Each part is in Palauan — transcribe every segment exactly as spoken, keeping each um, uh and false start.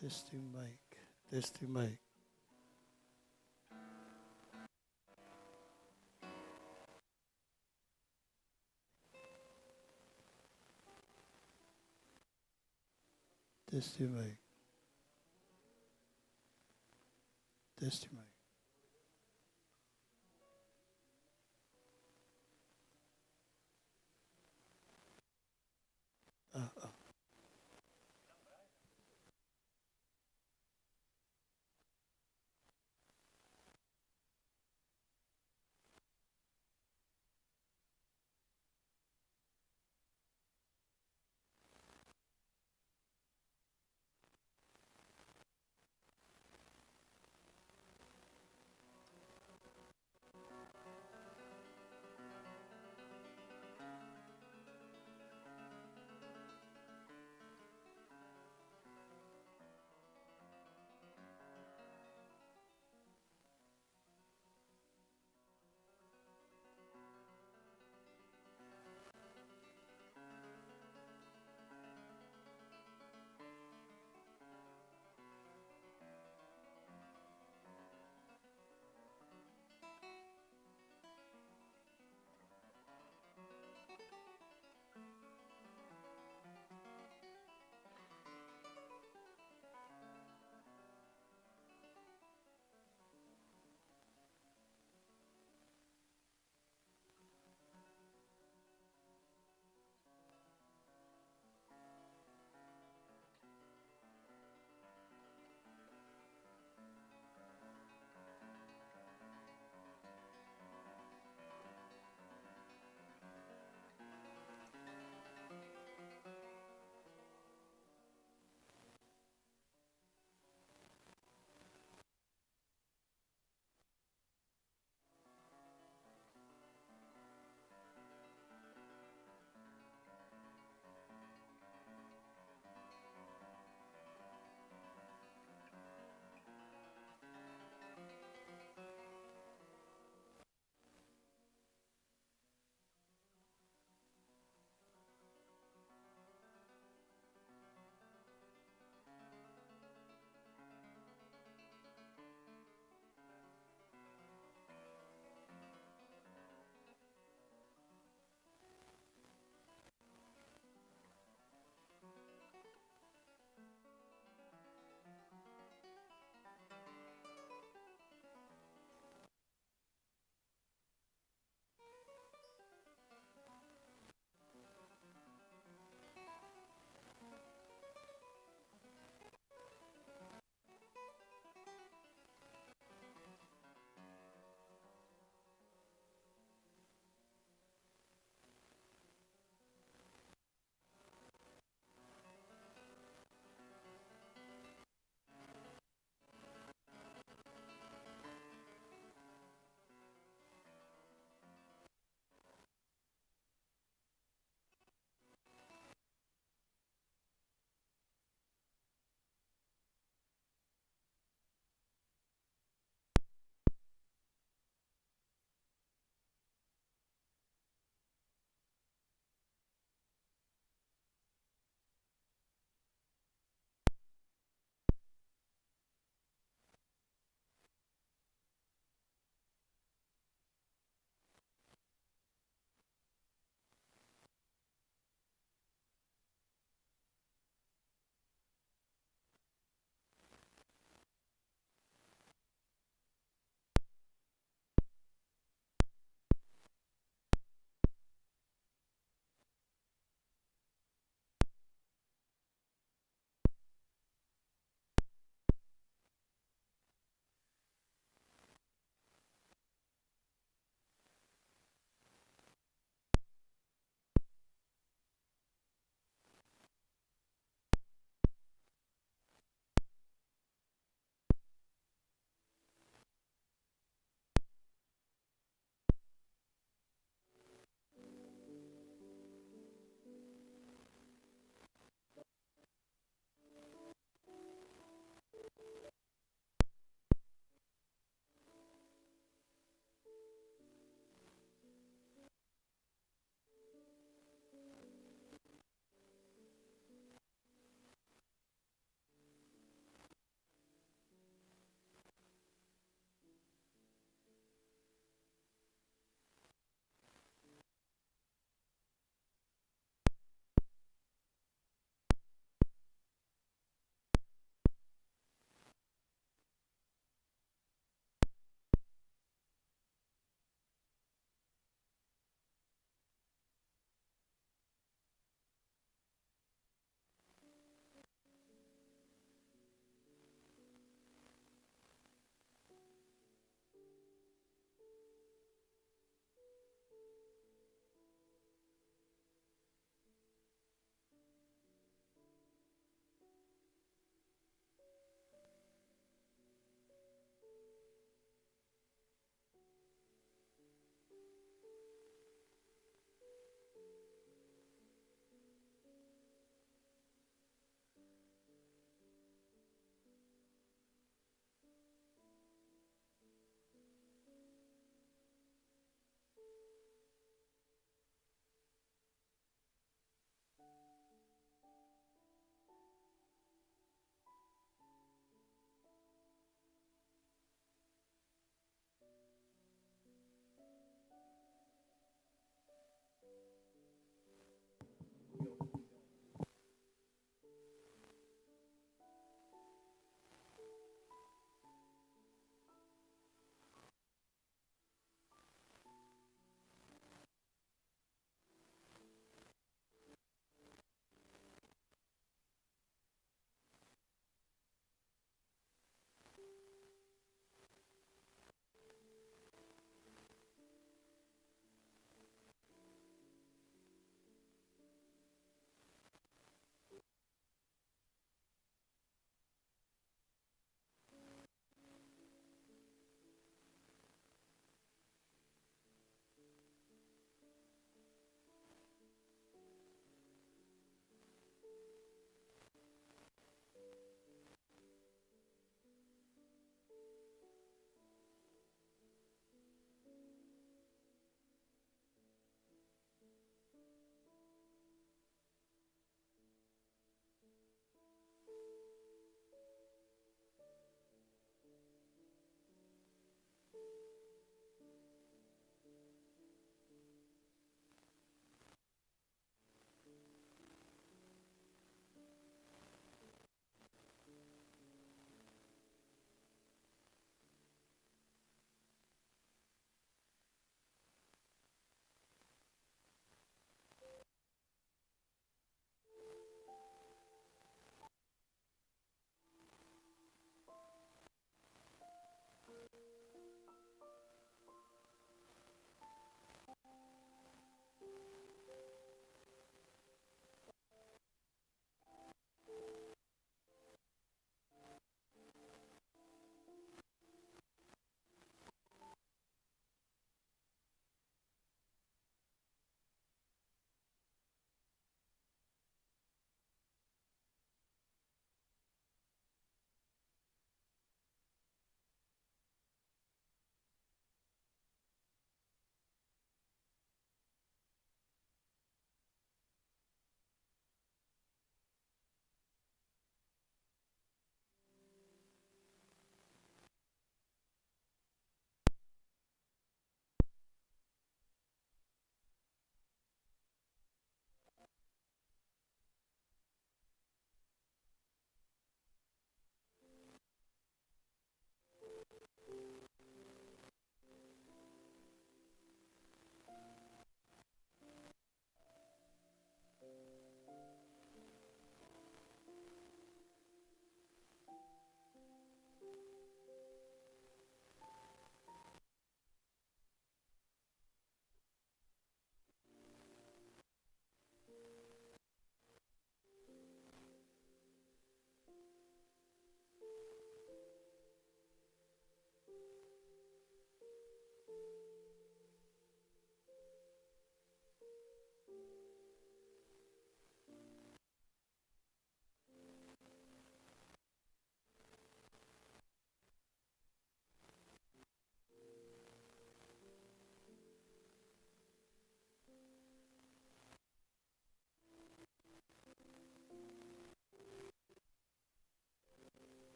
Testing mic. Testing mic. Testing mic. Testing mic. Ah, ah.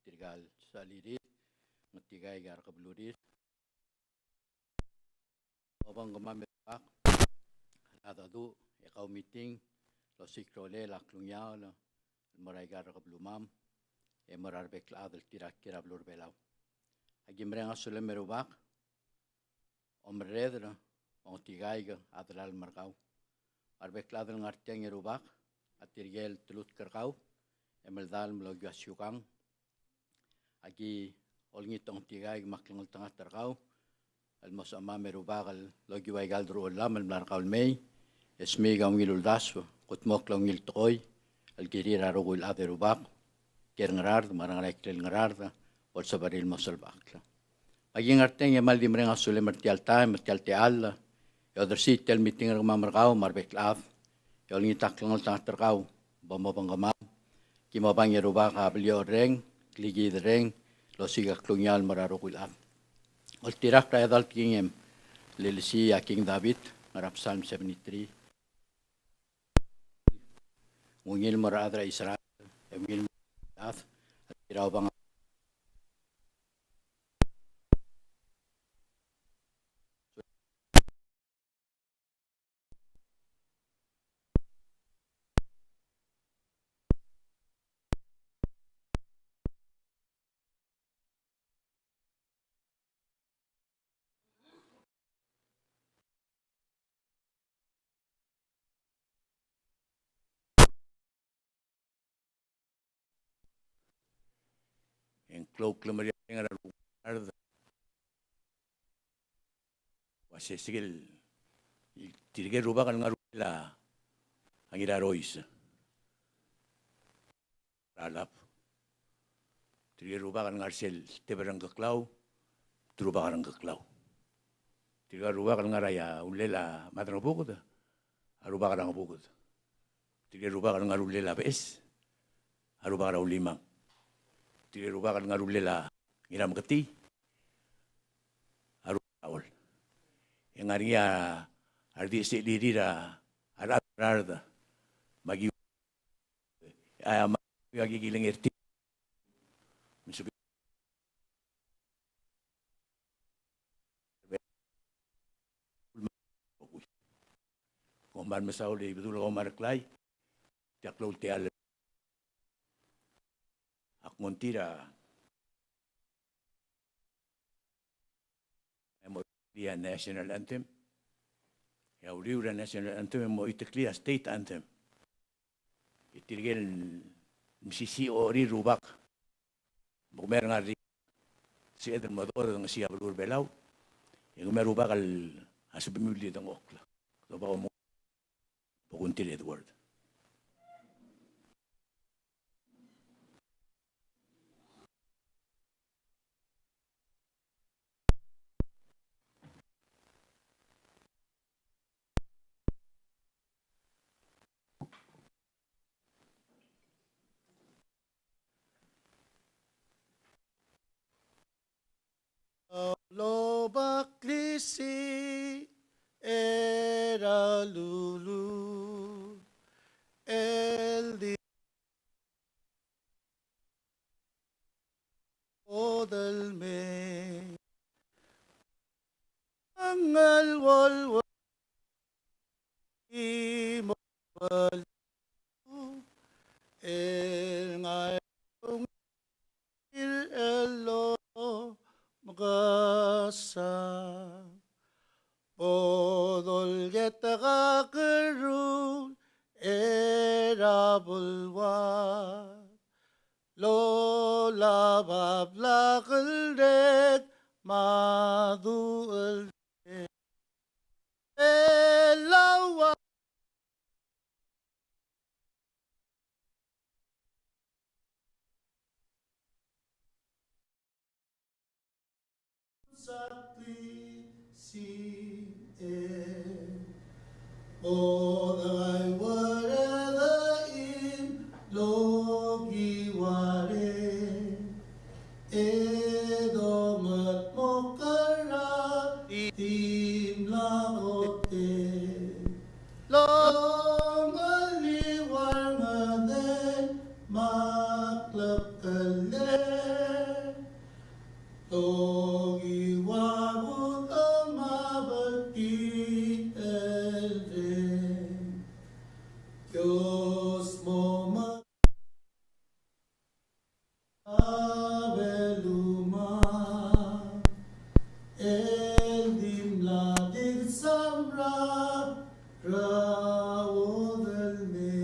Tirka el sechelirir, me tirka el ngar er a kebelurir. Obengkemam e Rubak, a dedu e kau meeting el osiik a rolel a klungiaol el mo er aika el kebelumam e mo er a rebek el chad el tir a kiei er a beluu er a Belau. Aki mereng a sulem e Rubak, omerreder, ongtikaik a delal me er kau. A rebek el chad el ngar tiang e Rubak, a tirke el telutk er kau e meldalem el okiu a siukang. Aki olengit ongtikaik me a klengeltengat er kau el mo sebechemam e Rubak el okiu aika el deruchellam el mla er kau el mei, e smiik a ungil uldasu, kudmokl a ungil tekoi el kirir a rokui el chad e Rubak, ker Ngaraard me a rengar er a ikrel Ngaraard, bo lsebechir el mo selbechakl. Me aki ngar tiang e kmal di mereng a sulem er tia el taem, er tia el techall, e odersii tia el meeting er kemam er kau me a rebek el chad, e olengit a klengeltengat er kau bo mobengkemam. Ki mo obang e Rubak a beliocherreng, klikiderreng, el osiik a klungiaol el mo er a rokui el chad. Oltirakl er a chedal tekingem, el lilesii a King David, ngar er a Psalm seventy-three. Ng ungil mo er a rechad er a Israel, e ungil mo er a rechad, el kirel a obang. E ng klou el klemeriareng er a rengud, ua se sel tirke el rubak el ngar er a Ngirarois er a Elap. Tirke el rubak el ngar er sel tebel er a Ngkeklau, te rubak er a Ngkeklau. Tirke el rubak el ngar er a ulel a Maderangebuked, a rubak er a Ngebuked. Tirke el rubak el ngar er a ulel a Beches, a rubak er a Ulimang. Tirke el rubak el ngar er a ulel a Ngirameketii, a rubak er a Chol. E ng ngar er ngii a redil el sechelirir a rechad er a Ngaraard me a ki a, me a ki kilengei er tir. Kom kmal mesaul e Ibedul, kom kmal meklai. Tia klou el techall. Ak nguu tir a e mo iteklir a national anthem. E a uriul er a national anthem e mo iteklir a state anthem. E tirke el mesisiich a ocherir el rubak me kemiu a rengar er ngii, sebeched el mo dechor e dengesii a beluu er a Belau, e kemiu a rubak el sebechemiu el di dengchokl. Doba omo. Bo kungtil Edward. Lobak el klisiich er a luluu el di odel mei a ngelwolwol. Imo el ngai el lomekesang bo dolekoi a kerruul er a beluad. Lolab a blak el dek me a duch el dek. Belau a Bo dekaingeseu er a lokiu er a edo me dmokl er a dimlak otel. Lomeliu a rengedei me a klebekelel. Dios mo me a belumang el di mla di semra er a uodel me.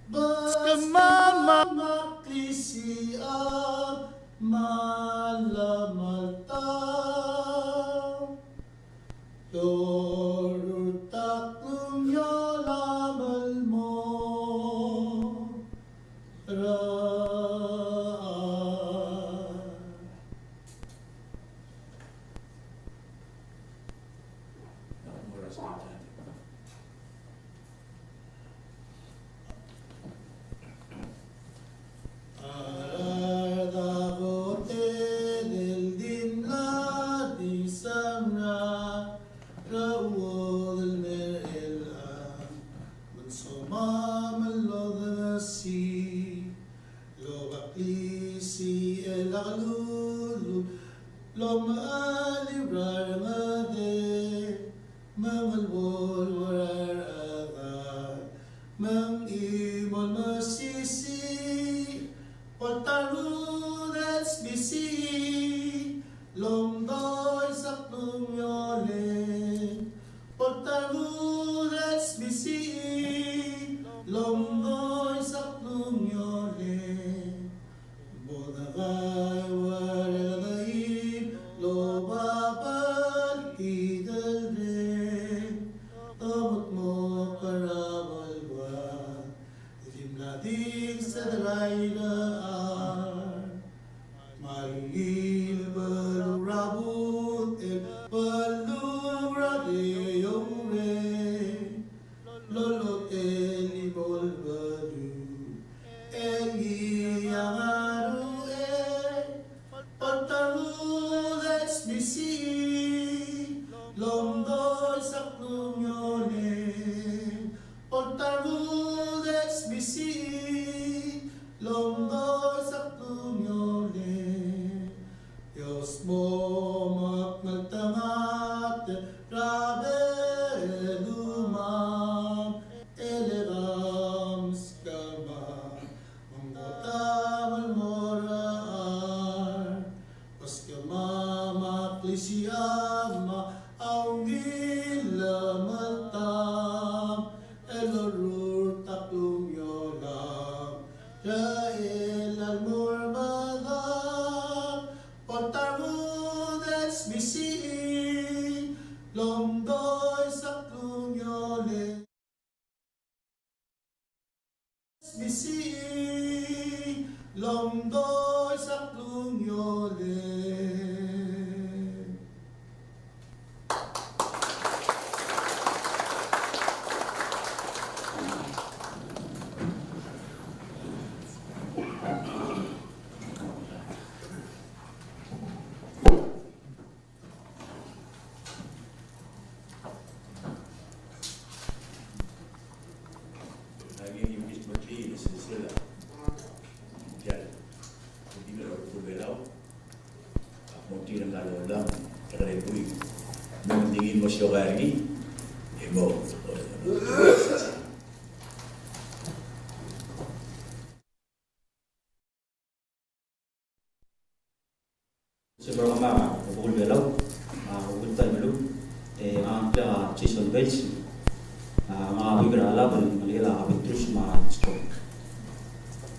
Beskemam a klisicham me a lemeltab. Lorurtakl ngiolam el mo er a A rechad a kot el di mla di semra er a uodel me er chelechang, me ng somam el odengesii el oba klisichel a klulul el omecheliu er a rengedel. Me ng bo el ua er a rechad, me ng chimo el mesisiich, bo el ta er a rudel sbisichii el omdois a klungiolel. Bo el ta er a rudel sbisichii el omdois a klungiolel. Bo dekaingeseu a rengedel el oba bltikerreng, e mo kmo er a beluu a di mla di sed er a irechar. Me a ungil beluu er a budech el beluu er a deurreng. Lolotechii el mo el beluu el ngii a ngar er a uchei. Bo el ta er a rudel sbisichii el omdois a klungiolel. Bo el ta er a rudel sbisichii el omdois a klungiolel. Dios mo mekngeltengat er a belumam el ika meskemam, me ng kot a mle mo er a rechad. Meskemam a klisicham a ungil el meltab el lorurt a klungiolam er a chelsel a mo er medam. Bo el ta er a rudel sbisichii el omdois a klungiolel. Sbisichii el omdois a klungiolel. Sebechel kemam a rokui el Belau, a rokui el ta el beluu, e ngak a Jason Bells, a ngak a buik er a lab el ngelekel a Petrus me a Scott.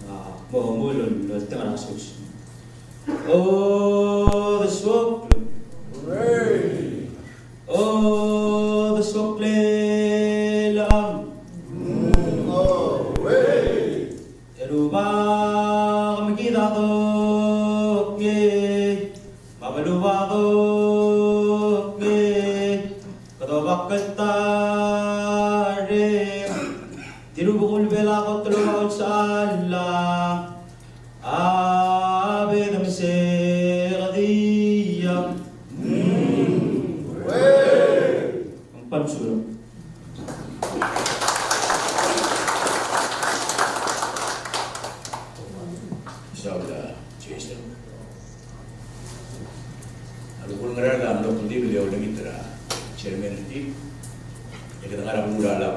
A mo omuchel el oltengel a sus. Odesuokl. Odesuoklel a Rubak. E Rubak a mekid a dongei, me a beluu a dongei, kede obak el ta er ngii, di rubekul Belau a kot el oba olsechallang a bedemesek er a diak. Ng kmal mesulang. Saul a Jason. A lebo el ngar er a mlo kldibel e olengit er a chairman er tir, e kede ngar er a beluu er a lab.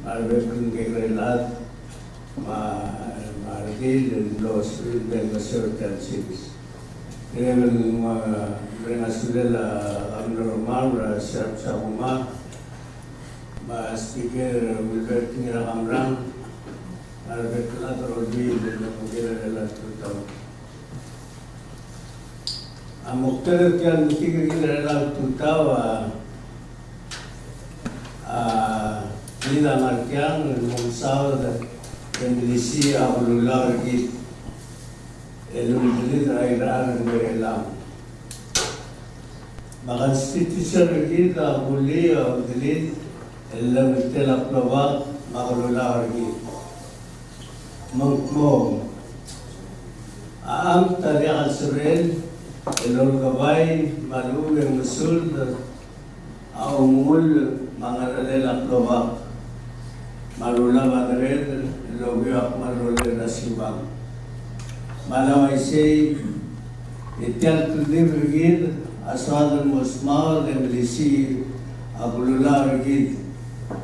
me a rebek el Kekerel Chad, me a, me a redil el mlo sebechir el ngeseu er tia el sils. Tirke el, me a, mereng a sulel a Governor Romar, me a Sharp Sakuma, me a Speaker Wilbert Ngirakamrang, me a rebek el chad er a Olbiil el mlo kirel a tutau. A moktek er tia el meeting er kid er a tutau a, a, kid a ngar tiang el mo mesaod e melisiich a kelulau er kid el uldelid er a irechar el ngar er chelechang. Me a constitution er kid a kulii a uldelid el llemeltel a klobak me a kelulau er kid. Me ng kmo, a amt a diak el seberel el olekebai me a lechub e ng mesuld a omengull me a ngerchelel a klobak me a rulab a deredel el okiu a kmal rolel er a siukang. Me a le uaisei e tia el kldibel er kid a soad el mo smaod e melisiich a kelulau er kid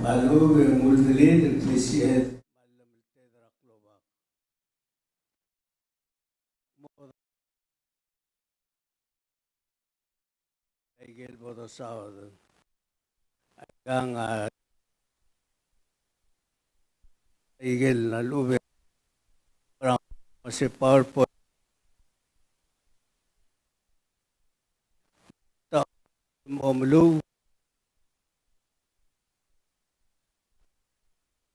me a lechub e ng uldelid el klisichel me a llemeltel a klobak. Mo aike el bo dosaod. Aikang a aike el lechub e ng se PowerPoint. Ta mo meluu.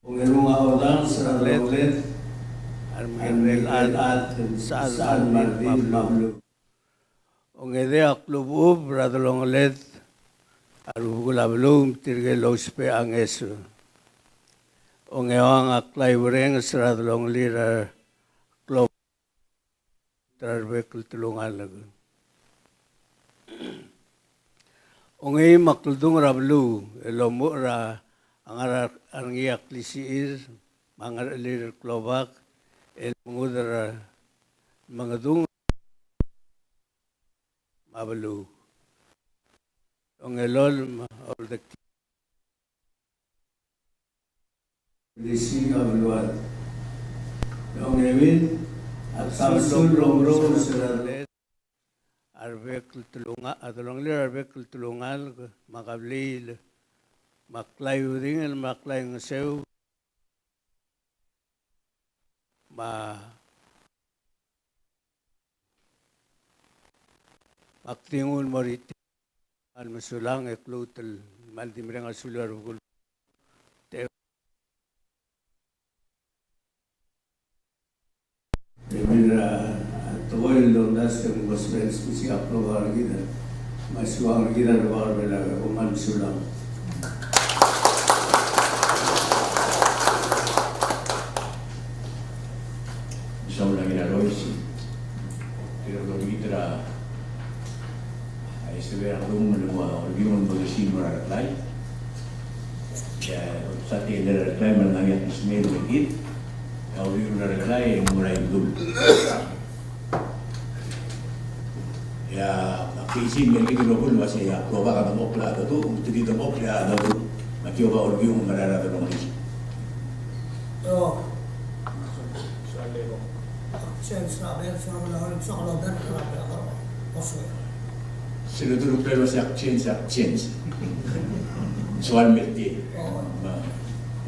Ongerung a odars er a delongeled a remengerel chad, sechal me a redil me a beluu. Ongedei a klechubechub er a delongeled a rubekul a beluu me tirke el ousbech a ngeso. Ongeua a klaiuerenges er a delongelir a klou er a rebek el telungalek. Ongeim a kldung er a beluu el omuchel er a ngar er ngii a klisichir me a ngerchelir el klobak el mengudel er a mengedung me a beluu. Ongelolem a oldekii Blessing a beluad. Ongeuid a tabsul el omerous er a rebek el telungalek, a delongelir a rebek el telungalek me a kebliil me a klaiudingel me a klaingeseu me a kdingul mo er tir. Kmal mesulang e kluut el kmal di mereng a sulel a rubekul. Te Bebil er a tekoi el omdasu e ng bo sbech el sbesik a klobak er kid, me a siukang er kid a Rubak er a Belau, e kom kmal mesulang. Mesaul a Ngirarois, tirke el olengit er a, a, este, a rengum el mo, olengit el mo desimu er a reklai. E a satei el reklai me a lengai a klismei el mekngit. E a uriul er a reklai e ng mo er a Ibedul. E a, a klismei el mekngit el obul el uasei a klobak a demokl a dedu, me te di demokl a dedu. Me aki oba olbiung me a rechad er a delongelir. Sel ledu el uklel uasei ak change, ak change. Soal me er tia. Me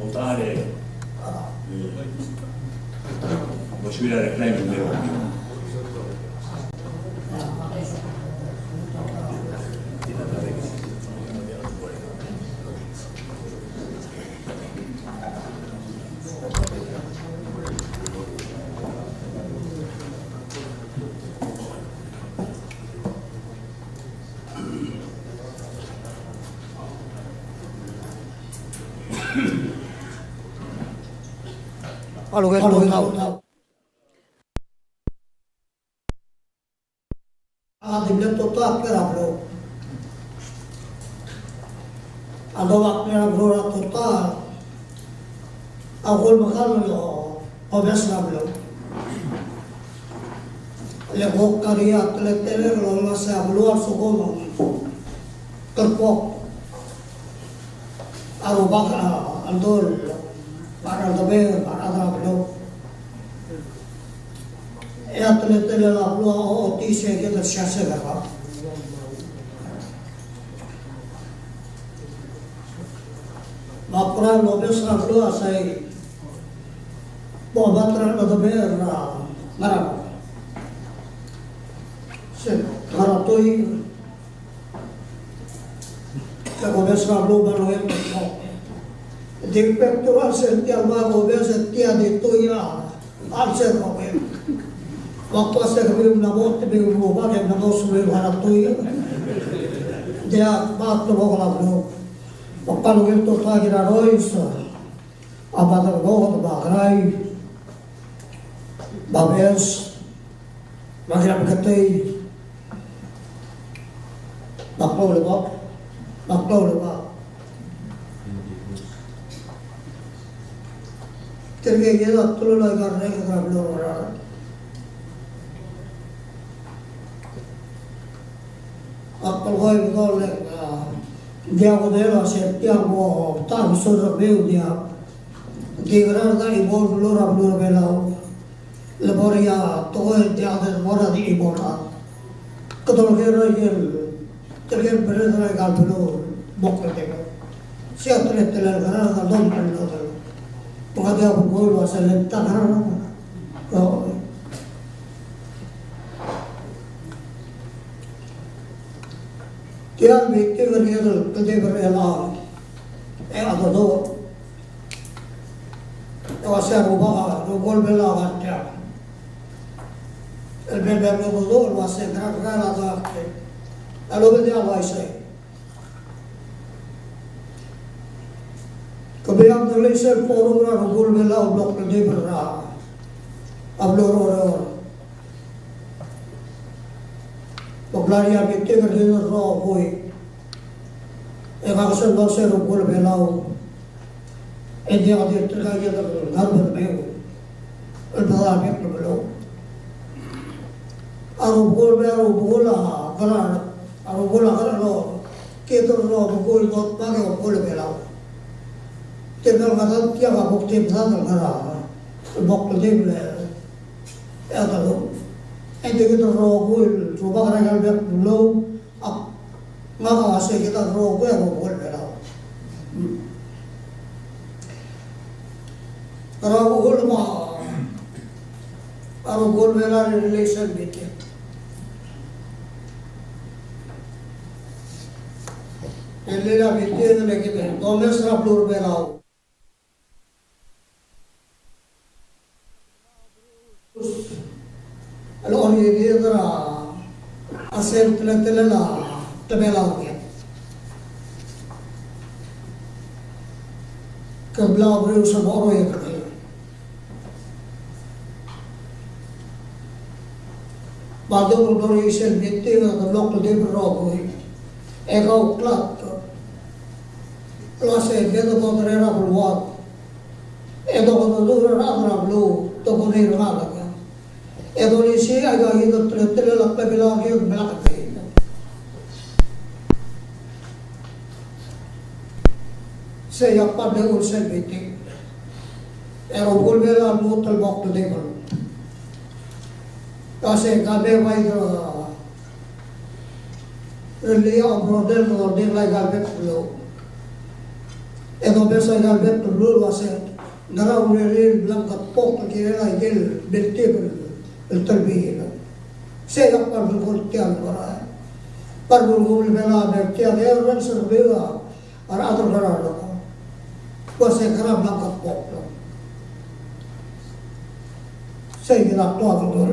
A lungil tutau. A di mle tutau a klou. A domak er a beluu er a tutau a kulmekall el obes er a beluu. Le kuk ngar er ngii a teletelel el uasei a beluu a lsekum ng telkok a rubak a ldu el ngar er a rdebel, ngar er a rechad er a beluu. E a teletelel a beluu a ochotii se kid el siaseb er kau. Me a kora lobes er a beluu a sei bo mat er a rechad er a rdebel er a ngar er a, se ngar er a tuil. Ke kobes er a beluu me a lungil tutau. Di bek el ua se tia el ua kobes e tia di tuil a, a sel kobes. Ua kua se kemiu mla mo, kemiu mla mo, ke mla mo sulir a tuil. Diak, me a tebok er a beluu. Me a lungil tutau a Kirarois, a Baderbo, me a Kerai, me a Bes, me a Kirabeketei, me a Kloulebak, me a Kloulebak. Tirke kid a telul a ika el reng er a beluu er a Ngaraard. A telkoi el dolekoi, a, diak kudel a se tia el mo ta el sor er a beluu diak. Di Ngaraard a chimo el beluu er a beluu er a Belau. Le bo er ngii a tekoi el diak de mo er a di chimo er a. Kede olekoi er a ikel, tirke el merreder er a ika el beluu el mo kldibel. Se a teletelel a Ngaraard a lomekngeltengat. Te ngar er ngii a belkul el ua se le ta Ngaraard. O. Tia el meeting er ngii el kldibel er chelechang. E a dodo. E ua se a rubak, a rubekul Belau a ngar tiang. El bel bel dodo el ua se ngera ngera el a dodo. A lobedii a uaisei. Kemiu a mle sel forum er a rubekul Belau el blo kldibel er a beluu er a Oreor. Bo mla er ngii a meeting er ngii el rokui. E ngak sel mlo se rubekul Belau. E diak di tirka kid el ngar er a Belau el bedul a bek el beluu. A rubekul Belau, a rubekul a Ngaraard, a rubekul a Ngaraard el kid el rubekul el kot me a rubekul Belau. Tirka el ngar er tiang a kuk di medad el ngar er a, el mo kldibel e a dodo. E di kid el rokui el rubak er a ika el bek el beluu. A, ngak a uase kid a rokui a rubekul Belau. Rokui me a, a rubekul Belau el relation between. El relation between el kid a domes er a beluu er a Belau. El orrenges er a sel teletelel a Belau er ngii. Ke bla obrir se bo oroiet er ngii. Me a ldu el orrenges el meeting a kede blo kldibel el rokui. E kau klatk el uase kede bo er a beluad. E dokedecheduch er a rechad er a beluu, dokedecheduch er a rechad er a beluu. E dolisiich a ika kid el teletelel a klebelau er kid el melakl er kid. Sei a part er sel meeting. E a rubekul Belau a lmuut el mo kldibel. Ka se ka me bai de Rellii a obrodel el dodengei a ika el bek el beluu. E domes a ikal bek el beluu el uase ngera a urerel el blank at pok el kirel a ikel beltib el telbiil. Sei a kmal belkul tia el mera. Kmal belkul el mera a ber tia de ren se er a rechad el ngar er a rokui. Uase ngera a blank at pok. Sei kid a klou a belkul.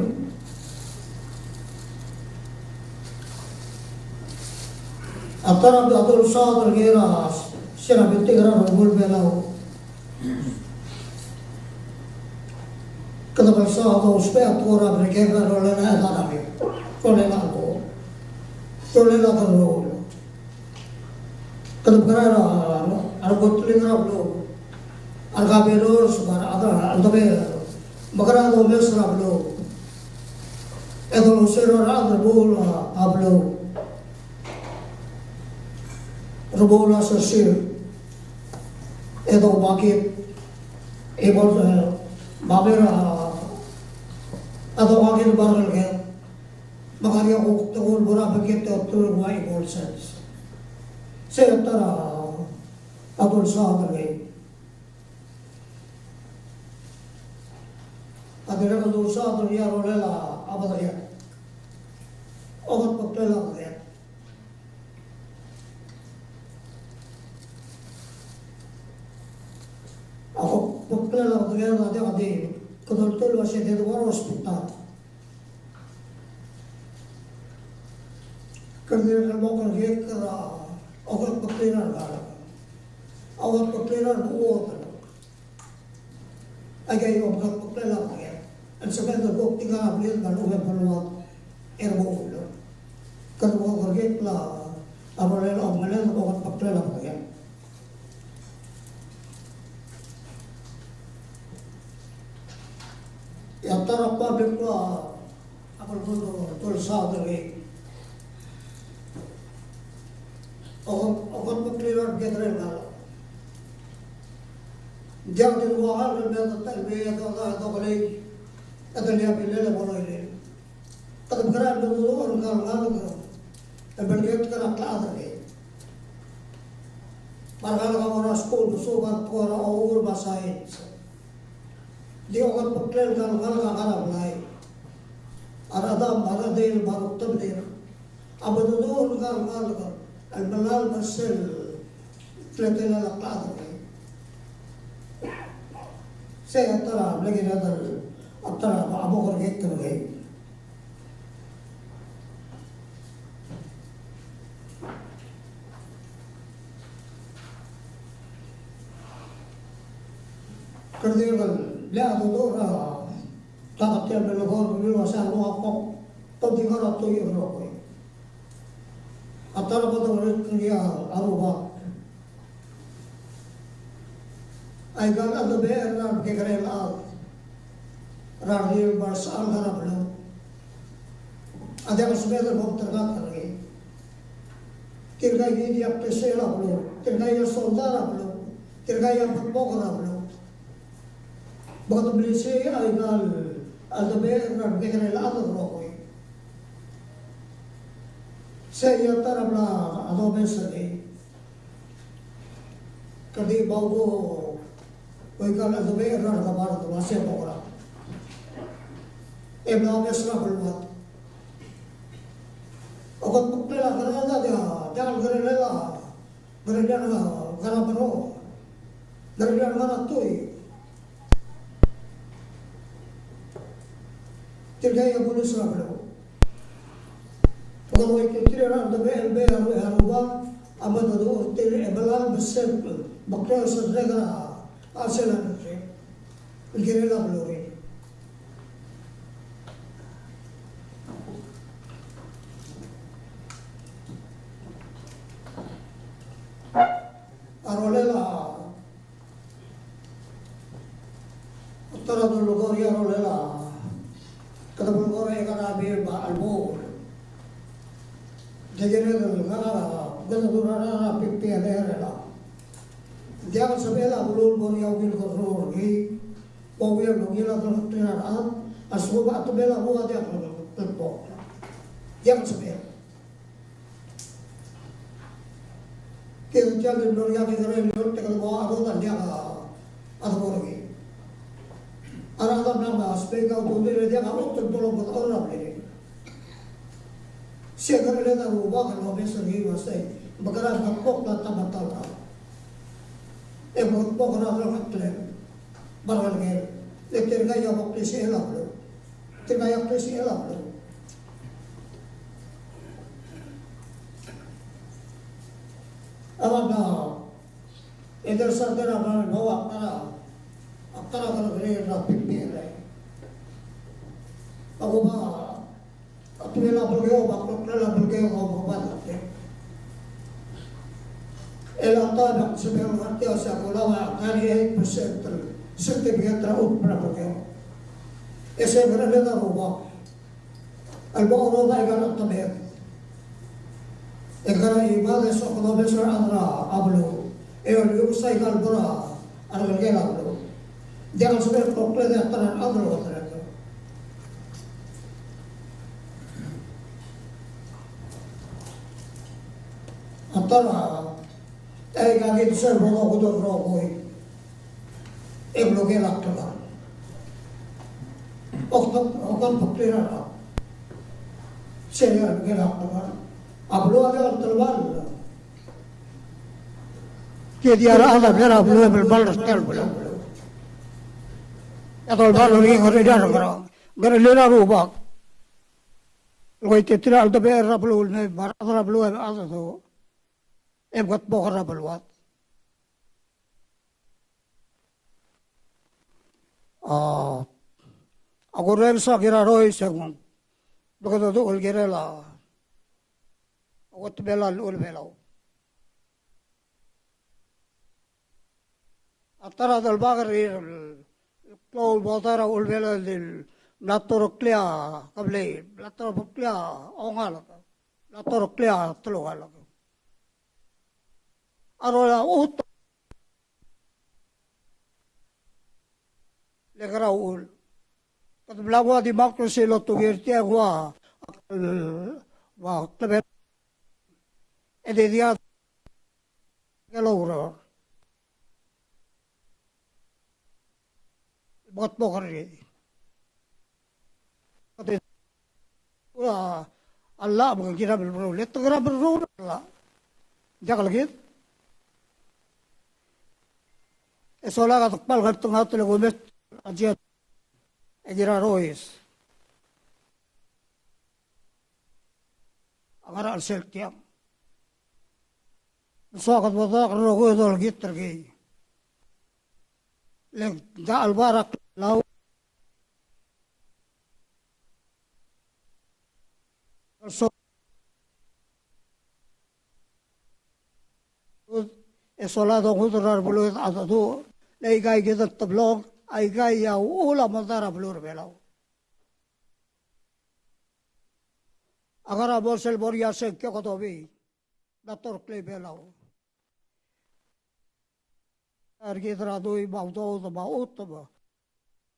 A ta er a dolsaod er ngii er a sera betik er a rokui el Belau. Kede kmal saod el ousbech a tekoi er a Merikel er a rolel a economy, rolel a ko, rolel a kerruul. Kede mekerang er a, a remoteling er a beluu, a recabenors, me a re, a re, a re, mekerang e domes er a beluu. E dolosel er a rechad el remuul a, a beluu. Remuul a sersir. E domakit, e bo, e, babier a, a domakit el barrel ke. Me ng ngar er ngii a kuk tekoi el bo er a beket e olterau el ua equal cents. Sei a ta er a dolsaod er ngii. A dirrek el dolsaod er ngii a rolel a bedenged. Okedmeklel a bedenged. A okedmeklel a bedenged a diak di kede olterau el ua se de debo er a hospital. Kede dirrek el mo kerekikl er a okedmeklel a rengalek. A okedmeklel a rengalek. Aika el okedmeklel a rengalek. El sebeched el kuk tirka el blil me a lechub e ng beluad er a uchul. Kede mo kerekikl a rolel a omeled el okedmeklel a rengalek. E a ta er a public law a belkul a dolsaod er ngii. Oke, okedmeklel a rebekerel ngalek. Ng diak di ua ngalek el mei a ta el mei a ta el dokelei e te liab a bilel e bo loilel. Kede mekerang e meduch er ngka el ngalek el meleketek er a klechad er ngii. Me a rengalek a mo er a skuul, mesuub a tekoi er a oureng me a science. Di okedmeklel ngka el ngalek a ngar er a blai. A rechedam, a rechedil, me a ruktemdir a meduch er ngka el ngalek el melai er sel teletelel a klechad er ngii. Sei a ta er a mle kired el, a ta er a bo kerekikl er ngii. Kede dirrek el mle meduch er a, ta er tia el mle ko er a ua se a rua kok, te di ngar er a tuil el rokui. A ta er a bo dokerekikl er ngii a rubak. Aika el cheldebechel er a remekekerei el chad er a redil me a resechal ngar er a beluu a diak el sebeched el mo terkakl er ngii. Tirka a di a klisichel a beluu, tirka a soldau er a beluu, tirka a bedbok er a beluu. Me kede melisiich aika el cheldebechel er a remekekerei el chad el rokui. Sei a ta er a bla domes er ngii. Kede di bo ko, ko aika el cheldebechel er a rekebar el ua se bo er a, e mla omes er a beluad. Okedmeklel a kerel a, diak, diak el kerel a, kerel a ngar er a mero, kerel a ngar er a tuil. Tirka a bulis er a beluu. Me kede ua tirke el cheldebechel el mei a rubak a meduch er tir e melai er sel, me klou sel reng er a chelsel a rengrir el kirel a beluu er ngii. A rolel a ta er a dolekoi er a rolel a, kede bo el kora economy me a chelebuul. Ng kired el ngar er a, kede durael er a P P L er a. Ng diak el sebechel a beluu el mo er ngii a ungil kerruul er ngii, mo ungil, mo ungil a delengchokl er a rechad, a lsekum a temel a buk a diak el kldmokl. Diak el sebechel. Tia el mlo er ngii a kekerei el tekoi el mo a rechad el diak a debo er ngii. A rechad a mla me a speaker a ultuil er a diak a kot el bo lomdasu er a blil. Se kereled a Rubak el omes er ngii el uasei, mekerang e kuk bo a ta me a ta el rechad. E kuk bo er a rechad el klem. Bar ngelekel. Le tirka a bo klisichel a beluu. Tirka a klisichel a beluu. A mla, e te sa tera a mla mo a kara, a kara kerrekeriil er a P P R A. A kuba a tmuu a Belkau, a kloklir a Belkau a mo ba. E a ta el sebechel el ngar tia, se a Belau a ngar er a eight percent el certificate er a uchul me a Belkau. E se kereled a Rubak el bo er a ikal chetemed. E kora ibad e soak el omes er a rechad er a beluu. E oliuks a ikal bo er a a rengelekel a beluu. Diak el sebechel el kloklir a ta er a rechad el oderek. A ta er a, e aika kid sel bo dodu el rokui. E blokel a kleban. Okdam, okdam beklir a rechad. Sel blokel a kleban. A beluu a diak el telebal. Tia di a rechad a bla er a beluu e melebal er tia el beluu. E a dolebal er ngii a ngerel a, ngerel a Rubak. El kuk tia tir a cheldebechel er a beluu el mei, me a rechad er a beluu a mechedecheduch. E mketmokl er a beluad. A, a kureor el soak er a Rois e ng, me kede dmu el kirel a, a kot el Belau, el Belau. A ta er a delebak er tir el klou el bo er a Olbiil el di mla torkelii a kebliil, mla torkelii a ongalek, mla torkelii a telungalek. A rolel a chutem le kora uchul. Kede mla nguu a democracy el otungii er tia e nguu a, a, a, a, e di diak el oureor. Moketmokl er ngii. A llach me ng kirem el meruul. E te kirem el meruul a llach. Diak el kid. E sola a kede kmal ngeltengat el kumes a jet. E kid a Rois a ngar er a chelsel tiang. Ng soak el bo dodak el rokui el dolekit er kei. Le ng diak el bar a klou el so, e sola dongud er a rebeluu e dechedecheduch. Le aika kid el teblong, aika a uchul a mo er a beluu er a Belau. A ngar er a mo sel bo er ngii a sengkio e kede obii. Mla torkelii a Belau. Er kid er a dui me a udoud me a chutem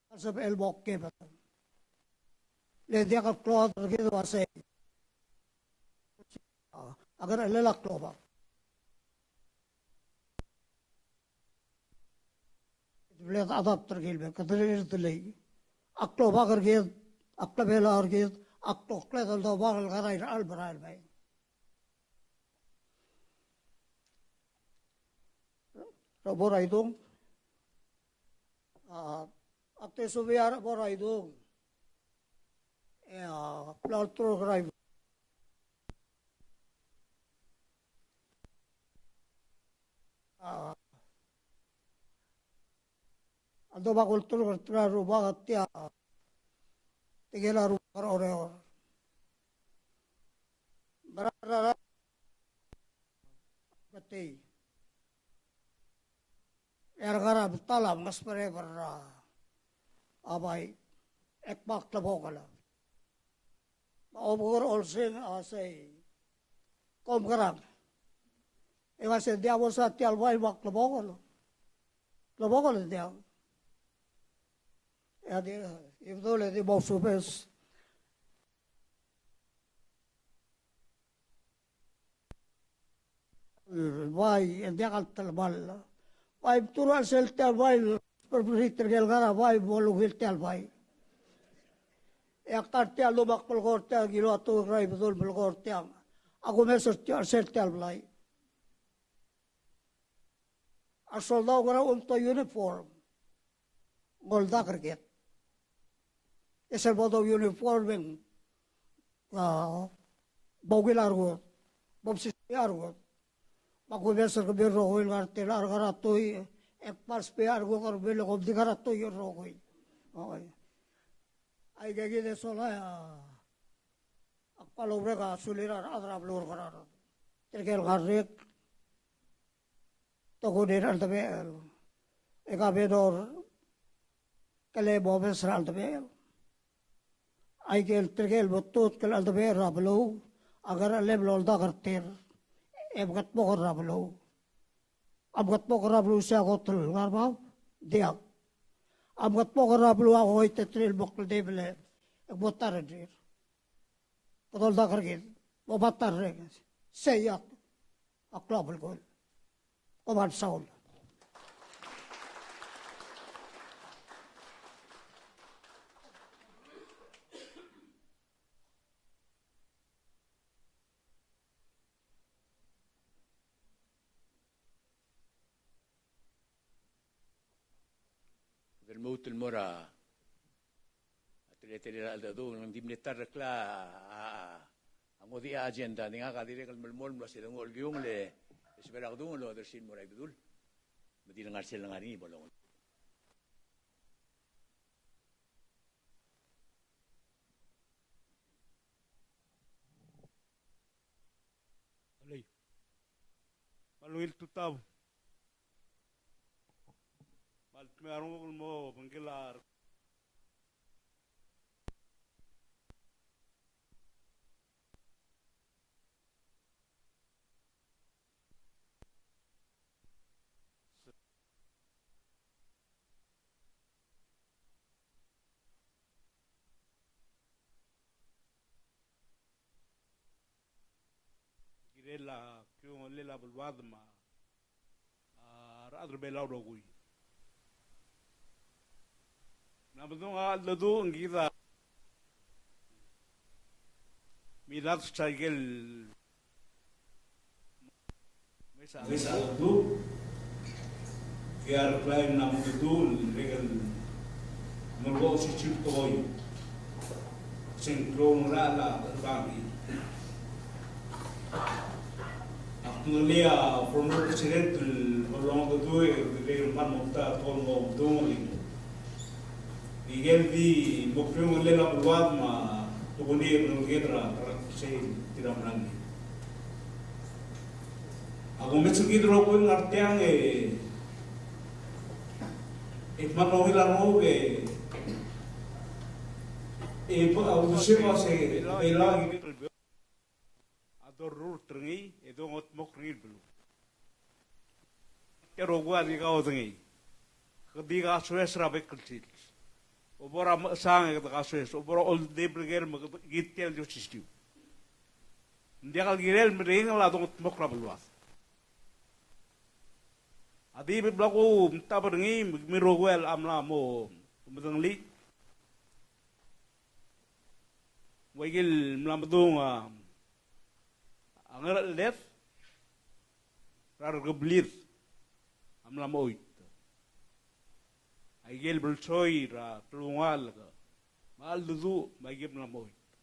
a sebechel el mo kebet. Le diak el klou a rechad er kid el uasei a kerelel a klobak. Bla de adapt er kid el mei, kede rirengelii. A klobak er kid, a klebelau er kid, a kloklled el dobang el ngar er a irechar el merael el mei. Rebo er a idung. A, ak di subii a rebo er a idung. E a, bla ulturk er a idung. A, a doba kulturk er tir a rubak a tia, tirke el rubak er a Oreor. Mera er a ketei. E a rengar er a bita el mngesmerek er a bai, e kmal klebokel. Me a obengkel a Olsingch a sei, kom ngerang? E uase ng diak bo lsa tia el bai me a klebokel. Klebokel e ng diak. E a di, e bedul e di mo subes. bai, e ng diak el telemall. Bai, me te ruul er sel tia el bai, el perpetrator er kel ngar er a bai, bo lungil tia el bai. E ak ta er tia el lubak el melekoi er tiang, ngiluu a tekoi er a Ibedul el melekoi er tiang. A kumes er tia, er sel tia el blai. A soldau a ngera a omtok el uniform. Ng oldak er kid. E sel bo do uniform e ng, a, bo ungil a rengud, bo msisbech a rengud. Me a kumes er kemiu el rokui el ngar er tia el ngar er a tuil, e kmal sbech a rengud er kemiu el kom di ngar er a tuil el rokui. Oi. Aike kid e sola, a, ak kmal ourrek a sulir a rechad er a beluu er a Ngaraard. Tirke el ngar er ngii, tokuni er a cheldebechel. E Governor Kaleb a omes er a cheldebechel. Aike el tirke el metutk el cheldebechel er a beluu a ngerchelem el oldak er tir e mengedmokl er a beluu. A mengedmokl er a beluu sei a kot el ngar er a bab? Diak. A mengedmokl er a beluu a koit er tir el mo kldibel e ng mo ta er tir. Kede oldak er kid, mo ta er tir. Sei a klou a belkul. Kom kmal mesaul. Kede lmuut el mo er a teletelel a cheldecheduch, ng di mle ta er a klou a, a, a ngodech a agenda, ng di ngak a dirrek el melemolem el uase de nguu el kiungel e sebechel a kedung el odersii el mo er a Ibedul. Me di le ngar sel lengar er ngii bo longel. Alei. Me a ungil tutau. Me a ltmei a renguk el mo obengkel a Kirel a kiungelel a beluad me a rechad er a Belau el rokui. Ng mla medung a cheldecheduch, ng kid a midad er a ikel mesa. Mesa a cheldecheduch. Tia el klou el mla mo cheldecheduch, ng dirrek el mo er a osisiu el tekoi. Se ng klou el ngerachel a bangkii. Ak ngilai a former president el Rolong Todui, el dirrek el kmal mo ta el tekoi el mo medung el ikel di mo kiungelel a beluad me a tokuni el rengeleked er a, er a sei tir a mla ngii. A kumes er kid el rokui el ngar tiang e, e kmal ungil a renguk e, e bo, a uldesuek a se, e la, a dorurt er ngii, e dongetmokl er ngii el beluu. Tia el rokui a di kaodengei. Kede di kasoes er a bek el sils. Obo er a mechesang e kede kasoes. Obo er a oldibel ker me kede kid tia el di osisiu. Ng diak el kirel el meringel a dongetmokl er a beluad. A di bla kumtab er ngii, me kemiu el rokui el mla mo medengelii. Ua ikel mla medung a, a ngercheled er a rekebliil a mla mo choit. Aikel belsoi er a telungalek me a cheldecheduch me aikel mla mo choit.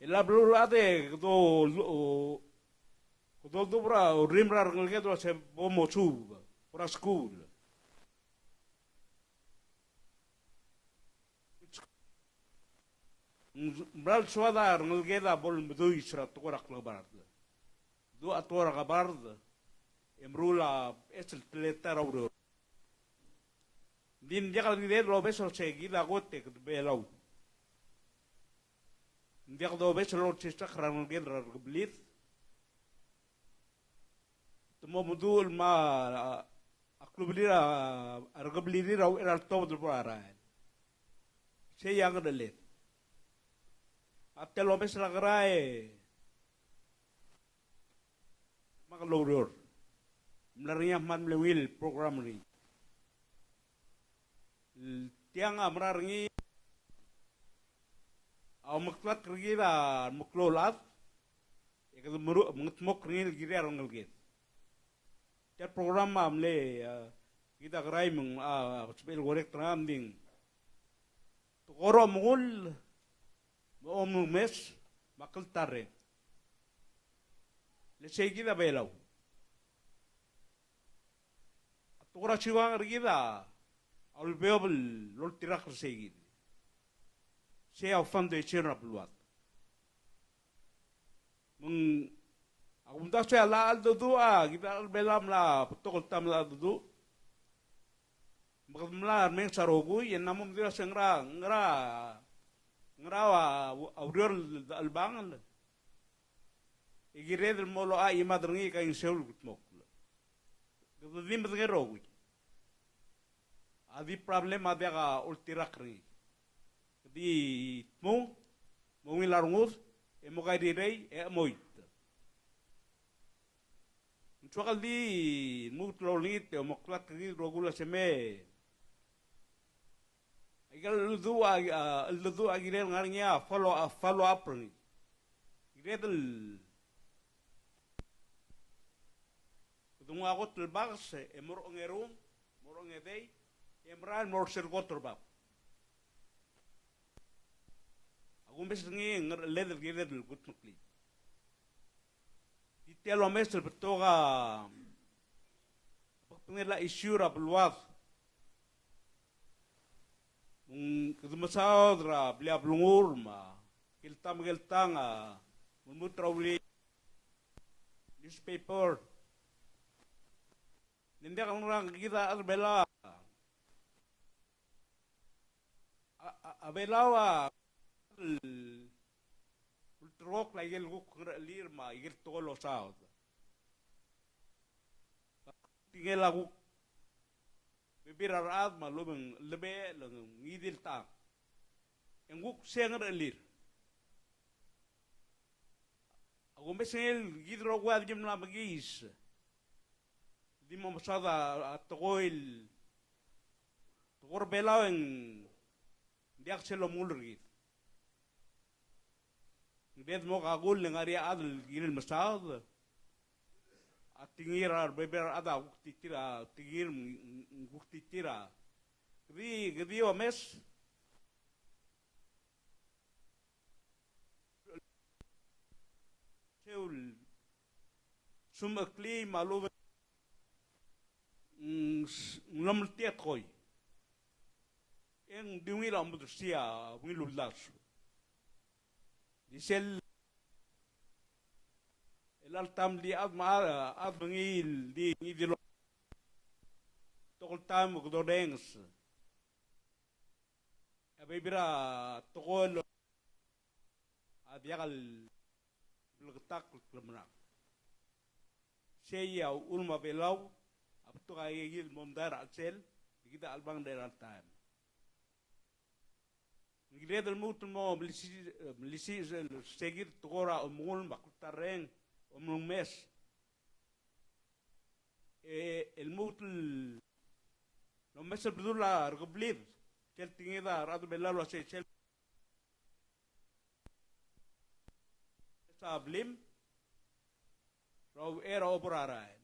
E a beluulechad e kede, o, kede oldubech er a orrimel er a rengeleked el uase bo mosuub er a skuul. Ng mla el soad a rengeleked a bo lemeduis er a tekoi er a klekebard. Duch a tekoi er a klekebard e meruul a beches el teletael er a ureor. Ng di ng diak el kired el obes el se kid a kot e kede Belau. Ng diak dobes el olsisechakl er a rengeleked er a rekebliil. Te mo meduch el mo a, a klubelir a, a rekeblilir a uchei er a letobed el bo er a rael. Sei a ngercheled. A te lomes er a kerael, el oureor. Mla er ngii a kmal mle ungil el program er ngii. El tiang a mera er ngii a omeklatk er kid a meklou el chad, e kede meru-, mengedmokl er ngii el kirir a rengeleked. Tia el program a mle, a, kid a krai me ng, a, sebechel el orrek er ngak me ng di, tekoi er a omengull, me a omengemes, me a kltarreng. Le sei kid a Belau. A tekoi er a siukang er kid a ulebeob el oltirakl er sei kid. Sei a foundation er a beluad. Me ng, a kumdasu e a cheldecheduch a, kid a rechad er a Belau a mla betok el taem el cheldecheduch. Me kede mla remenges a rokui, e ng mo medengei el uasei ngera, ngera, ngera a, a ureor el dechelebangel. E kired el mo locha a chimad er ngii e kaingeseu el kldmokl. Kede di medengei el rokui. A di problem a diak a oltirakl er ngii. Kede di dmung, mo ungil a rengud, e mo kairirei, e chemoit. Ng soak el di lmuut el olengit e omeklatk er kid el rokui el uasei me aika el cheldecheduch a, a, cheldecheduch a kired el ngar er ngii a follow, a follow up er ngii. Kired el kede nguu a kot el baks e mo er a ongerung, mo er a ongedei, e merael mo er sel kot er bab. A kumes er ngii e ng ngercheled el kired el kudmeklii. Di tia el omes el betok a bekbengel a issue er a beluad. Me ng kede mesaod er a blil a blengur me a kelta me keltang a mo lmuut er a uli newspaper. Le ng diak el ngerang, kid a rechad er a Belau a, a, a Belau a ulterekokl a ikel kuk ngerechelir me a ikel tekoi el osaod. Tingel a kuk bebil er a rechad me a lobeng lebe le ngii di el tang. E ng kuk sei a ngerechelir. A kumes er ngii el kid el rokui a di mla mekiis. Di mo mesaod a, a tekoi el, tekoi er a Belau e ng diak sel omengull er kid. Ng diak mo kakull e ng ngar er ngii a chad el kirel mesaod. A tekingir a rebebil er a rechad a kuk titir, a tekingir, mm, mm, kuk titir a. Kede, kede omes. Sel sumecheklii me a lobeng, mm, s-, ng lomeltii a tekoi. E ng di ungil a omedersii a ungil uldasu. Di sel, el alta el di chad me a, chad me ngii el di, ngii di lo-, betok el taem e kede orrenges. A bebil er a tekoi el a diak el bleketakl el klemerang. Sei a uchul me a Belau a betok a ikakid el mo omdael er a chelsel, e kid a chelebangel er a chelecha el taem. Ng kired el lmuut el mo melisiich, melisiich er sei kid el tekoi er a omengull me a kltarreng, omengemes. E, el lmuut el omes el bedul a rekeblid, sel tekinged a rechad er a Belau el uasei sel, sel blim er a uchei er a obo er a rael.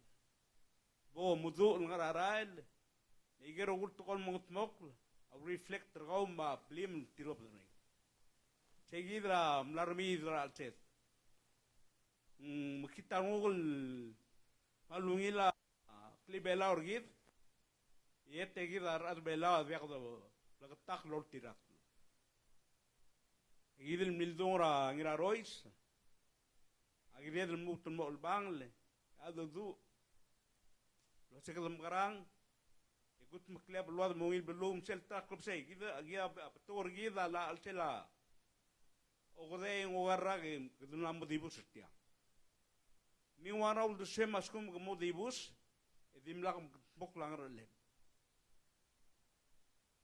Bo meduch el ngar er a rael, me aike el rokui el tekoi el mengedmokl a reflect er kau me a blim el tilobed er ngii. Sei kid a mla remiid er a chelsed. Mm, me kid a renguk el kmal ungil a, a, klii Belau er kid, e te kid a rechad er a Belau a diak dobleketakl el oltirakl. E kid el mildung er a Ngirarois, a kired el lmuut el mo chelebangel, e a dedu el uasei kede mekerang e kudmeklii a beluad me a ungil beluu me sel ta el klebesei. Kid a, kid a betok er kid a la chelsel a okedei e ng oker er a rak e kede mla mo dibus er tiang. Me ng ua ngera uldesuem a lsekum ke mo dibus e dimlak mekdmokl a ngerchelem.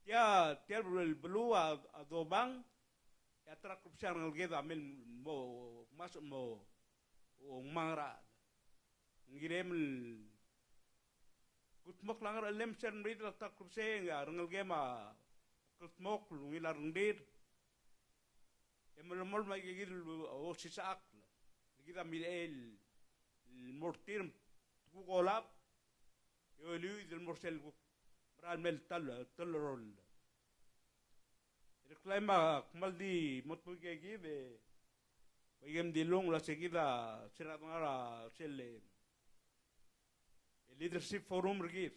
Tia, tia el beluu a, a dobang, e a ta er a klebesei a rengeleked a mei el mo, mas mo, o, ngmang er a chad. Ng kirem el kutmokl a ngerchelem sel meriid er a ta el klebesei, a rengelekem a kldmokl, ungil a rengrir. E melemolem a ikakid el osisechakl. Kid a mirechei el mo er tir me te kuk olab e oliuid el mo er sel kuk mera el mei el ta el, ta el rol. E dirrek el mei a kmal di mo tmuu ikakid e bai kem di lung el ua se kid a se er a dengar er a sel leadership forum er kid.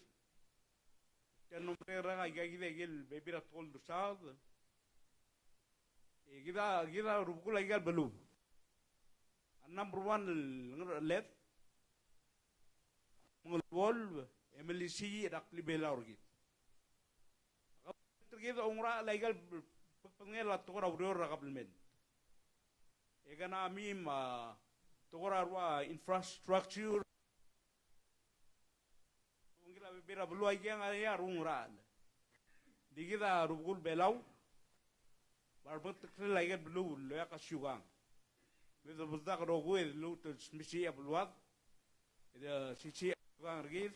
Tia el mlo merek er a ikakid a ikel bebil er a tekoi el dulsaod. E kid a, kid a rubekul a ikal beluu. A number one el ngercheled, mengeluolu, e melisiich er a klii Belau er kid. A kabelment er kid a oungerachel a ikal bek-, bekbedengel a tekoi er a ureor er a kabelment. E kena mei me a tekoi er a rua infrastructure. Ungil a bebil er a beluu a ikang a ia a oungerachel. Di kid a rubekul Belau, me a rebeteklel a ikel beluu el okiu a siukang. Me de bedak el rokui e de lmuut el smisichii a beluad, e de sisichii a siukang er kid,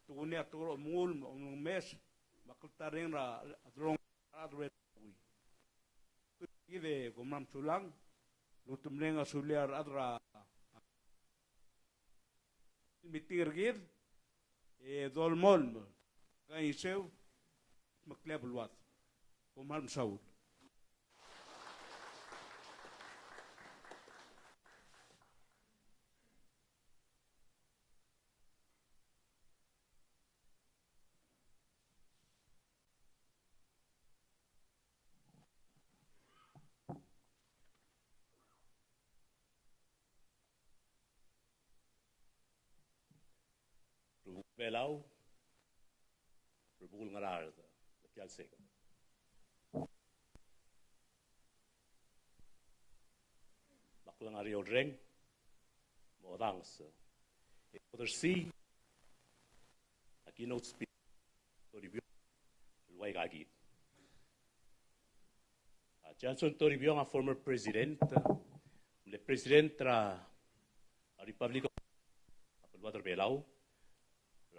te kuk ngii a tekoi er a omengull, omengemes, me a kltarreng er a delongeled. Kid e kom kmal mesulang, lmuut el mereng a sulir a rechad er a meeting er kid, e dolemolem, kaingeseu, me a klii a beluad. Kom kmal mesaul. Rubekul Belau, rubekul Ngaraard, me tia el seked. Me a klengar er eou el reng, modanges e odersii a keynote speech er a Toribiong el ua ikakid. A Johnson Toribiong a former president, mle president er a Republic of a beluad er a Belau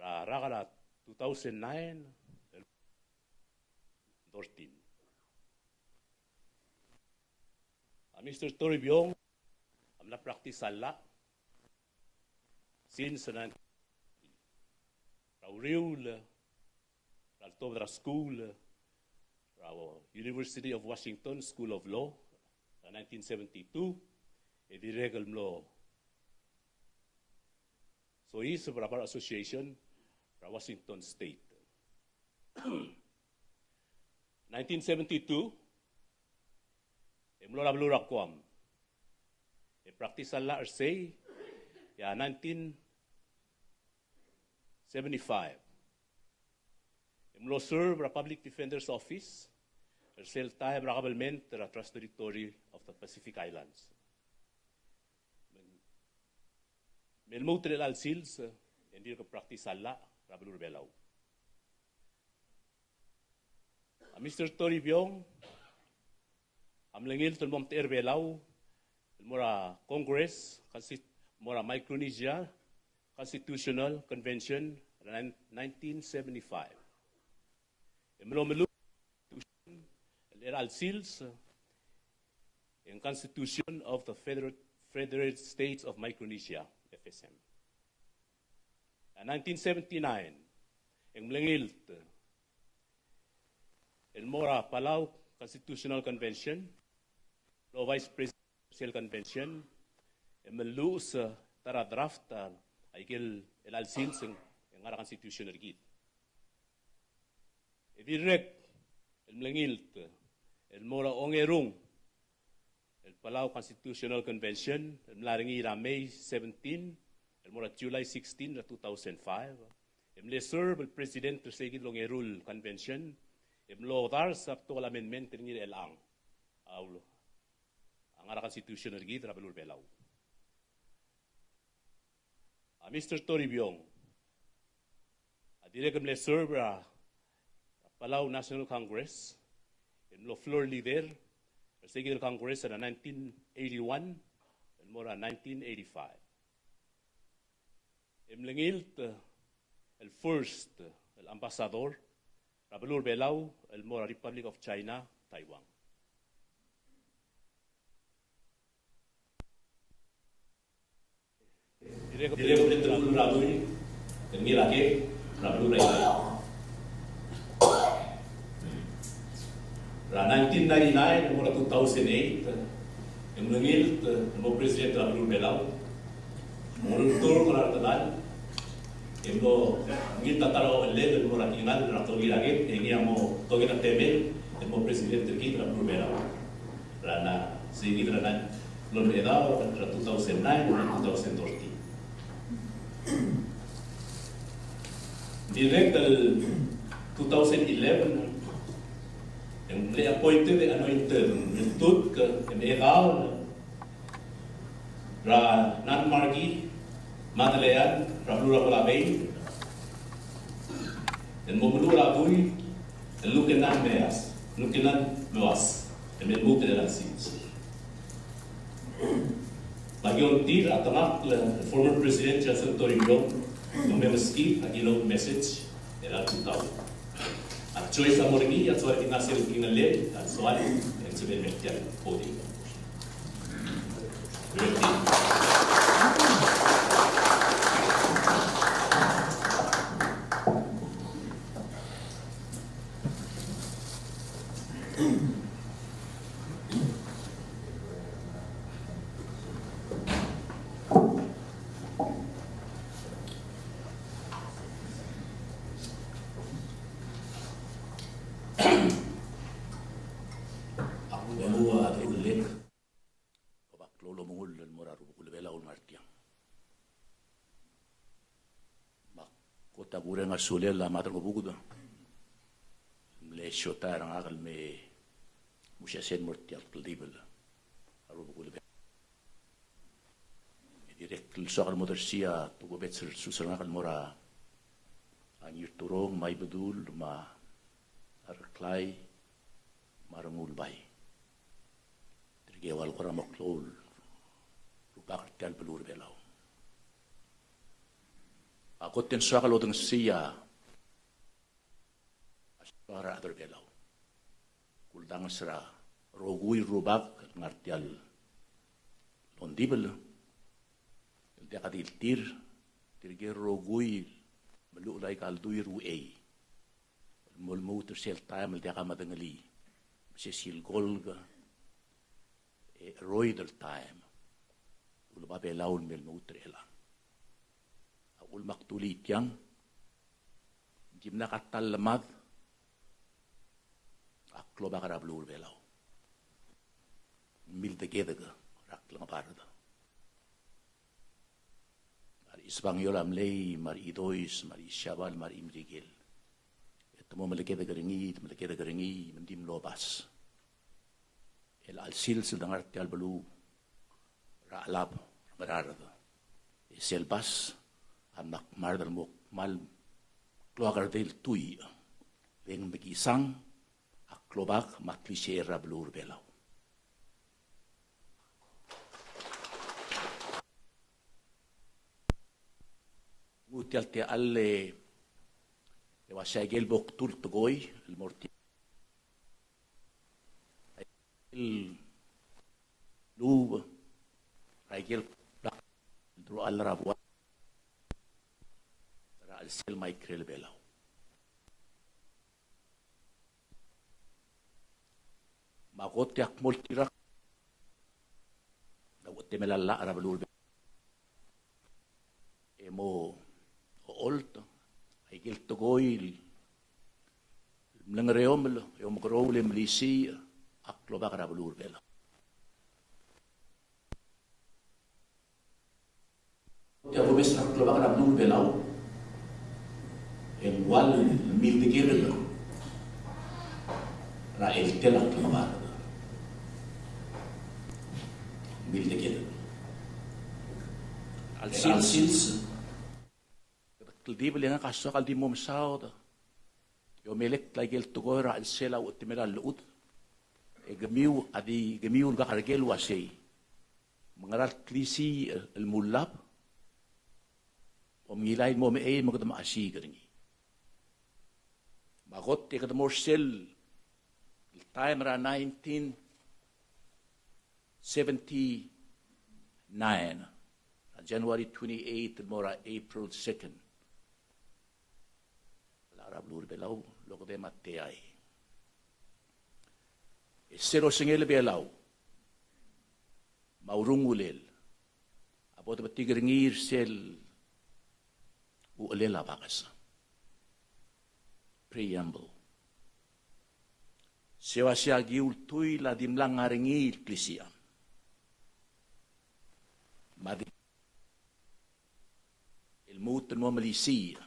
er a rak er a two thousand nine el thirteen. A Mister Toribiong a mla practice a llach since nineteen, er a uriul er a letobed er a skuul er a University of Washington School of Law er a nineteen seventy-two, e dirrek el mlo soiseb er a Bar Association er a Washington State. Nineteen seventy-two, e mlo er a beluu er a Guam. E practice a llach er sei, e a nineteen seventy-five, e mlo serve er a Public Defender's Office er sel taem er a kabelment er a Trust Territory of the Pacific Islands. Me lmuut er chelecha el sils, e ng dirk practice a llach er a beluu er a Belau. A Mister Toribiong a mle ngilt el mo omtechei er a Belau el mo er a Congress, consti-, mo er a Micronesia Constitutional Convention er a nine-, nineteen seventy-five. E mlo meluk el chelecha el sils e ng Constitution of the Federated, Federated States of Micronesia, F S M. A nineteen seventy-nine, e ng mle ngilt el mo er a Palau Constitutional Convention, el mo vice president er sel convention, e melluches, e, ta er a draft, e, a ikel chelecha el sils e ng ngar er a constitution er kid. E dirrek el mle ngilt el mo er a ongerung el Palau Constitutional Convention el mla er ngii er a May seventeen el mo er a July sixteen er a two thousand five. E mle serve el president er se kid el ongeru el convention, e mlo dars a betok el amendment er ngii er chelechang. A ul-, a ngar er a constitution er kid er a beluu er a Belau. A Mister Toribiong a dirrek el mle serve er a Palau National Congress, el mlo floor leader er se kid el Congress er a nineteen eighty-one el mo er a nineteen eighty-five. E mlengilt el first el ambassador er a beluu er a Belau el mo er a Republic of China, Taiwan. Dirrek el bla letelkul er a dui el ngii er a kek er a beluu er a Irrai. Er a nineteen ninety-nine el mo er a two thousand eight, e mlengilt el mo president er a beluu er a Belau. Mo olturk er a retelal, e mlengilt a ta er a ochellel el mo er a kingall er a tokir a kek, e ngii a mo tokir a temel el mo president er kid er a beluu er a Belau. Er a na, sei kid er a na, el mo er a two thousand nine, two thousand thirteen. Dirrek el two thousand eleven, e ng mle appointed e anointed el tutk e mechedaol er a Nan Marquee Madeleine er a beluu er a Gualabei, el mo meluchel a dui el Lukenan Meas, Lukenan Meas, el me lmuut er a sils. Me aki ongtir a tengakl el former President Johnson Toribiong, me meskid a keynote message er a tutau. A Joyce a mo er ngii, a soal er ngii a sel kingellel, a soal e ng sebechel el mei er tia el podium. Ak mo ua a delek. Obak klou el omengull el mo er a rubekul Belau el ngar tiang. Me a kot a kureng a sulel a Madrengebuked el mle siotai er ngak el me musesen mo er tia el kldibel a rubekul Belau. Me dirrek el soak el mo dersii a tokubets el sus er ngak el mo er a Ngirturong me a Ibedul me a Reklai me a Rengulbai. Tirke el ua el kora mo klou el rubak er tia el beluu er a Belau. A kot e ng soak el odengesii a soak er a rechad er a Belau. Kuldanges er a rokui el rubak el ngar tia el ongdibel el diak di el tir, tirke el rokui el meluchel aika el dui er a uchei el mo lmuut er sel taem el diak a medengelii, me sel kolk e cheroid el taem. Uleba Belau el me lmuut er chelechang. A uchul me ak dulii tiang, ng dimlak a ta el lemad a klobak er a beluu er a Belau. Mildekedek er a klengebard. A Rechesbangiol a mlei, me a Rechidois, me a Rechesiabal, me a Rechimrikel. E te mo melekedek er ngii, te melekedek er ngii, me ng di mlo bas. Chelecha el sils el dengar tia el beluu er a Chelab er a Ngaraard. E sel bas a mla kmard el mo kmal klou a kerdei el tuich. Le ng mekisang a klobak me a klisichel er a beluu er a Belau. Nguu tia el techall e uasei aike el bo kdu el tekoi el mo er tia el lub er aike el blak el deruchall er a buai er a chelsel me a ikrel Belau. Me a kot e ak mo oltirakl a uchetemel a llach er a beluu er a Belau e mo ocholt aike el tekoi el mlengereomel e omekeroul e melisiich a klobak er a beluu er a Belau. Tia bo mesa er a klobak er a beluu er a Belau e ng ua el mildekedek er a cheltel a klebard. Mildekedek. A lsils. Kede kldibel e ngak a soak el di mo mesaod e omelekl aike el tekoi er a chelsel a uchetemel a llechud. E kemiu a di, kemiu el kakerker el uasei, me ngera el klisiich el mullab? Kom ngilai el mo mechei me kede mechasiik er ngii. Me a kot e kede mo er sel taem er a nineteen seventy-nine, er a January twenty-eight el mo er a April second. Llach er a beluu er a Belau el okedei me a teai. E sel osengel a Belau me a urungulel a bo debetik er ngii er sel uchelel a bakes. Preamble. Se ua se aki ultuil a dimlak ngar er ngii el klisicham. Me a di el lmuut el mo melisiich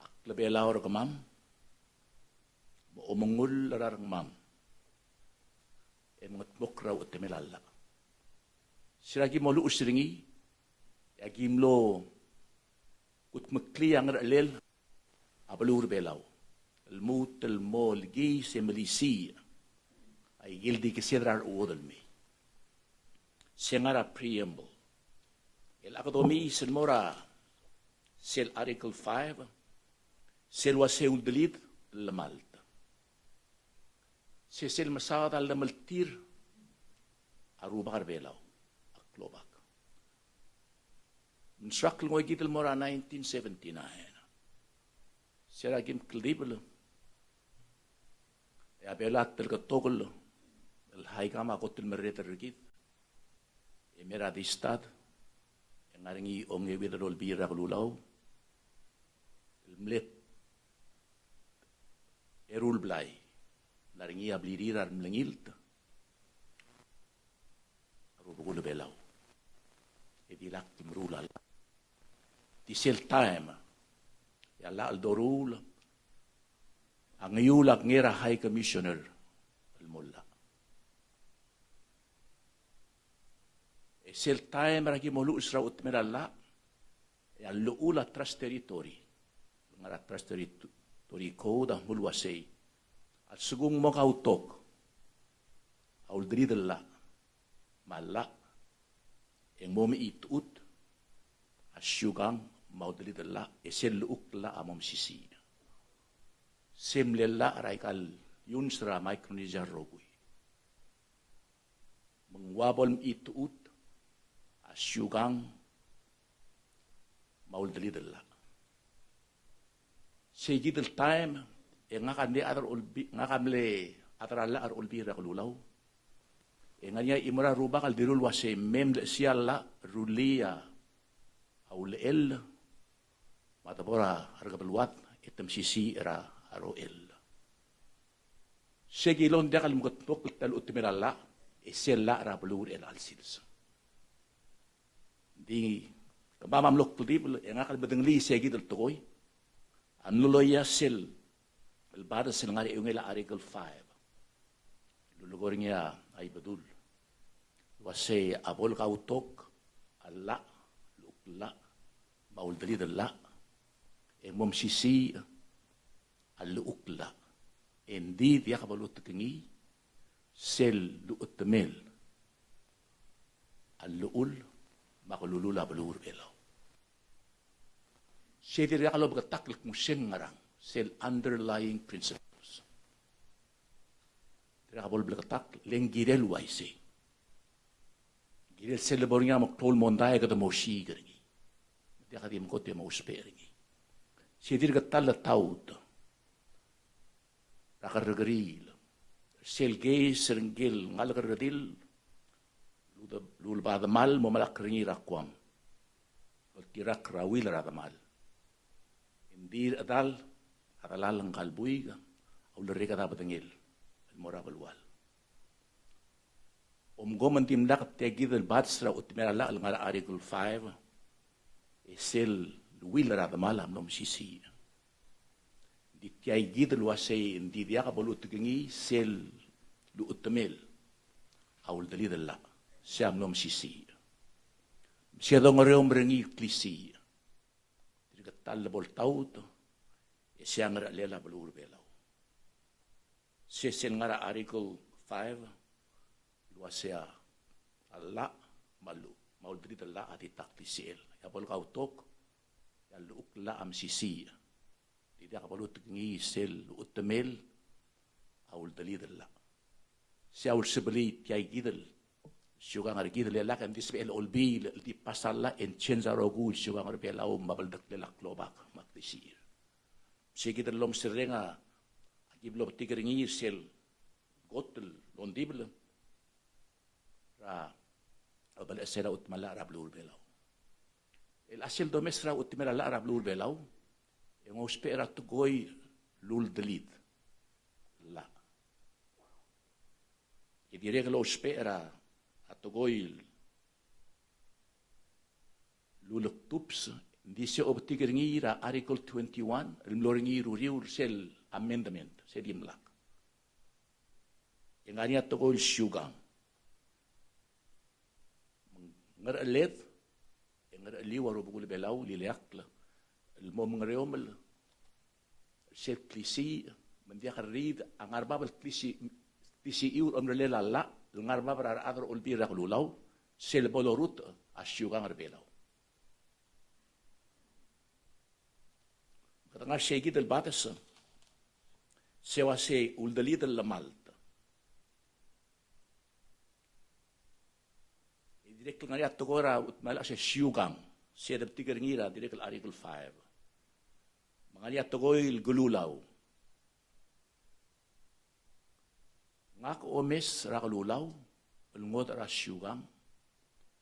a klebelau er kemam, me a omengull er a rengmam, e mengetmokl er a uchetemel a llach. Se er a ki mo luches er ngii, e aki mlo kudmeklii a ngerchelel a beluu er a Belau el lmuut el mo olkiis e melisiich aike el di kesed er a rechuodel el mei. Se ngar er a preamble. El ak domiis el mo er a sel Article five, sel ua se uldelid el lemalt. Se sel mesaod a llemeltir a rubak er a Belau, a klobak. Ng soak el ngoi kid el mo er a nineteen seventy-nine. Se er a kim kldibel, e a Belau a telketokl el haikam a kot el merreder er kid. E mei er a di stad, e ng ngar er ngii a ongeuid el olbiil er a kelulau el mle eru el blai, ng ngar er ngii a blirir a remlengilt a rubekul a Belau. E di lak meruul a llach. Di sel taem e a llach el doruul a ngiul a kengei er a High Commissioner el mo llach. E sel taem er a ki mo luches er a uchetemel a llach, e a llechul a Trust Territory, ngar er a Trust Territory Code a mle uasei, a lsekum ng mo kautok a uldelid el llach me a llach, e ng mo mechitechut a siukang me a uldelid el llach, e sel llechukl el llach a mo mesisiich. Se mle llach er aika el iungs er a Micronesia el rokui. Me ng ua bo lemechitechut a siukang me a uldelid el llach. Sei kid el taem e ngak a mle chad er a Olbi-, ngak a mle chad er a llach er a Olbiil er a Kelulau. E ng ngar er ngii a chimo er a rubak el dilu el uasei me mlechesii a llach el rullii a ulechell me a debo er a rekebeluad e te mesisiich er a rochell. Se kilong diak el meketmokl el ta el chutemel a llach, e sel llach er a beluu er chelecha el sils. Di kemam a mlo kldibel, e ngak el medengelii se kid el tekoi a mlo loia sel bades el ngar er a eungel a Article five. Lulekoi er ngii a Ibedul el uasei a bo lekautok a llach, llechukl el llach, me a uldelid el llach, e ng mo mesisiich a llechukl el llach. E ng di diak bo lutekengii sel luchetemel a llechul me a kelulul a beluu er a Belau. Se dirkak lobeketakl el kmo se ng ngerang, sel underlying principles. Dirkak bo lebeketakl, le ng kirel uaisei. Kirel sel lebo er ngii a meklou el mondai e kede mo osiik er ngii. Diak di mkot e mo ousbech er ngii. Se dirk ta el letaut er a kerrekeriil er sel keis er ngike el ngalek el redil, lude-, luleba a demal mo melakl er ngii er a Guam. Oltirakl er a will er a demal. Ng di er a chedal a delal ngka el buik a ulerreked a bedengel el mo er a belual. Omko me ng dimlak tia kid el bades er a chutemel a llach el ngar er a Article five, e sel will er a demal a mlo mesisiich. Di tia kid el uasei ng di diak bo lutekengii sel luchetemel a uldelid el llach, se a mlo mesisiich. Se dongereomel er ngii el klisiich. Dirk ta el lebo letaut, e se a ngerchelel a beluu er a Belau. Se sel ngar er a Article five, el uasei a llach me a llu-, a uldelid el llach a di ta klisichel. E a bo le kautok, e a llechukl el llach a mesisiich. Di diak bo lutekngii sel uchetemel a uldelid el llach. Se a ulsebelii tia kid el siukang er kid el lak e ng di sebechel Olbiil el di pass a llach e ng change a rokui el siukang er Belau me a beldeklel a klobak me a klisichir. Se kid el lomeserreng a ki blo betik er ngii sel kot el ongdibel er a obelechesel a chutem el llach er a beluu er a Belau. El a sel domes er a chutem el llach er a beluu er a Belau, e ng ousbech er a tekoi el uldelid el llach. E dirrek el ousbech er a tekoi el ulektups, ng di se obetik er ngii er a Article twenty-one, el mlo er ngii er uriul er sel amendment, se dimlak. E ng ngar er ngii a tekoi el siukang. Ngerecheled, e ngerecheliu a rubekul Belau el ileakl el mo mengereomel er sel klisiich, me ng diak el riid a ngar bab el klisiich, klisichiu er a omerellel a llach el ngar bab er a rechad er a Olbiil er a Kelulau, sel bo lorutech a siukang er Belau. Kede ngar sei kid el bades, se ua sei uldelid el llemalt. E dirrek el ngar er ngii a tekoi er a chutem el llach se siukang, se de betik er ngii er a dirrek el Article five. Me ng ngar er ngii a tekoi el kelulau. Ngak a omes er a kelulau el ngodech er a siukang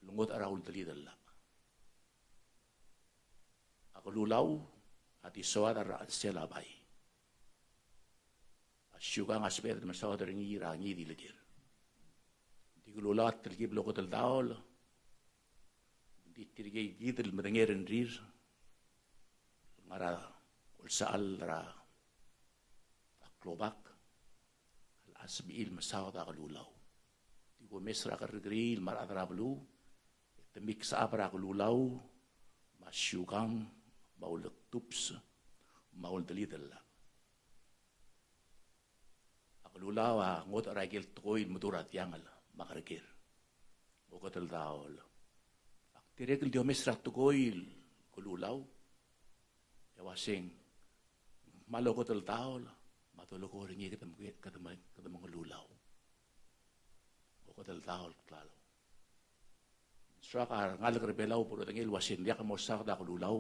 el ngodech er a uldelid el llach. A kelulau a di soad er a chelsel a bai. A siukang a sebeched el mesaod er ngii er a ngii di el ker. Di kelulau a telkib el okedeldaol, di tirkei kid el medengei a rengrir el ngar er a olsechall er a klobak el sebechir el mesaod a kelulau. Di komes er a kerrekeriil me a rechad er a beluu, e te mix up er a kelulau me a siukang me a ulektups me a uldelid el llach. A kelulau a ngodech er a ikel tekoi el meduch er a tiangel me a kereker. Okedeldaol. Ak dirrek el di omes er a tekoi el kelulau, e ua se ng kmal okedeldaol me a dolekoi er ngii e kede me, kede me, kede mengelulau. Okedeldaol klalo. Soak a rengalek er Belau bo lodengei el ua se ng diak mosaod a kelulau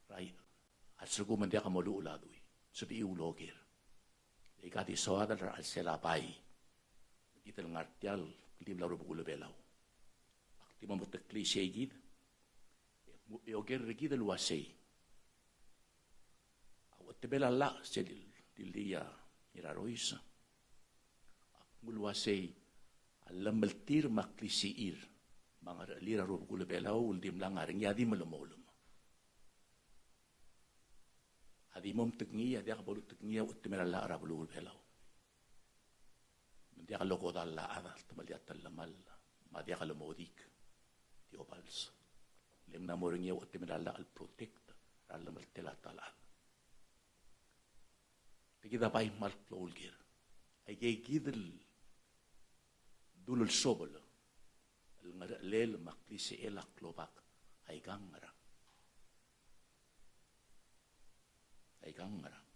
er a, a lsekum ng diak moluchel a dui. Sebechiu el oker. E aika di soad er a chelsel a bai. Kid el ngar tia el klibel a rubekul Belau. Ak di mo meteklii sei kid. E mo, e oker er kid el ua sei. A uchetemel a llach sel di, di, di a Ngirarois. Ak nguu el ua sei a llemeltir me a klisichir me a ngerechelir a rubekul Belau el dimlak ngar er ngii a di melemolem. A di mo metekngii, a diak bo lutekngii a uchetemel a llach er a beluu er Belau. Me ng diak lokodall a chad el temel a tellemall, me a diak lomodik di obals. Le ng mla mo er ngii a uchetemel a llach el protect er a llemeltel a ta el chad. Te kid a bai kmal klou el ker. Aike kid el dulel sobel el ngerechelel me a klisichel a klobak, aika ng ngerang. Aika ng ngerang.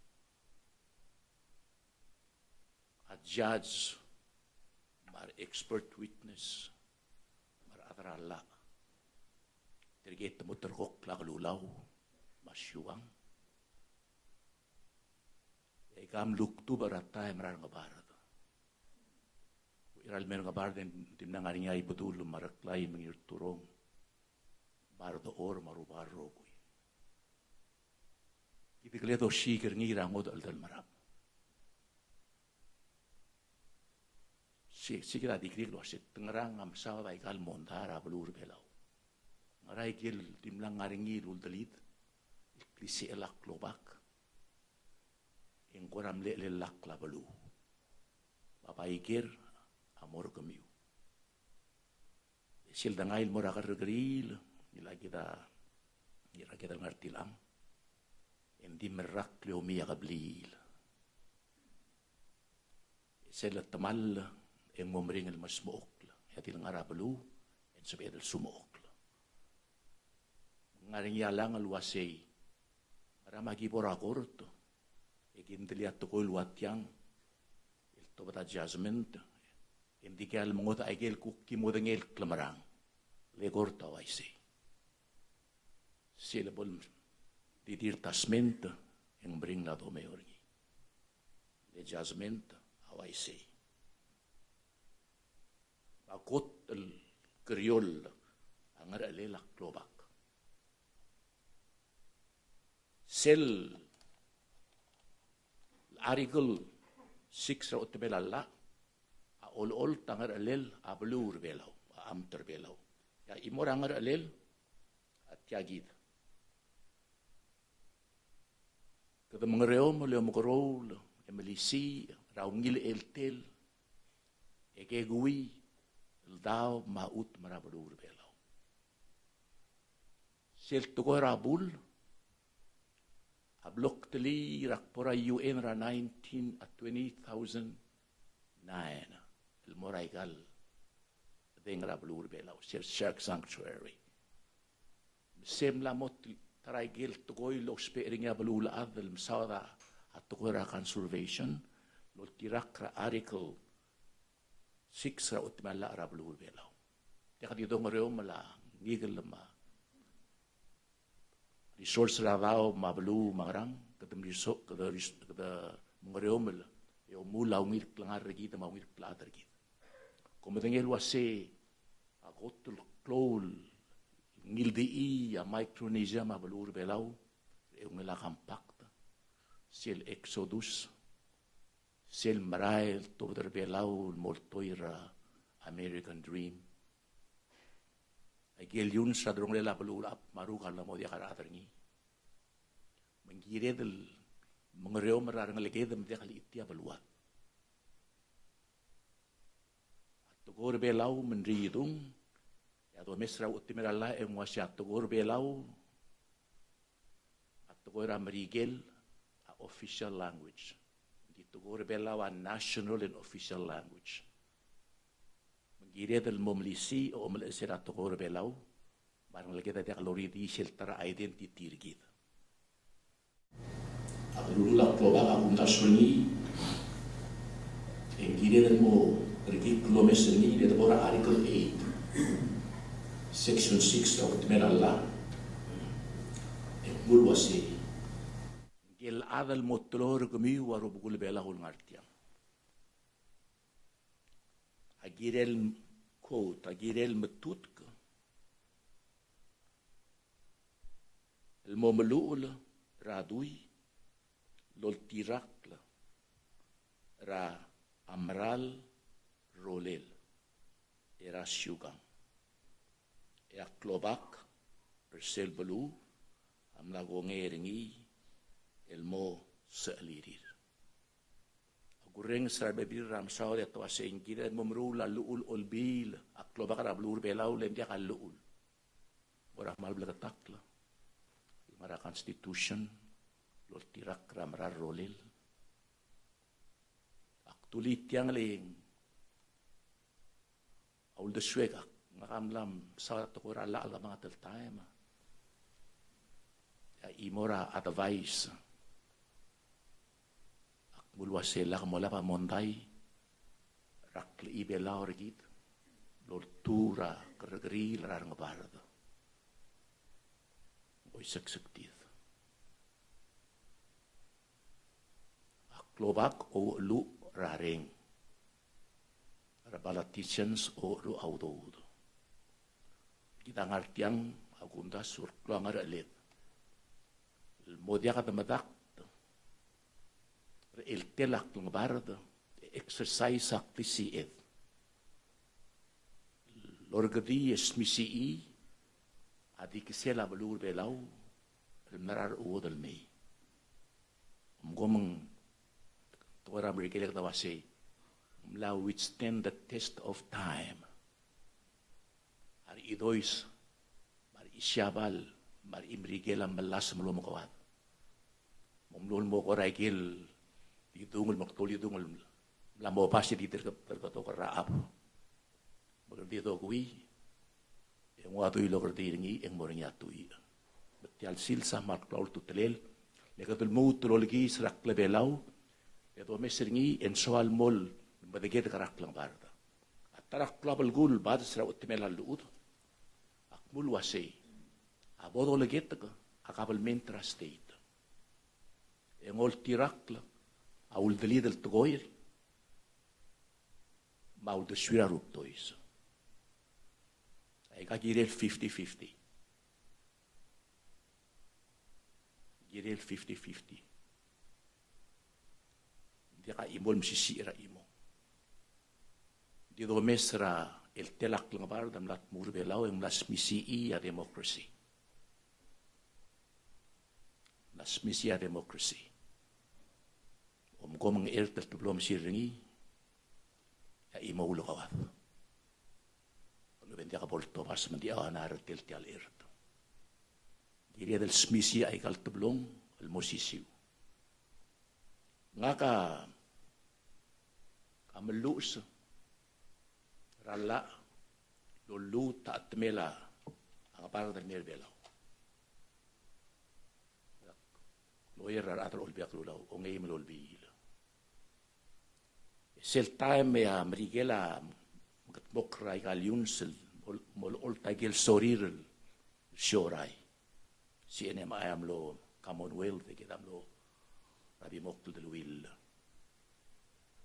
A judge, me a re expert witness, me a rechad er a llach, tirke te mo ulterekokl a kelulau me a siukang. E aika a mluktubech er a taem er a Rengebard. Uchei er a lemei er a Rengebard e ng dimlak ngar er ngii a Ibedul me a Reklai me a Ngirturong me a Redechor me a Rubak el rokui. Kid a kle dosiik er ngii er a ngodech el delmerang. Se, se kid a di krik el ua se te ngerang a mesaod aika el mondai er a beluu er Belau. Ngera ikel dimlak ngar er ngii el uldelid el klisichel a klobak e ng kora mle chelellakl a beluu. Me a bai ker a mo er kemiu. E sel dengai el mo er a kerrekeriil, ngilai kid a, ngilai kid el ngar tilechang, e ng di merrak el omii a kebliil. E sel letemall e ng mo meringel el mesmechokl, e a di le ngar er a beluu e sebeched el sumechokl. Ng ngar er ngii a langel el uasei, ngera me aki bo er a kort e ki mdelii a tekoi el ua tiang el tobed a judgment, e ng dikea el mengodech a ikel kuk ki modengei el klemerang. Le kort a uaisei. Sel bo el di dirtasment e ng bring a domayor er ngii. Le judgment a uaisei. Me a kot el kerior a ngerchelel a klobak. Sel Article six er a otemel a llach a olecholt a ngerchelel a beluu er Belau, a amt er Belau. E a chimo er a ngerchelel a tia kid. Kede mengereomel e omekeroul e melisiich er a ungil cheltel e kekeuii el daob me a chutem er a beluu er Belau. Sel tekoi er a bull a blo ktelii er a kbo er a U N er a nineteen, a twenty thousand nine, el mo er a ikal deng er a beluu er Belau, sel Shark Sanctuary. Me se mla mo ta er a ikel tekoi el ousbech er ngii a beluulechad el mesaod a tekoi er a conservation, el oltirakl er a Article six er a otemel a llach er a beluu er Belau. Tia kede di dongereomel a ngikel me a resource er a daob me a beluu me a ngerang, kede meriso-, kede ris-, kede mengereomel e omuul a ungil klengar er kid me a ungil klechad er kid. Kom medengei el uasei a kot el klou el ngildechii a Micronesia me a beluu er Belau er a eungel a compact, sel Exodus, sel merael el tobed er Belau el mo oltoir er a American Dream. Aike el iungs er a delongelel a beluulechad me a rukal a mo diak a rechad er ngii. Me ng kired el mengereomel er a rengeleked me diak el chitii a beluad. A tekoi er Belau me ng ridung, e a domes er a uchetemel a llach e ng uasei a tekoi er Belau a tekoi er a Merikel a official language. Ng di tekoi er Belau a national and official language. Me ng kired el mo melisiich e omelechesel a tekoi er Belau, me a rengeleked a diak loridii sel ta er a identity er kid. A beluu er a klobak a kumdasu er ngii, e ng kired el mo er ngii el omes er ngii, le de bo er a Article eight, Section six er a uchetemel a llach, e ng kmo el uasei, ngike el chad el mo teloi er kemiu a rubekul Belau el ngar tiang, a kirel, quote, a kirel metutk el mo meluchel er a dui el oltirakl er a mera el rolel er a siukang. E a klobak er sel beluu a mla kongei er ngii el mo sechelirir. A kurrenges er a rebebil er a mesaod e te uasei ng kired el mo meruul a llechul olbiil a klobak er a beluu er Belau le ng diak a llechul. Ng kora kmal bleketakl el ngar er a Constitution el oltirakl er a mera el rolel. Ak dulii tiang le ng a uldesuek, ak, ngak a mla mesaod a tekoi er a llach el kemanget el taem. E a chimo er a advice, ak kmo el uasei lak molab a mondai er a klechibelau er kid el oltuu er a kerrekeriil er a rengebard. Oiseksek tir. A klobak a oucheluch er a reng, a re politicians a oucheluch a udoud. Kid a ngar tiang a kumdasu el klou a ngercheled el mo diak de medakt er a cheltel a klengebard e exercise a klisiched el orrekedii e smisichii a dikesel a beluu er Belau el mla er a rechuodel el mei. Omko me ng tekoi er a Merikel e kede uasei ng mla withstand the test of time. A re Chidois, me a re Chisiabal, me a re Merikel a mellasem el omekoad. Me ng mlo el mo kora ikel lidung el, me kede lidung el mla mo obas e di terke-, terketok er a chab. Me kede di dokuii, e ng ua dui el okerdii er ngii e ng mo er ngii a tuich. Me tia el sils a kmal klou a ultutelel, le kede lmuut el olekiis er a klebelau, e domes er ngii e ng soal mo el medekedek er a klengebard. A ta er a klou a belkul el bades er a uchetemel a llechud, a kmu el uasei, a bo dolekedek a kabelment er a state e ng oltirakl a uldelid el tekoi me a uldesuir a rubdois. Aika kirel fifty fifty. Kirel fifty fifty. Ng diak a chimo el mesisiich er a chimo. Ng di domes er a eltel a klengebard el mla tmuu er a Belau e ng mla smisichii a democracy. Ng mla smisichii a democracy. Omko me ng ert el teblo mesil er ngii, e a chimo a ulekauad. Lobeng, ng diak bo letobas me ng di ua ngera a retel tia el ert. Kired el smisichii aika el teblong el mo osisiu. Ngak a, a melluches er a llach el olluut a chetemel a ngebard el mei er a Belau. Lawyer er a rechad er a Olbiil er a Kelulau, ongeim el olbiil. E sel taem e a Merikel a mekedmokl er aika el iungs el mo, mo olecholt aike el sorir el siorai. C N M I a mlo Commonwealth, e kid a mlo er a bimokl el deleuill.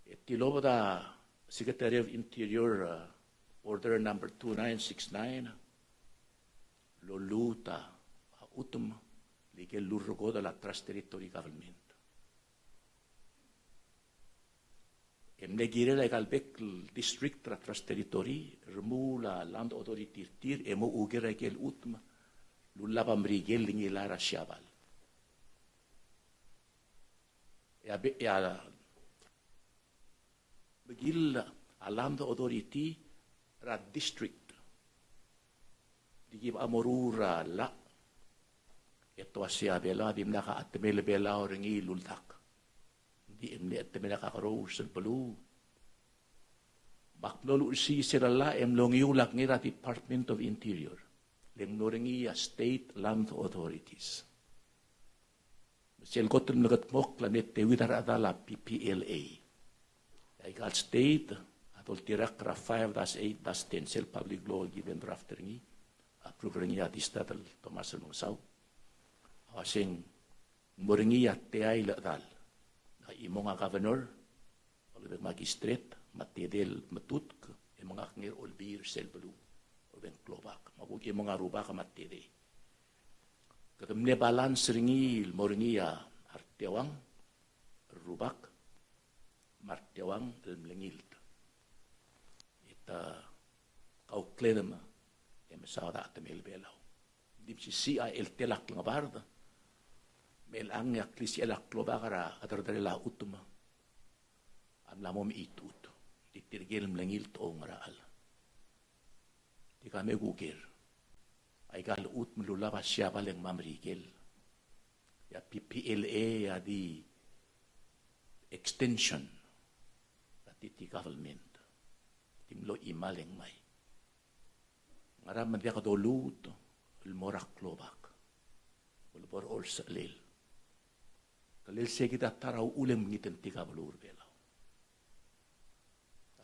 E tilobed a Secretary of Interior, uh, Order number two nine six nine, el olluut a chutem el ikel lurrekodel a Trust Territory Government. E mle kirel aika el bek el district er a Trust Territory, remuul a Land Authority er tir, e mo oker aike el chutem el ullab a Merikel el ngilai er a Siabal. E a be-, e a mekill a Land Authority er a district. Di ki bo moruul er a llach e te uasei a Belau a dimlak a chetemel a Belau er ngii el uldak. Ng di mle chetemel a kakerous el beluu. Me ak mlo luchesii sel llach e mlo ngiul a kngei er a Department of Interior, le ng mlo er ngii a State Land Authorities. Me sel kot el mle kedmokl a mle teuid a rechedal a P P L A. Aika el state a doltirakl er a five dash eight dash ten, sel public law el ki ben draft er ngii, approve er ngii a Distad el Thomas Remengesau. A uaseng ng mo er ngii a teai el chedal. A chimong a governor, a lobeng a magistrate, me a tedei el metutk, e menga a kngei er a olbiil er sel beluu. A lobeng klobak, me a kuk chimong a rubak me a tedei. Kede mle balance er ngii el mo er ngii a reteuang el rubak, me a reteuang el mlengilt. E te kaukledem e mesaod a chetemel a Belau. Ng di mesisiich a eltel a klengebard, me chelechang e a klisichel a klobak er a chederederel a chutem a mla mo mechitechut. Di tirke el mlengilt a oungerachel. Di ka me kuker. Aika el chutem el ullab a Siabal e ng mo er a Merikel. E a P P L A a di extension er a T T government. Di mlo chimal e ng mai. Ngera me ng diak doluut el mo er a klobak, el bo er a olsechelel? Kelel sei kid a ta er a uchul e ng mengitentik a beluu er a Belau.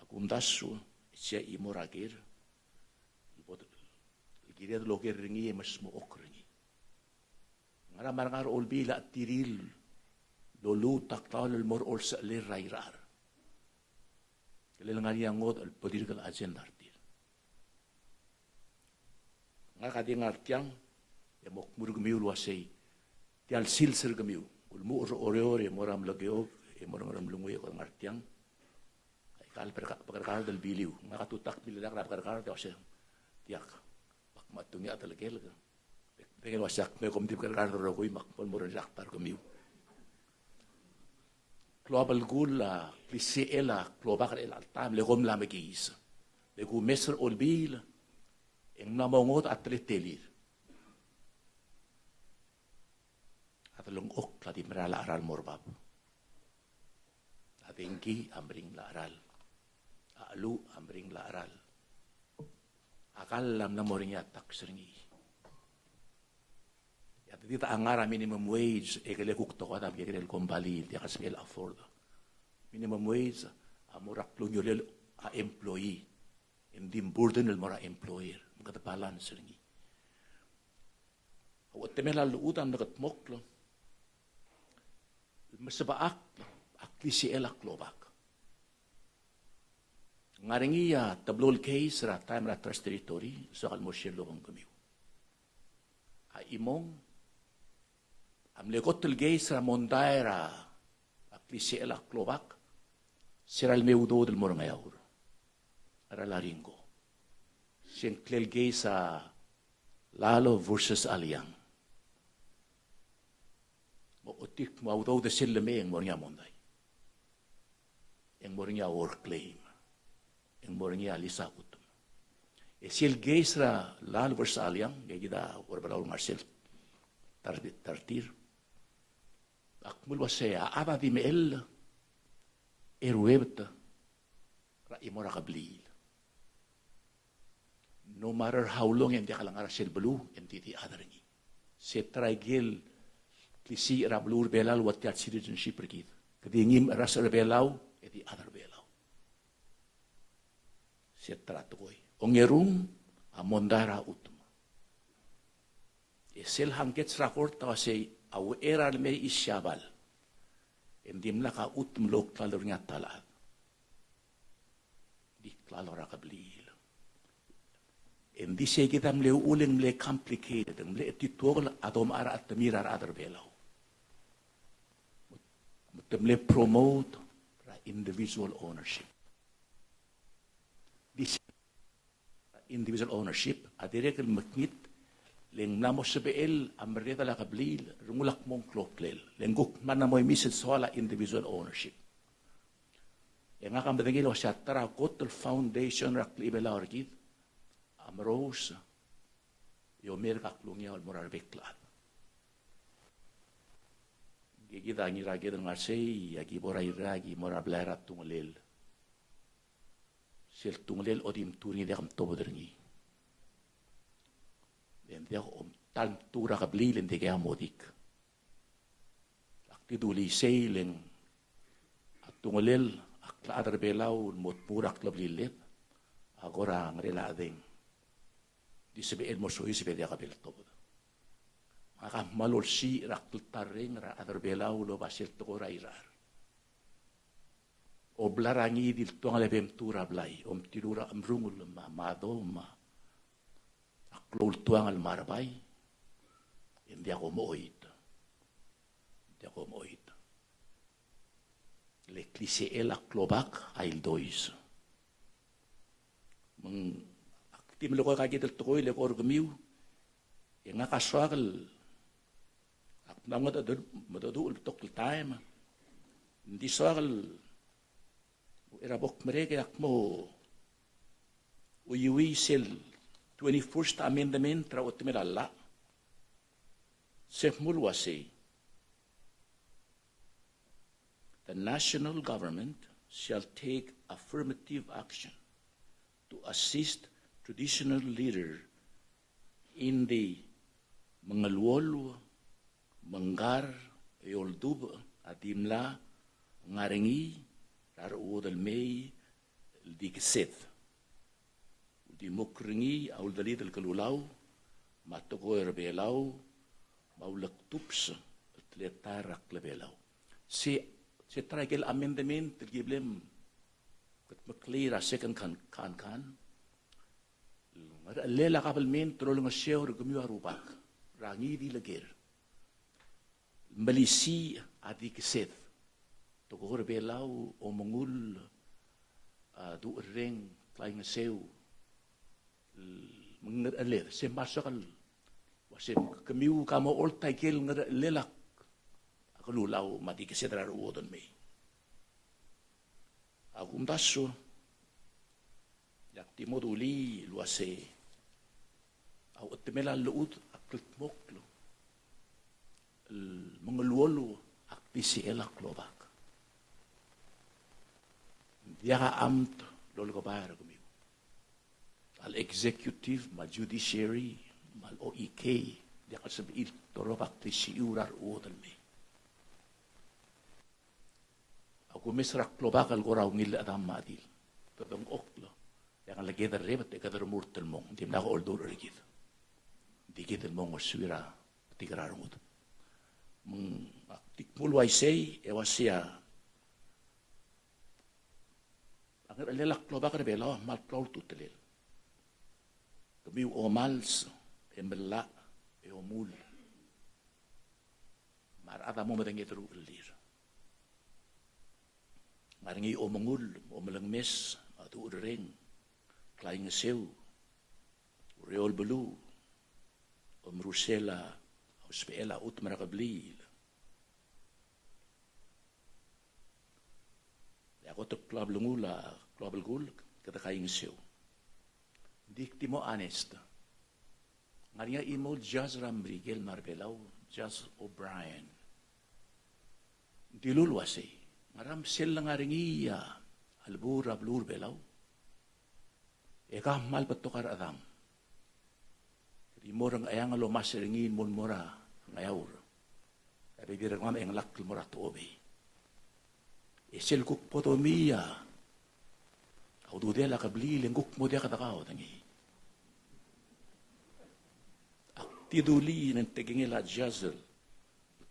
A kumdasu, sei a chimo er a ker el bo, el kired el oker er ngii e mesmechokl er ngii. Ngera me a rengar er a Olbiil a chetirir el loluut a klaol el mo er a olsechelel er a irechar? Kelel ngar er ngii a ngodech el political agenda er tir. Ngak a di ngar tiang e mo kmu er kemiu el uasei, tia el sils er kemiu, ulemuchel er a Oreor e mo er a Melekeok e mo er a Ngeremlengui e kede ngar tiang. Aika el bekerkard el biliu. Ngak a tutau el milelakl er a bekerkard e uasei, diak, me ak mo ungil a telekelek. Bek el uasei ak me kom di bekerkard el rokui me ak mo el mo er a ta er kemiu. Klou a belkul a klisichel a klobak er chelecha el taem, le kom mla mekiis. Le kumes er a Olbiil e ng mla mo ngodech a teletelir. A delengchokl a di mera el cheral el mo er bab. A dengki a meringel a cheral. A cheluch a meringel a cheral. a kall a mla mo er ngii a tax er ngii. E a di ta ngar er a minimum wage, e kele kuk tekoi a di kekerei el kombalii, diak el sebechel afford. Minimum wage a mo er a klungiolel a employee, e ng di burden el mo er a employer, me kede balance er ngii. A uchetemel a llechud a mle kldmokl el mesebechakl a klisichel a klobak. Ng ngar er ngii a teblo el case er a taem er a Trust Territory, soak el mo er sel lobengkemiu. A chimong a mle kot el case er a mondai er a klisichel a klobak, se er a leme udoud el mo er a Ngeaur er a Laringo. Se ng ngklel case a Lalo versus Aliang. Mo otik mo a udoud er sel lemei e ng mo er ngii a mondai. E ng mo er ngii a ore claim. E ng mo er ngii a lease a chutem. E sel case er a Lalo versus Aliang, e kid a Uherbelau el ngar sel ta er, ta er tir. Ak mle uasei a chad a di mechell e ruebet er a chimo er a kebliil. No matter how long e ng diak lengar er sel beluu, e ng di di chad er ngii. Se ta er a ikel klisiich er a beluu er a Belau el ua tia el citizenship er kid. Ke di ngii el rasech er a Belau, e di chad er a Belau. Se ta er a tekoi. Ongerung a mondai er a chutem. E sel hangkets er a kort a uasei a uchei er a lemei er a Siabal e ng dimlak a chutem el ouklalo er ngii a ta el chad. Di klalo er a kebliil. E ng di sei kid a mle uchul e ng mle complicated, e ng mle chetituokel a domechar a chetemir a rechad er a Belau. Me te mle promote er a individual ownership. Di sei individual ownership a dirrek el mekngit, le ng mla mo sebechel a merredel a kebliil, rengul a kmo ng kloklel. Le ng kuk mla mo imis el soal a individual ownership. E ngak a medengei el uasei a ta er a kot el foundation er a klechibelau er kid a merous e omerk a klungiaol el mo er a rebek el chad. Ngike kid a Ngiraked el ngar sei, a ki bo er a Irrai, a ki mo er a blai er a Tungelel. Sel Tungelel a di mtuu er ngii e diak mtobed er ngii. E ng diak omtal mtuu er a kebliil e ng dikea modik. Ak di dulii sei le ng a Tungelel a klechad er a Belau el mo tmuu er a klebliled a kora ngerel a chedeng. Di sebechel mo soiseb e diak a bel tobed. Ngak a kmal olsiich er a kltarreng er a rechad er a Belau el oba sel tekoi er a Irrai. Obla er a ngii di el tuang el bem mtuu er a blai, omtiluu er a chemrungel me a mado me a klou el tuang el marbai, e ng diak omechoit. Diak omechoit. Le klisichel a klobak a ildois. Me ng ak di melekoi a kid el tekoi el eko er kemiu, e ngak a soak el, ak mla mengedecheduch, mengedecheduch el betok el taem. Ng di soak el, er a bo kmerek e ak mo chuiuii sel twenty-first Amendment er a uchetemel a llach. Se kmo el uasei, the national government shall take affirmative action to assist traditional leader in the mengeluolu, mengkar, e oldubech a dimla ngar er ngii er a rechuodel mei el di kesed. Di mo er ngii a uldelid el kelulau, me a tekoi er a Belau, me a ulekdubs el teletael er a klebelau. Se, se ta er a ikel amendment el ki bla mkedmeklii er a second kan, kan, kan. Ngerchelel a kabelment el olengeseu er kemiu a rubak er a ngii di el ker. Melisiich a di kesed. Tekoi er a Belau, omengull, a ducherreng, klaingeseu, me ng ngerchelel, se mla soak el uasei kemiu ka mo olt a ikel ngerchelel a kelulau me a di kesed er a rechuodel mei. A kumdasu, e ak di mo dulii el uasei a uchetemel a llechud a kldmokl el mengeluolu a klisichel a klobak. Ng diak a amt el olekebai er kemiu. a le executive, me a le judiciary, me a le O E K, diak el sebechir el torobak a klisichiu er a rechad el mei. A kumes er a klobak el kora ungil el chedam me a chedil. Te dengchokl. E a ngeleked el rebet e kede remurt el mong. Ng dimlak a oldurech er kid. Ng di kid el mong er suir a betik er a rengud. Me ng, ak di kmo el uaisei, e uaisei a ngerchelel a klobak er a Belau a kmal klou a ultutelel. Kemiu a omals, e melai, e omuul. Me a rechad a mo medengei a deruchellir. Ng ngar er ngii a omengull, omelengmes, a ducherreng, klaingeseu, ureor el beluu, omerusel a usbechel a chutem er a kebliil. E a kot el klou a belkul, a klou a belkul, kede kaingeseu. Ng di ak di mo honest. Ng ngar er ngii a chimo el judge er a Merikel me a Belau, Judge O'Brien. Ng dilu el uaisei, ngera me sel lengar er ngii a lebuul er a beluu er a Belau e ke kmal betok a rechedam. Kede di mo er a Ngcheangel el omes er ngii el mo, mo er a Ngeaur. A bebil er kemam e ng lak el mo er a Tochobei. E sel kuk bo domii a ududel a kebliil e ng kuk mo diak dekaodengei. Ak di dulii e ng tekingel a judge el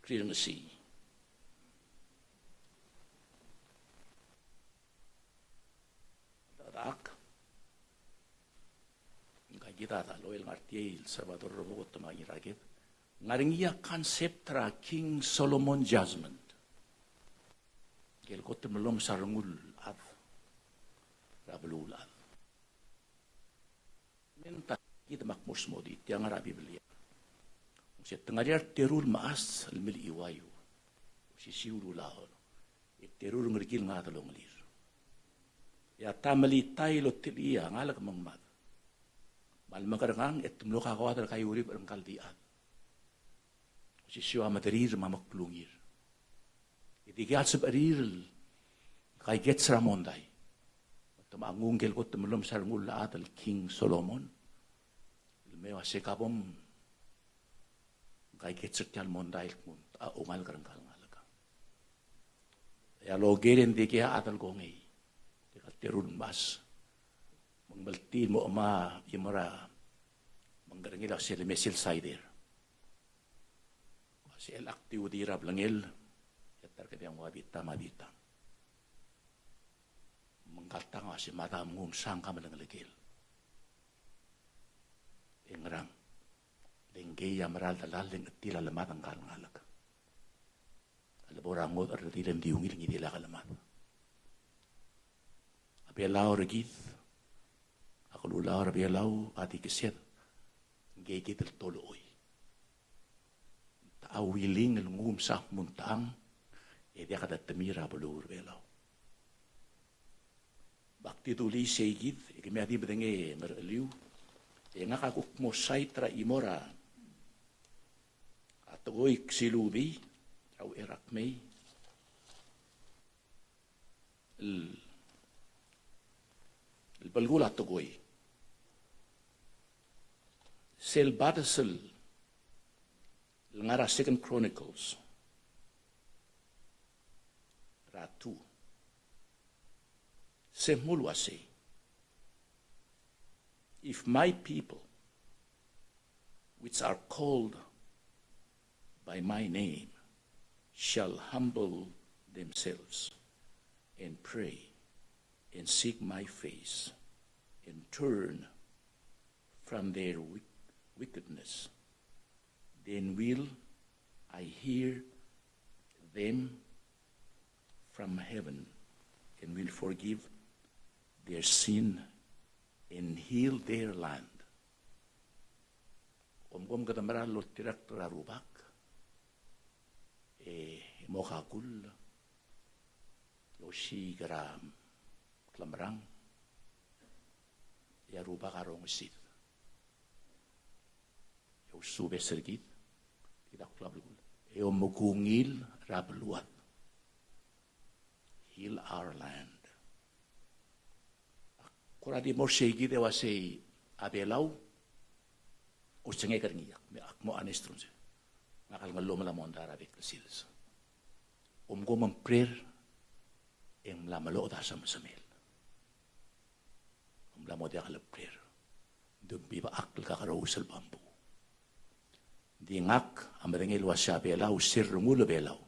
krirrengesii. Dak, ngka kid a ta el oel ngar tiei el Salvador Robo, kot me a ngiraked. Ngar er ngii a concept er a King Solomon judgment. Ngike el kot el melemolem a rengul el chad er a beluulechad. Me ng ta kid me ak mo smodii, tia ngar er a Biblia. Ng se te ngar er ngii a reteru el mechas el melechiuaiu. Osisiu el ulaol. E teru el ngerekiil el ngar er a delongelir. E a ta melitai el otelechii a ngalek me ng mad. Me a lemekerang e te mlo kakoad er a kaiuribech er ngka el di chad. Osisiu a mederir me a meklungir. E dikea el sebechir el kaikets er a mondai. Te mo nguu ngike el kot el melemolem a rengul el chad el King Solomon el mei el uase ka bom kaikets er tia el mondai el kmo ng techa a oungalek er ngka el ngalek. E a loker e ng dikea a chad el kongei. Dikea el teru el mechas. Me ng meltii el mo chema, chimo er a, me ng kerengel a sel lemesel saider. Uase chelecha ak di udir a blengel, e ta er kede nguu a bitang me a bitang. Me ngka el tang a uase, madam, nguu msang, ka melengelekel. E ngerang? Le ngkei a mera el delal le ng chetil a lemad ngka el ngalek. A lebo er a ngodech el redil e ng di ungil, ngii di lak lemad. A Belau er kid, a kelulau er a Belau a di kesed, ngkei kid el tolechoi. Te a willing el nguu msang me ng tang, e diak detemir a beluu er a Belau. Me ak di dulii sei kid, e kemiu a di medengei e ngercheliu, e ngak a kuk mo cite er a chimo er a tekoi el Ksilubii, er a uchei er a kmei, el, el belkul a tekoi. Sel bades el ngar er a Second Chronicles er a two. Se mo el uasei, "If my people, which are called by my name, shall humble themselves and pray and seek my face and turn from their wick-, wickedness, then will I hear them from heaven and will forgive their sin and heal their land." Kom, kom kede mera el oltirakl er a Rubak, e mo kakull el osiik er a klemerang, e a Rubak a rongesii. E ousubes er kid, kid a klou a belkul. E omekungil er a beluad. Heal our land. Ak kora di mo er sei kid e uasei, a Belau, osengek er ngii, ak mo honest er ngii. Ngak a lengellomelamondai er a bek el sils. Omko me ng prayer, e ng mla meloched a semesemel. Ng mla mo diak le prayer. Ng di bibechakl el kakerous el bamboo. Ng di ngak a medengei el uasei a Belau, sel rengul a Belau,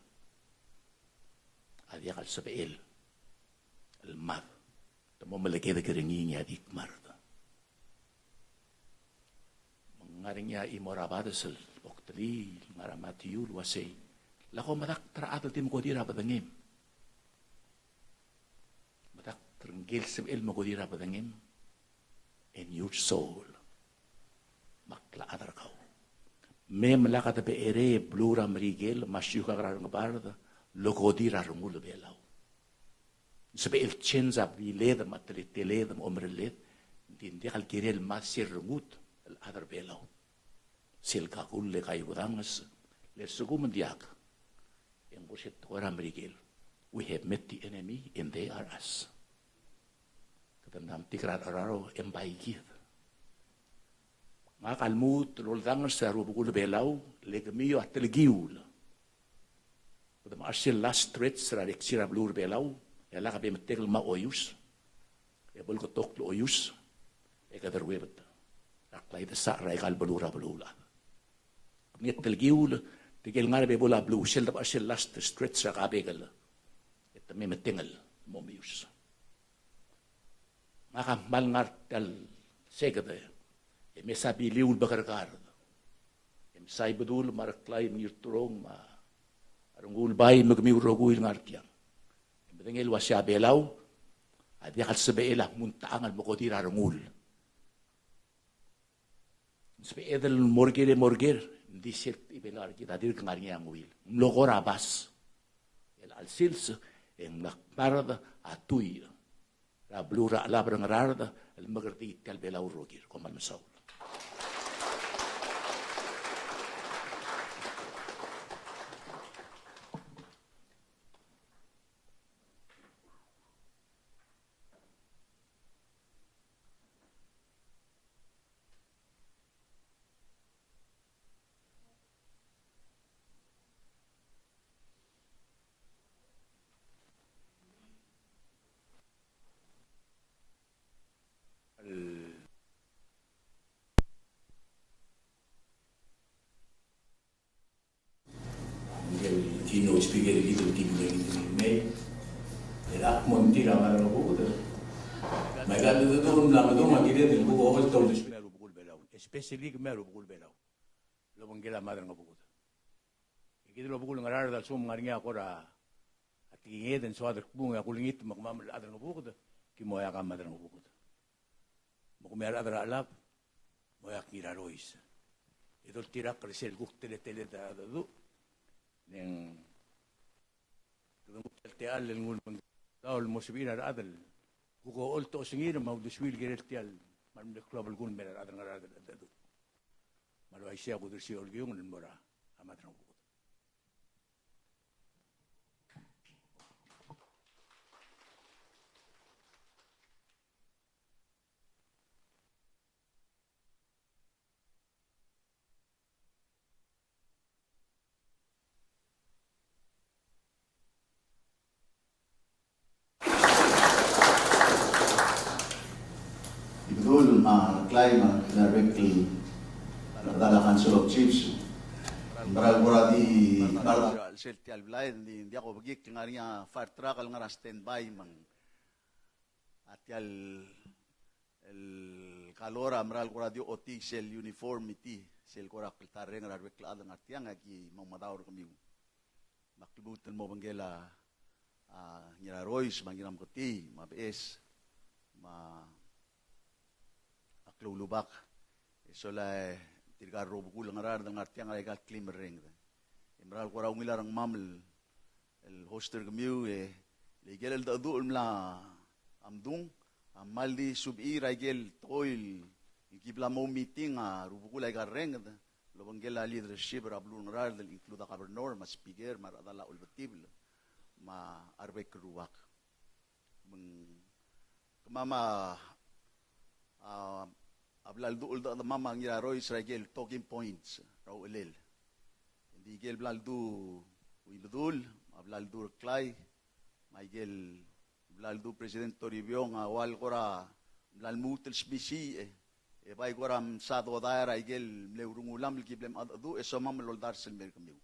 a diak el sebechel el mad. Te mo melekedek er ngii e ng di kmard. Me ng ngar er ngii a chimo er a bades el boktelii, ngar er a Matiu el uasei, lak omedakt er a chad el di mekodir a bedengem. Medakt er ngike el sebechel el mekodir a bedengem, and your soul. Me a klechad er kau. Me lak debecherei a beluu er a Merikel me a siukang er a Rengebard el okodir a rengul a Belau. Sebechel change a bliled me a teleteled me a omerelled, ng di ng diak el kirel el mad sel rengud el chad er a Belau. Sel kakull e kaiuedanges, le lsekum ng diak, e ng ko er se tekoi er a Merikel. We have met the enemy and they are us. Kede mla metik er a recheraro e ng bai kid. Ngak a lmuut el oldanges er a rubekul a Belau, le kemiu a telekiul. Kede mechar sel last stretch er a reksi er a beluu er a Belau, e lak bo metengel me a oius, e bo leketok el oius, e kede ruebet er a klaidesachel er aika el beluu er a beluulechad. Kemiu a telekiul, tirke el ngar er a bebul a beluu, sel debechar sel last stretch er a kabekel, e te me metengel mo meius. Ngak a kmal ngar tia el seked e mesa biliu el bekerkard. E mesa Ibedul me a Reklai me a Ngirturong me a Rengulbai me kemiu el rokui el ngar tiang. E medengei el uasei a Belau a diak el sebechel a kmo ng techang el mekodir a rengul. Ng sebeched el mo er ker e mo er ker, ng di sel Belau er kid a dirk ngar er ngii a ngii el mlo ko er a bas. El chelsils e ng mla kmard a tuil er a beluu er a Chelab er a Ngaraard el mekerdii tia el Belau el rokir. Kom kmal mesaul. Ngike el keynote speaker er kid el di mle ngii el mei. E ak mo tir a Madrangebuked. Me aika el dedu el mla medung a kired el kuk ocholt a uldesuir a rubekul Belau, especially kemiu a rubekul Belau el obengkel a Madrangebuked. E kid el obekul Ngaraard a lsekum ng ngar er ngii a kora tekinged e ng soad el kbung e a kulengit me kemam el chad er a Ngebuked, ki mo oeak a Madrangebuked. Me kemiu a rechad er a Chelab, mo oeak Ngirarois. E doltirakl er sel kuk teleteled a dedu. E ng kede nguu tia el techall el nguu el mo sebechir a rechad el kuk ocholt a osengir me a uldesuir el kirel tia el kmal mle klou a belkul el mei er a rechad er a Ngaraard el dedu. Me a le uaisei e a kudersii a olkiung el mo er a Madrangebuked. Ibedul me a Reklai me a rebek el, me a rebek el Council of Chiefs. Mera el kora di, mera el sel tia el blai, ng di, ng diak obekik, ng ngar er ngii a fire truck el ngar er a standby me ng a tia el, el color a mera el kora di ochotii sel uniformity, sel kora kltarreng er a rebek el chad el ngar tiang, e aki mo medaur er kemiu. Me ak lmuut el mo obengkel a, a, Ngirarois, me a Ngirameketii, me a Beches, me a Kloulubak. E sola e tirka el rubekul el Ngaraard el ngar tiang er aika el klemerrenged. E mera el kora ungil a rengmam el, el host er kemiu, e le ikel cheldecheduch el mla mdung a kmal di subechii er aike el tekoi el ki bla mo meeting a rubekul aika el renged el obengkel a leadership er a beluu er a Ngaraard el include a governor me a speaker me a rechedal a olbetibel me a rebek el rubak. Me ng kemam a, a, a bla ledu el de, de mama Ngirarois er a ikel talking points er a uchelel. Ng di ikel bla ledu Uibedul, a bla ledu Reklai, me a ikel bla ledu President Toribiong a ua el kora bla lmuut el smisiich e, e bai kora msa dodai er a ikel mle urungulam el ki ble mengedecheduch e somam el oldars el mer kemiu.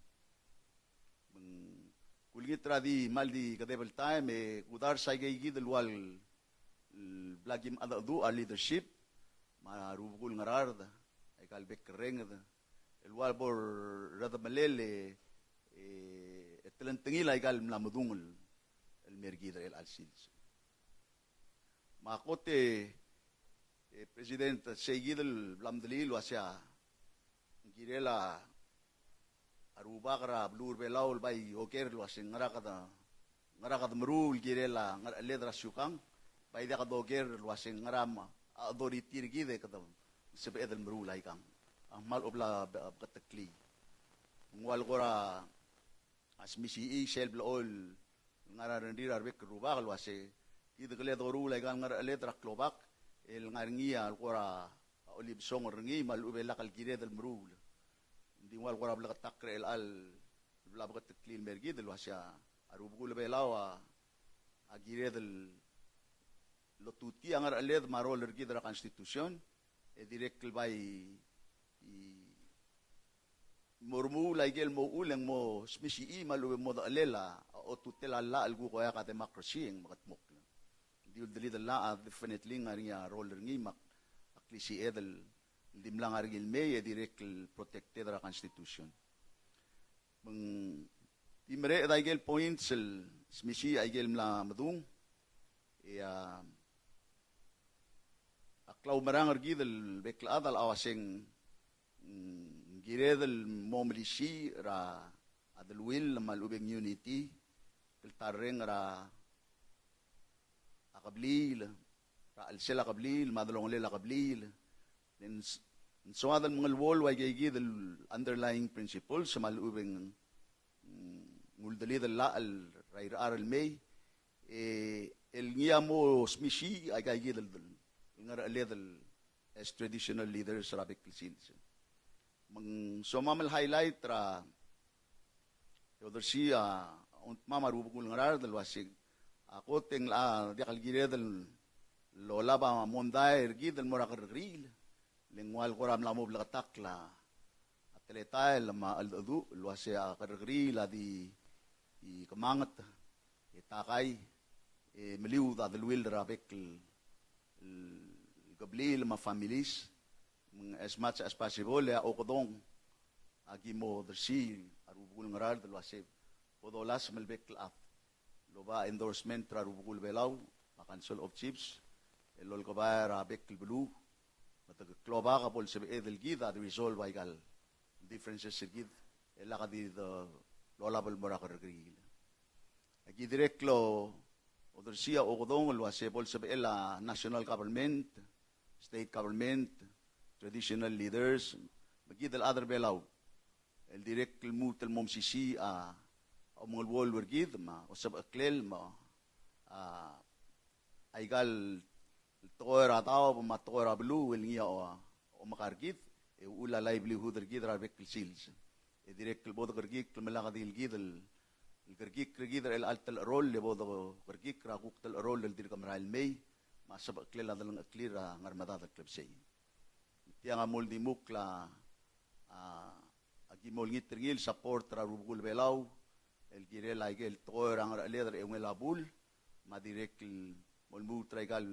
Me ng kulengit er a di mal di kedeb el taem e kudars a ikeikid el ua el bla ki mengedecheduch a leadership me a Rubekul Ngaraard, aika el bek el renged el ua bo el redemelel e, e telengtengil aika el mla medung el mer kid er chelecha el sils. Me a kot e, e President, seikid el bla mdulii el uasei ng kirel a rubak er a beluu er a Belau el bai oker el uasei ngera kede, ngera kede meruul el kirel a ngercheled er a siukang, bai diak doker el uasei ngera me a authority er kid e kede sebeched el meruul aikang. A kmal bla beketeklii. Ng ua el kora a smisichii sel blechoel el ngar er a rengrir a rebek el rubak el uasei kid kele doruul aika el ngercheled er a klobak el ngar er ngii a le kora olibesongel er ngii me a lechub e lak el kired el meruul. Ng di ng ua el kora bleketakl er chelecha el bla beketeklii el mer kid el uasei a Rubekul Belau a, a kired el otutii a ngercheled me a role er kid er a Constitution e dirrek el bai mo remuul a ikel mo uchul e ng mo smisichii me a lechub e mo dechelel a otutel a llach el kuk oeak a democracy e ng mekedmokl. Ng di uldelid el llach a definitely ng ngar er ngii a role er ngii me a klisiched el dimlak ngar er ngii el mei e dirrek el protected er a Constitution. Me ng di mereched a ikel points el smisichii a ikel mla medung e a a klaumerang er kid el bek el chad a locha uasei ng kired el mo melisiich er a deleuill me a lechub e ng unity, kltarreng er a kebliil, er a chelsel a kebliil me a delongelel a kebliil. Ng soad el mengeluolu a ikeikid el underlying principles me a lechub e ng uldelid el llach er a irechar el mei, e el ngii a mo smisichii aika ikid el ngercheled el as traditional leaders er a bek el sils. Me ng somam el highlight er a, e odersii a ongtimam a Rubekul Ngaraard el uasei a kot e ng locha diak el kired el olab a mondai er kid el mo er a kerrekeriil, le ng ua el kora mla mo bleketakl a teletael me a cheldecheduch el uasei a kerrekeriil a di kemanget e takai e meliud a deleuill er a bek el kebliil me a families. Me ng as much as possible e a okedong a ki mo odersii a Rubekul Ngaraard el uasei bo dolasem el bek el chad el oba endorsement er a Rubekul Belau me a Council of Chiefs el olkebai er a bek el beluu me te klobak a bo lsebeched el kid a de resolve aika el differences er kid e lak di de lolab el mo er a kerrekeriil. Aki dirrek el odersii a okedong el uasei bo lsebechel a national government, state government, traditional leaders, me kid el chad er Belau el dirrek el lmuut el mo mesisiich a omengeluolu er kid me a osebecheklel me a aika el tekoi er a daob me a tekoi er a beluu el ngii a omeka er kid e uchul a livelihood er kid er a rebek el sils. E dirrek el bo dekerekikl me lak di el kid el kerekikl er kid er chelecha el telecheroll e bo dekerekikl er a kuk telecheroll el dirk merael el mei me a sebecheklel a delengcheklir er a Ngermedad el klebesei. Tiang a mo oldimukl a, a, aki mo olengit er ngii el support er a Rubekul Belau el kirel aike el tekoi er a ngercheled er a eungel a bul, me a dirrek el mo lmuut er aika el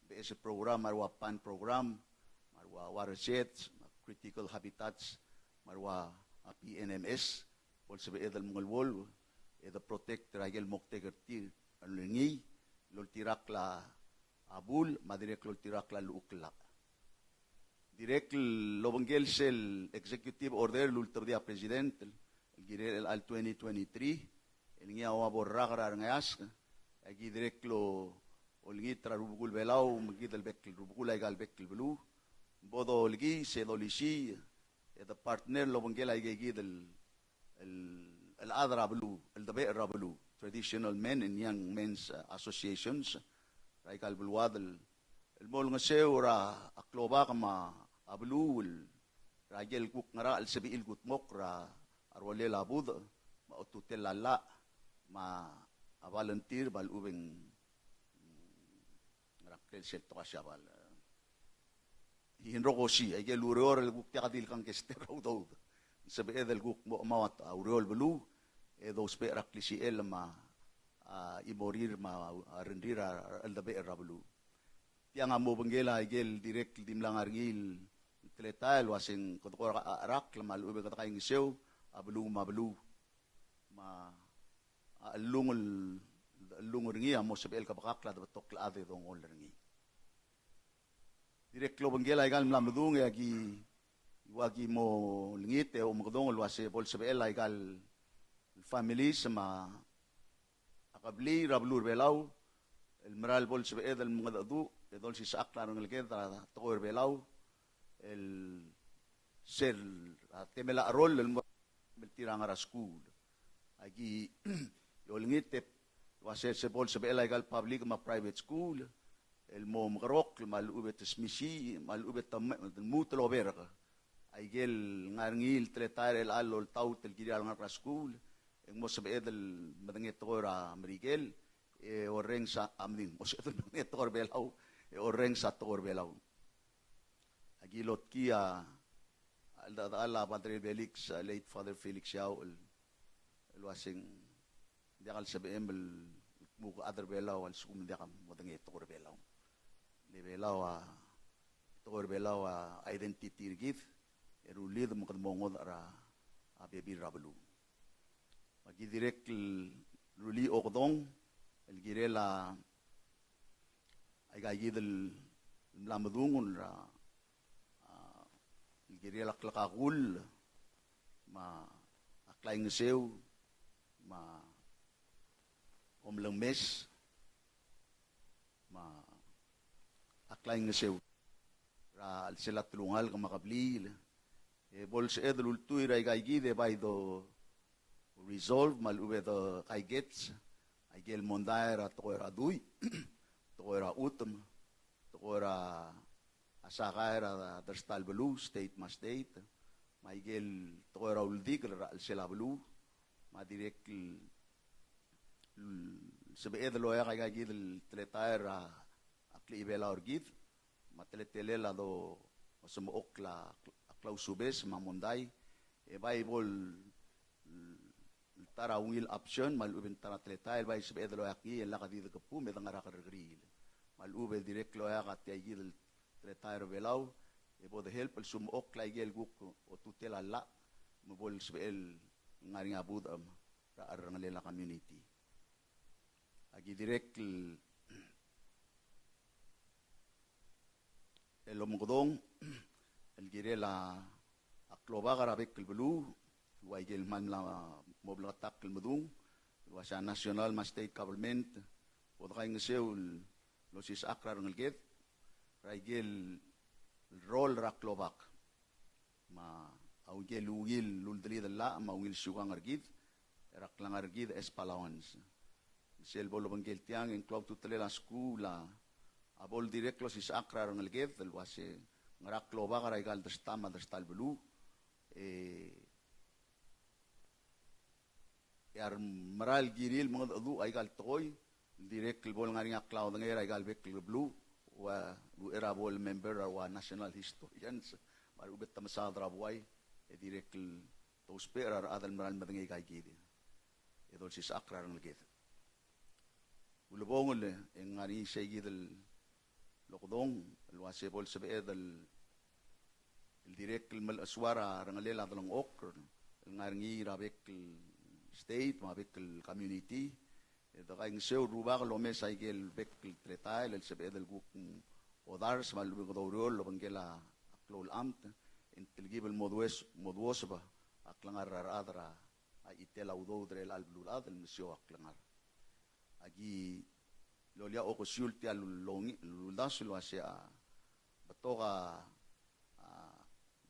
beches el program, me a rua PAN program, me a rua watersheds, me a critical habitats, me a rua, a, P N M S, bo lsebeched el mengeluolu e de protect er aike el moktek er tir el ngii el oltirakl a bul me a dirrek el oltirakl a llechukl el llach. Dirrek el obengkel sel executive order el ultebedii a president el kirel chelecha el twenty twenty-three el ngii a ua bo el rak er a rengeasek, aki dirrek el olengit er a Rubekul Belau me kid el bek el rubekul aika el bek el beluu bo dolekiis e dolisii e de partner el obengkel aike kid el, el, el chad er a beluu, el debechel er a beluu, traditional men and young men's, uh, associations er aika el beluad el el mo olengeseu er a klobak me a beluu er a ikel kuk ngerachel el sebechir el kudmokl er a rolel a budech me a otutel a llach me a volunteer me a lechub e ng ngera ngklel sel Tokasiabal. Ng rokui a ikel ureor el kuk diak di le kangkester a udoud. Ng sebeched el kuk mo chemau a ureor el beluu e dousbech er a klisichel me a chimorir me a rengrir a cheldebechel er a beluu. Tiang a mo obengkel a ikel dirrek el di mla ngar er ngii el teletael el uaseng kede ko er a cherakl me a lechub e kede kaingeseu a beluu me a beluu me a chellungel, chellungel er ngii a mo sebechel kebekakl a de betok el chad e dongoll er ngii. Dirrek el obengkel a ikal mla medung e aki, ua ki mo olengit e omekedong el uase bo lsebechel a ikal families me a kebliil er a beluu er a Belau el mera el bo lsebeched el mengedecheduch e dolsisechakl a rengeleked er a tekoi er a Belau el sel a temel a cheroll el mo er tir a ngar er a skuul. Aki olengit e uase se bo lsebechel a ikal public me a private school el mo mekerokl me a lechub e te smisiich me a lechub e te lmuut el oberk a ikel ngar er ngii el teletael er chelecha el oltaut el kirir a lengar er a skuul e ng mo sebeched el medengei a tekoi er a Merikel e orrenges a, a meding, mo sebeched el medengei a tekoi er a Belau e orrenges a tekoi er a Belau. Aki lotkii a cheldechedechal a Padre Felix, a late Father Felix Yao, el, el uaseng diak el sebechem el kmo a chad er a Belau a lsekum diak a modengei a tekoi er a Belau. Le Belau a, tekoi er a Belau a identity er kid, e rullid me kede mo ngodech er a bebil er a beluu. Me aki dirrek el rullii a okedong el kirel a aika kid el mla medung er a, a, el kirel a klekakull me a klaingeseu me a omelengmes me a klaingeseu er a chelsel a telungalek me a kebliil. E bo lsebeched el ultuil er aika kid e bai do resolve me a lechub e de kaikets a ikel mondai er a tekoi er a dui, tekoi er a chutem, tekoi er a sakai er a dersta el beluu, state me a state, me a ikel tekoi er a uldikel er a chelsel a beluu, me a dirrek el sebeched el oeak aika kid el teletael er a klechibelau er kid, me a teletelel a do, osmechokl a klausubes me a mondai, e bai bo el ta er a ungil option me a lechub e ng ta er a teletael el bai sebeched el oeak ngii e lak di dekebuu me de ngar er a kerrekeriil. Me a lechub e dirrek el oeak a tia kid el teletael er a Belau, e bo de help el smechokl a ikel kuk otutel a llach, me bo lsebechel el ngar er ngii a budech er a cherrengelel a community. Aki dirrek el, el omekedong el kirel a klobak er a bek el beluu, el ua ikel kmal mla mo bleketakl el medung, el uase a national me a state government, bo de kaingeseu el osisechakl er a rengeleked er a ikel rol er a klobak me a ungil, ungil uldelid el llach me a ungil siukang er kid er a klengar er kid as Palauans. Sel bo lobengkel tiang e ng klou a ultutelel a skuul a bo ldirrek el osisechakl er a rengeleked el uase ngera klobak er a ikal dersta me a dersta el beluu, e e a remera el kirir el mengedecheduch a ikal tekoi, dirrek el bo lengar er ngii a klaodengei er a ikal bek el beluu, ua uchei er a bo el member er a ua national historians, me a lechub e te mesaod er a buai, e dirrek el dousbech er a rechad el mera el medengei aika kid e dolsisechakl er a rengeleked. Ulebongel e ng ngar er ngii sei kid el okedong el uase bo lsebeched el, el dirrek el melechesuar a rengelel a delengchokl el ngar er ngii er a bek el state me a bek el community, e de kaingeseu el rubak el omes a ikel bek el teletael el sebeched el kuk odars me a lechub e kede oureor el obengkel a klou el amt, e ng telkib el mo dues, mo duoseb a klengar er a rechad er a a chitel a udoud er chelecha el beluulechad el mesiou a klengar. Aki lolia okesiu el tia el uldasu el uase a betok a, a,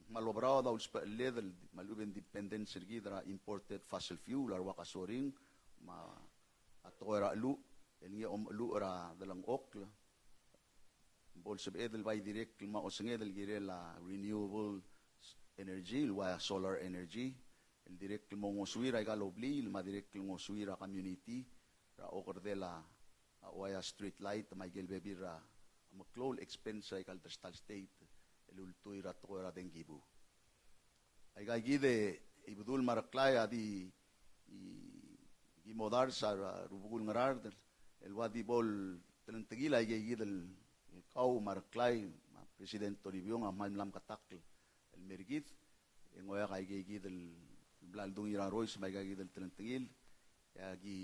kmal oberaod a ulsbecheled el me a lechub e independence er kid er a imported fossil fuel, a rua kasoring, me a tekoi er a cheluch, el ngii a omecheluch er a delengchokl, bo lsebeched el bai dirrek el mo osenged el kirel a renewable energy, el ua solar energy, el dirrek el mo ngosuir aika el blil, me a dirrek el ngosuir a community er a okerdel a, a ua street light, me aike el bebil er a meklou el expense er aika el ta er a state el ultuil er a tekoi er a dengkibu. Aika kid e Ibedul me a Reklai a di, i, ki mo dars a rubekul Ngaraard el ua di bo ltelengtengil aika kid el kau me a Reklai, me a President Toribiong a kmal mla meketakl el mer kid, e ng oeak aika kid el bla ledungil er a rois me aika kid el telengtengil, e aki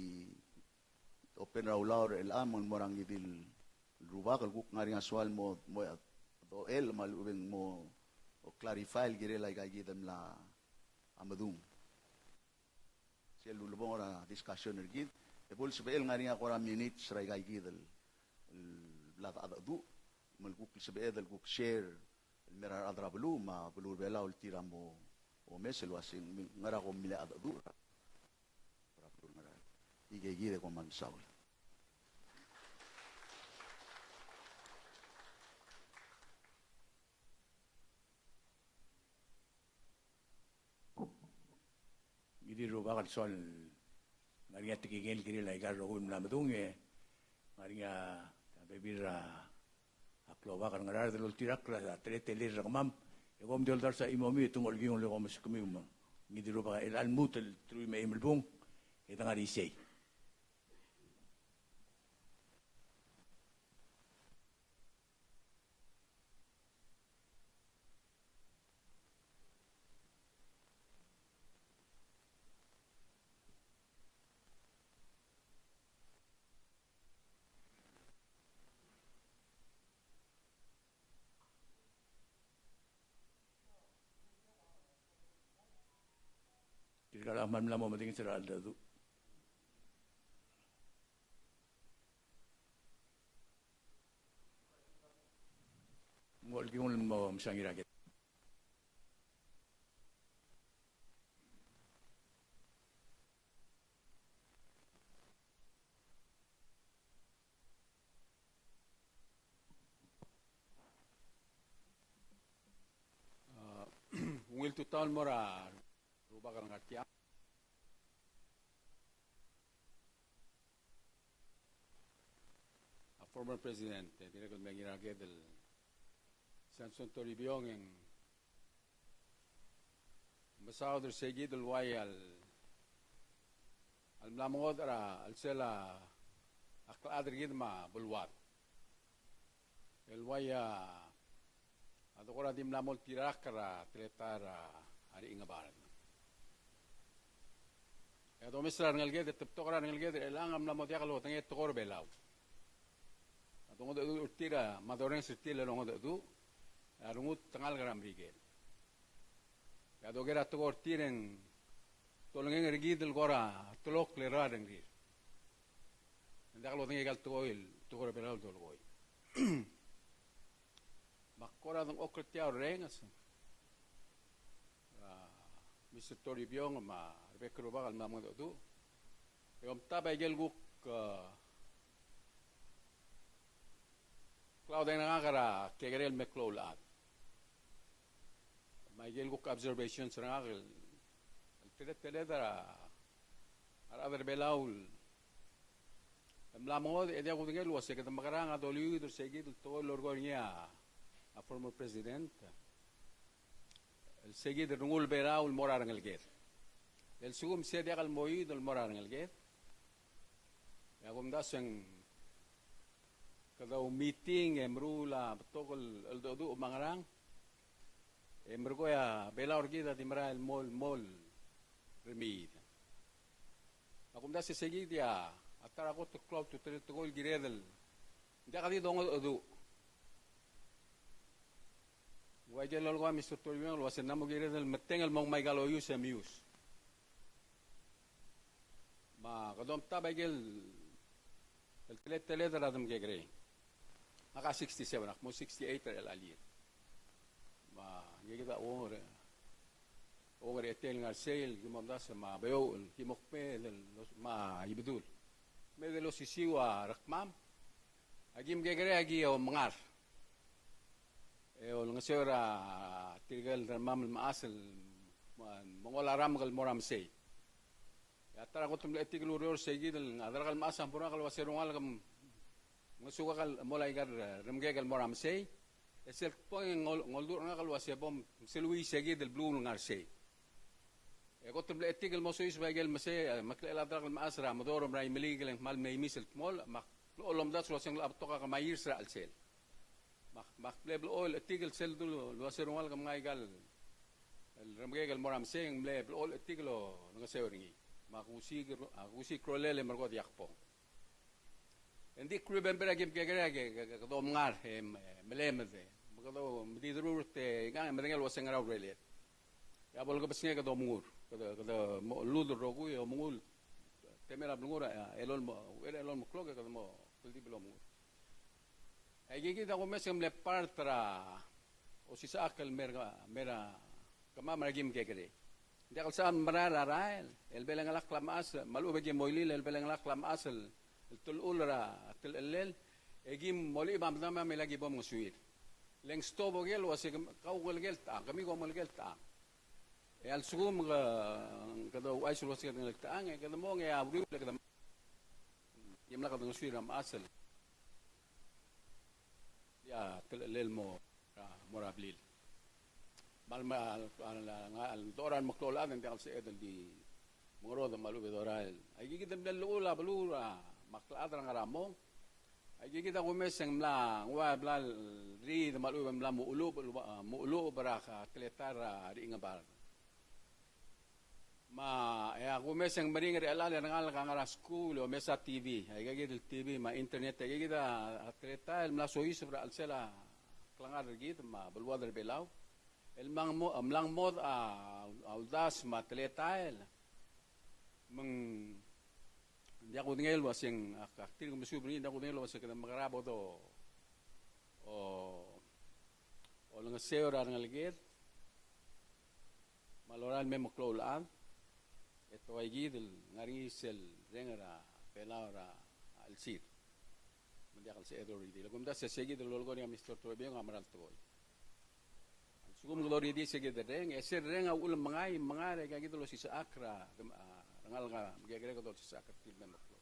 open er a ulaol er chelechang me ng mo er a ngii di el rubak el kuk ngar er ngii a soal mo, mo dochel me a lechub e ng mo clarify el kirel aika kid el mla medung. Sel ulebongel er a discussion er kid, e bo lsebechel ngar er ngii a kora minutes er aika kid el, el bla dechedecheduch, me le kuk lsebeched el kuk share el mer a rechad er a beluu me a beluu er a Belau el tir a mo omes el uasei ng ngera kom mle chedecheduch er a Ikei kid e kom kmal mesaul. Ngii di rubak el soal ngar er ngii a tekingel el kirel aika el rokui el mla medung e ngar er ngii a bebil er a a klobak er a Ngaraard el oltirakl er a teletelel er kemam, e kom di oldars a chimomi e te ngolkiung el kom omes kemiu me ngii di rubak el lmuut el truich me a eim el bung, e de ngar er isei. Tirka el kmal mla mo medinges er a cheldecheduch. Ng olkiung el mo mesa ngii er a ked. A, ungil tutau el mo er a rubak el ngar tiang. A former president, e dirrek el me ngii er a ked el Samson Toribiong e ng mesaod er se kid el uai a le, a le mla mengodech er a chelsel a klechad er kid me a beluad. El uai a, a dekora di mla mo oltirakl er a teletael er a Rechingabard. E a domes er a rengeleked, e te betok er a rengeleked er chelechang a mla mo diak lodengei a tekoi er a Belau. A dongedecheduch er tir a, me a dorrenges er tir el longedecheduch, e a rengud te ngalek er a Merikel. E a doker a tekoi er tir e ng tolengeng er kid el kora telokl el rrau a rengrir. Ng diak lodengei aika el tekoi, el tekoi er a Belau el dolekoi. Me ak kora dengchokl er tia el orrenges er a Mister Toribiong me a rebek el rubak el mla mengedecheduch. E omtab a ikel kuk, e, klaodengei er ngak er a kekerei el meklou el chad. Me a ikel kuk observations er ngak el, el teleteled er a, a rechad er a Belau el mla mengodech e diak kudengei el uase kede mekerang a doliuid er se kid el tekoi el lorrekoi er ngii a, a former president. El se kid el rengul Belau el mo er a rengeleked. El lsekum se diak el mo oid el mo er a rengeleked, e a kumdasu e ng kede oumeeting e meruul a betok el cheldecheduch me a ngerang, e merekong e a Belau er kid a di merael el mo, mo remiid. A kumdasu e se kid a ta er a kot el klou a ultutelel el tekoi el kired el ng diak di dongedecheduch. Ua ikel lolekoi a Mister Toribiong el uase ng mo kired el metengel el mo ngmai aika el oius e mius. Me kede omtab a ikel teleteled er a demekekerei. Ngak a sixty-seven, ak mo sixty-eight er chelecha el year. Me ngii kid a uong er, uong er a etel ngar sei el ki mo omdasu me a beouch el ki mo kmeed el, me a Ibedul, kmeed el osisiu a rekmam. Aki mekekerei, aki omengar. E olengeseu er tirke el dermam el mechas el mo, mo ngol a ramek el mo er a mesei. E a ta er a kot el mle chetik el ureor se kid el, a delak el mechas a mo er ngak el ua se rungel ke m-, ngosukak el mo er aika el remekek el mo er a mesei. E sel kbong e ng ol-, ng oldurech er ngak el ua se bo mseluii se kid el beluu el ngar sei. E kot el mle chetik el mo soiseb aike el mesei, e, me a klechel a delak el mechas er a Medorm er a Imeliik el ng kmal mei mes el dmolech, me ak blechoel el omdasu el ua se ng locha betok a kemairs er a chelsel. Me ak, me ak mle blechoel el chetik el sel dul el ua se rungel ke m ngai aika el, el remekek el mo er a mesei, ng mle blechoel el chetik el olengeseu er ngii. Me ak osiik, ak osiik a rolel e merekong e diak kbong. Ng di crew member a ki mekekerei e ke, ke, ke, kede omngar, e, me, melemed, e. Me kede, me di derurt e, ngak a medengei el ua se ng ngera ureled. E a bo lekebesengei e kede omengur. Kede, kede mo, lmuut el rokui e omengur. Temel a blengur, e, elolem, uchei er a elolem el klok e kede mo, kldibel omengur. Aike kid a kumes e ng mle part er a osisechakl el mer, mer a kemam er a ki mekekerei. Ng diak el sebecham el merael er a rael, el belengelakl a mechas, me a lechub e ki moilil, el belengelakl a mechas el, el telechul er a telechellel, e ki molechib a medam me a mla ki bo mongesuir. Le ng stob oker el ua se kau ngelekel techang, kemiu ko ngelekel techang. E a lsekum ke, kede ouchais el ua se kede ngelekel techang, e kede mong e a uriul e kede, ki mla kede ngesuir a mechas el ia telechellel mo, mo er a blil. Me a le, me a le, a le, a le, a le, a le dechor a remeklou el chad e ng diak el sebeched el di mengerodech me a lechub e dorael. Aike kid el mle llechul a beluu er a, me a klechad er a ngar er a mong. Aike kid a kumes e ng mla ngua e bla lriid me a lechub e ng mla muchelubech, muchelubech er a teletael er a Rechingebard. Me a, e a kumes e ng meringel er chelechang e a rengalek a ngar er a skuul e omes a TV, aika kid el TV me a internet, aika kid a teletael el mla soiseb er a chelsel a klengar er kid me a beluad er Belau. El mla ng mo, mla ng modech a, a uldasu me a teletael. Me ng diak kudengei el ua se ng, ak, ak dirk mesuub er ngii, diak kudengei el ua se kede mekerang e bo do, o, olengeseu er a rengeleked me a lorael el me meklou el chad, e te ua kid el ngar er ngii sel reng er a Belau er a chelsir. Me ng diak el sebeched el oridii. Le kumdasu e se kid el lolekoi er ngii a Mister Toribiong a mera el tekoi. A lsekum kede oridii se kid el reng, e sel reng a uchul me ng mengai, mengai er aika kid el osisechakl er a, a rengalek a mekekerei e kede osisechakl er tir el me meklou.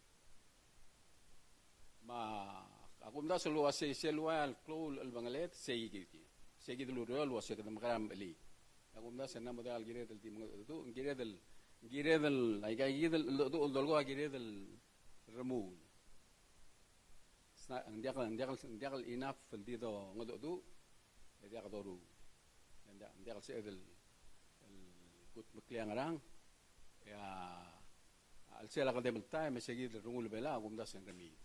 Me a kumdasu el ua se, sel ua el klou el chelebangel, sei kid, sei kid el ureor el ua se kede mekerang e mechelii. A kumdasu e ng mo diak el kired el di mengedecheduch, ng kired el, ng kired el, aika kid el cheldecheduch el dolekoi a kired el remuul. Ng diak, ng diak, ng diak el enough el di dongedecheduch e diak doruul. Ng diak, ng diak el sebeched el, el kudmeklii a ngerang. E a, a chelsel a kedeb el taem e se kid el rengul a Belau a kumdasu e ng remiid.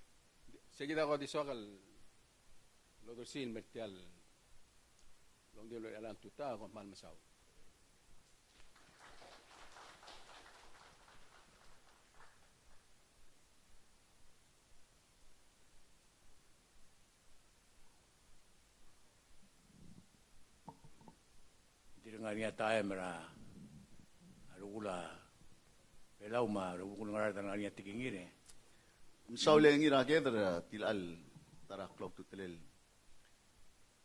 Se kid a ko di soak el odersii el mer tia el ongdibel er chelechang el tutau, e kom kmal mesaul. Dirk ngar er ngii a taem er a rokui el Belau me a rokui el Ngaraard a ngar er ngii a tekingir e. Mesaul e Ngiraiked er a tilechal ta er a klou a ultutelel.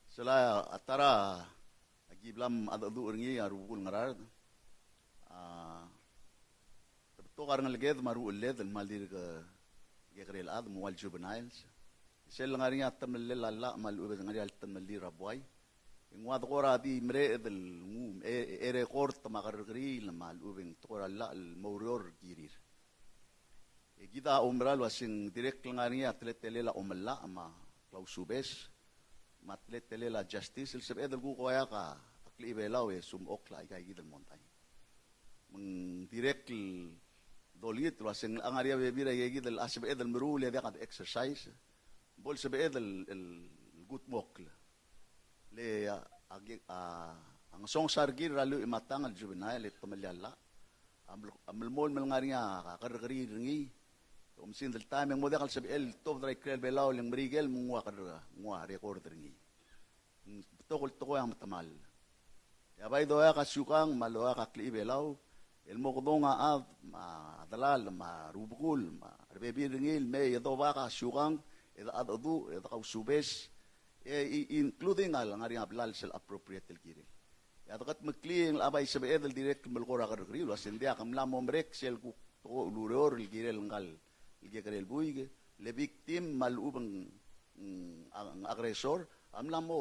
Sel a ta er a ki bla mengedecheduch er ngii a rubekul Ngaraard. A, te betok a rengeleked me a ruchelled el kmal dirk kekerei el chad me a ua el juveniles. Sel ngar er ngii a temellel a llach me a lechub e ng ngar er ngii a temellel er a buai. E ng ua de kora di mereched el nguu, e, e record me a kerrekeriil me a lechub e ng tekoi er a llach el mo oureor er kirir. E kid a oumera el ua se ng dirrek el ngar er ngii a teletelel a omellach me a klausubes me a teletelel a justice el sebeched el kuk oeak a klechibelau e sumechokl aika kid el mondai. Me ng dirrek el dolengit el ua se ng ngar er ngii a bebil er aika kid el sebeched el meruul e diak de exercise, bo lsebeched el, el kudmokl. Le a, a, a ngesonges er kid er a lluich me a tang el juvenile e temellel a llach a mel-, a melemolem el ngar er ngii a kerrekeriil er ngii. Oumesingd el taem e ng mo diak el sebechel el tobed er a ikrel Belau le ng Merikel me ng ua kerre-, ng ua record er ngii. Ng betok el tekoi a metemall. E a bai doeak a siukang me a loeak a klechibelau el mo kedong a chad me a delal me a rubekul me a rebebil er ngii el mei e dobak a siukang e de kadecheduch e de kausubes E, i-, including a lengar er ngii a blals el appropriate el kirel. E a dekedmeklii e ng locha bai sebeched el dirrek el melekoi er a kerrekeriil el uasei ng diak, ng mla mo merek sel kuk tekoi el ureor el kirel ngka el kekerei el buik, le victim me a lechub e ng, mm, a-, ng aggressor a mla mo,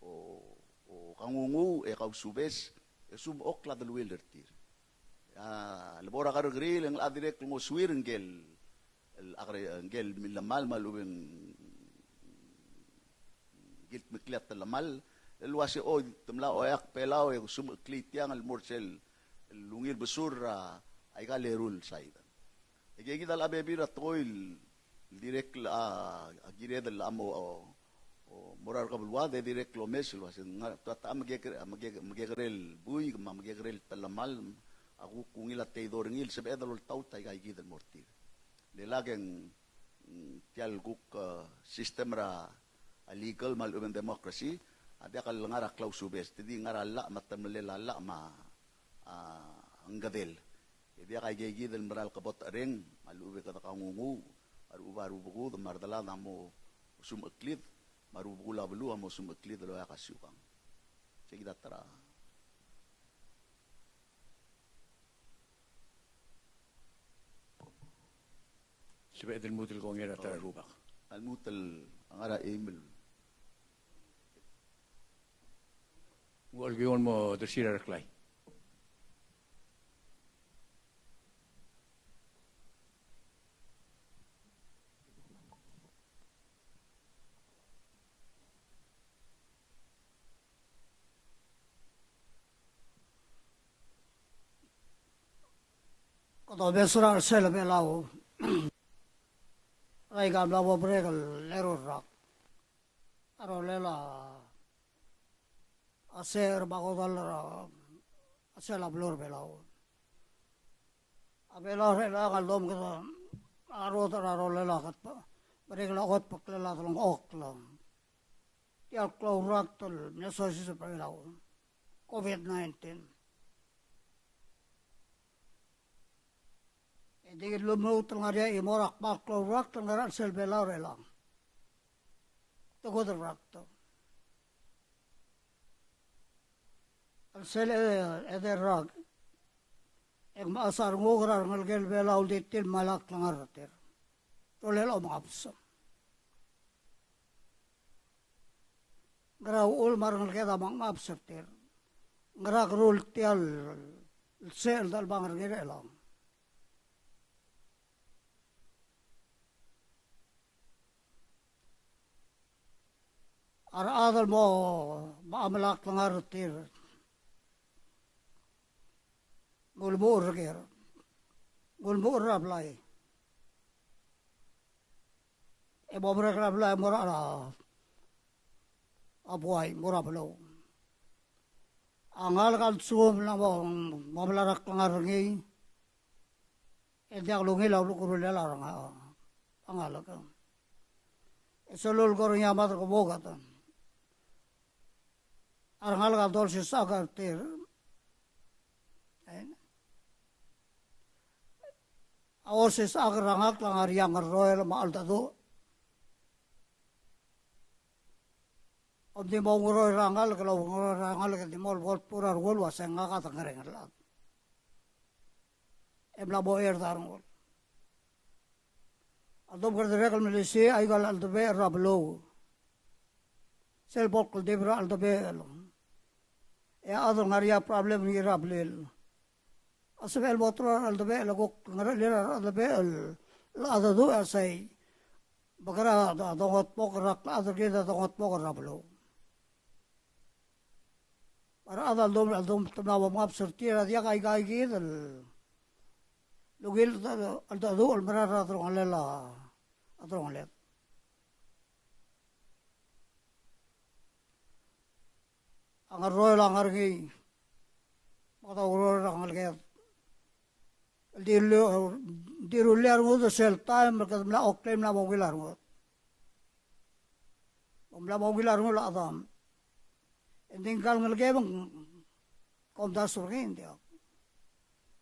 o, o kangunguuch e kausubes e sumechokl a deleuill er tir. A lebo er a kerrekeriil e ng locha dirrek el ngosuir ngike el, el agre-, ngike el millemal me a lechub e ng kildmeklii a telemall el uasei, o, te mla oeak Belau e sumecheklii tiang el mo er sel ungil besur er a aika el eru el side. E aikakid a locha bebil er a tekoi el dirrek el, a, a kired el locha mo, o, o, mo er a rekebeluad e dirrek el omes el uasei, ng, te, te, a mekekere-, a meke-, mekekerei el buik me a mekekerei el telemall a kuk ungil a teidor er ngii el sebeched el oltaut aikakid el mo er tir. Le lak e ng, mm, tia el kuk, e, system er a, a legal me a lechub e ng democracy a diak el ngar er a klausubes, te di ngar er a llach me a telemellel a llach me a, a, ngkedel. E diak aikakid el mera el kebotechering me a lechub e kede kangunguuch, a rechubak a rubekud me a redelad a mo sumecheklid, me a rubekul a beluu a mo sumecheklid el oeak a siukang. Sei kid a ta er a Sebeched el lmuut el kongei er a ta er a rubak. A lmuut el ngar er a eim el. Ng ua el kingol mo dersir a Reklai. Kede omes er a chelsel a Belau er aika el mla mo merek el eru el rak. A rolel a, a secher me a kodall er a, a sel a beluu er a Belau. A Belau er chelechang a ldomkl kede a rudel a rolel a kot, merek el kot beklel a delengchokl. Tia el klou el rakt el mle soiseb er a Belau, COVID nineteen. E di lmuut el ngar er ngii a chimo er a kmal klou el rakt el ngar er a chelsel a Belau er chelechang. Tekoi el rakt. A chelsel a edei el rak e ng mechas a renguk er a rengelekel a Belau el di tir me a lak klengar er tir. Rolel a omengabs. Ngera uchul me a rengeleked a mengabs er tir? Ngera keruul tia el secher el dechelebangel er ngii er chelechang? A rechad el mo, mo melai a klengar er tir, ng ulemuchel er ker, ng ulemuchel er a blai. E mo merek er a blai e mo er a, a buai, mo er a beluu. A ngalek a lsekum ng mo, mo melai er a klengar er ngii, e diak lungil a ulekerulel a renga-, a ngalek. E sel lolekoi er ngii a mad er kebuked, a rengalek a dolsisechakl er tir. E, a osisechakl er a ngakl a ngar er ngii a ngerroel me a cheldecheduch. Kom di mo oungerroel er a ngalek, el oungerroel er a ngalek e di mo lebo el dmu er a rengul el uasei ngak a dengerenger el chad. E mla mo er a rengul. A ldoker a dirrek el melisiich aika el cheldebechel er a beluu. Sel bo el kldibel er a cheldebechel, e a chad el ngar er ngii a problem er ngii er a blil, a sebechel bo el teru a cheldebechel el kuk ngerechelir a cheldebechel el cheldecheduch a sei. Bekera a dongetmokl er a klechad er kid a dongetmokl er a beluu. A rechad a ldu-, a ldu-, te mla mo mengabs er tir a diak aika kid el ungil el cheldecheduch el mera er a delongelel a, a delongeled. A ngerroel a ngar er ngii, me kede oureor er a ngeleked el di ru-, di rullii a rengud er sel taem el kede mla oklem el mla mo ungil a rengud. Bo mla mo ungil a rengul a chedam, e ng di ngka el ngelekem e ng kom dasu er ngii, ng diak.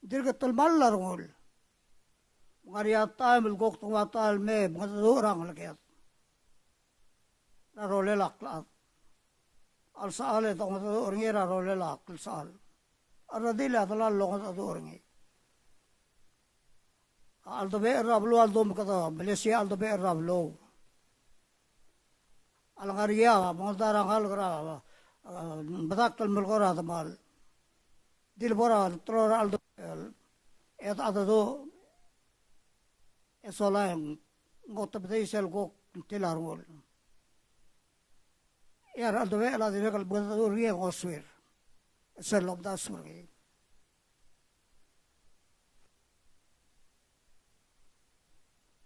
Ng dirk telemall a rengul. Me ng ngar er ngii a taem el kuk te nguu a ta el mei e mengedecheduch er a ngeleked. a rolel a klechad. A lsechal e te ongedecheduch er ngii er a rolel a klsechal. A redil a delal el ongedecheduch er ngii. A cheldebechel er a beluu a ldu me kede melesia a cheldebechel er a beluu. A lengar er ngii a mengelda er a ngalek er a, e, medakt el melekoi er a demal. Di le bo er a telor a cheldebechel e te chedecheduch e sola e ng otebedii sel kuk ngtil a rengul. E a recheldebechel a dirrek el mengedecheduch er ngii e ng osuir. Sel lomdasu er ngii.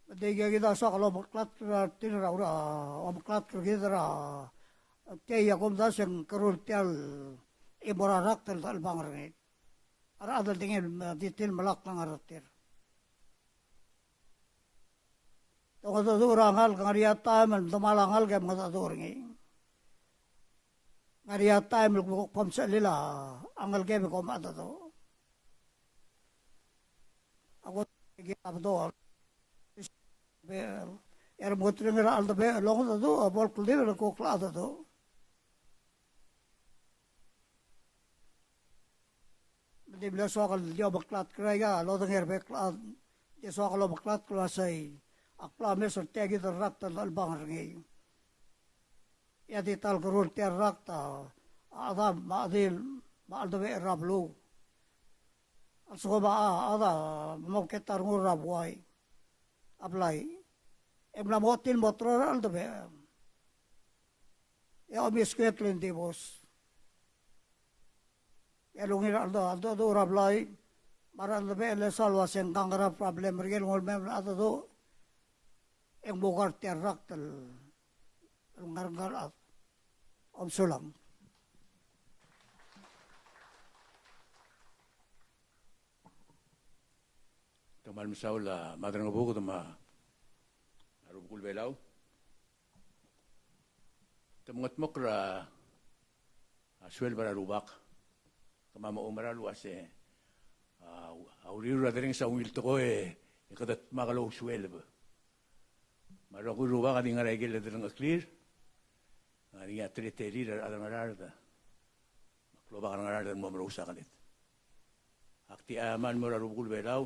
Me ng di kid a soak el omeklatk er tir er a, er a omeklatk er kid er a, tia a kumdasu e ng kerul tia el chimo er a rakt el dechelebangel er ngii. A rechad el di ngii, di tir el melakl a ngar er tir. Te ongedecheduch er a ngalek, ngar er ngii a taem el demal a ngalek e mengedecheduch er ngii. Ngar er ngii a taem el kuk bo msechelil a ngelekem e kom chedecheduch. A kot e a bedoel. E a remengeterir a cheldebechel el ongedecheduch a bo el kldibel el kuk chedecheduch. Me di mle soak el di omeklatk er aika el odengei er bek el chad, di soak el omeklatk el uasei a klames er tia kid el rakt el dechelebangel er ngii. E a di ta el kerul tia el rakt a, a chedam me a chedil me a cheldebechel er a beluu. A lsekum a, a chad a mo mekngit a rengul er a buai a blai, e ng mla mo ochotii el mo telor a cheldebechel e a omiskuet el ng dibus. E a lungil a cheldecheduch er a blai me a cheldebechel e sal uasei ng kangkei er a problem er ngii el nguu el mei me a chedecheduch e ng mo kar tia el rakt el ngar er ngii a chad. Kom sulang. Te kmal mesaul a Madrengebuked me a rubekul Belau. Te mengedmokl er a sueleb er a rubak. Kemam a oumera el uase a, a uriul er a derrenges a ungil tekoi e kede dmak el ousueleb. Me a rokui el rubak a di ngar er a ikel delengcheklir, ngar er ngii a teletelir a rechad er a Ngaraard me a klobak er a Ngaraard el mo merous a keled. Ak di chemal mo er a rubekul Belau,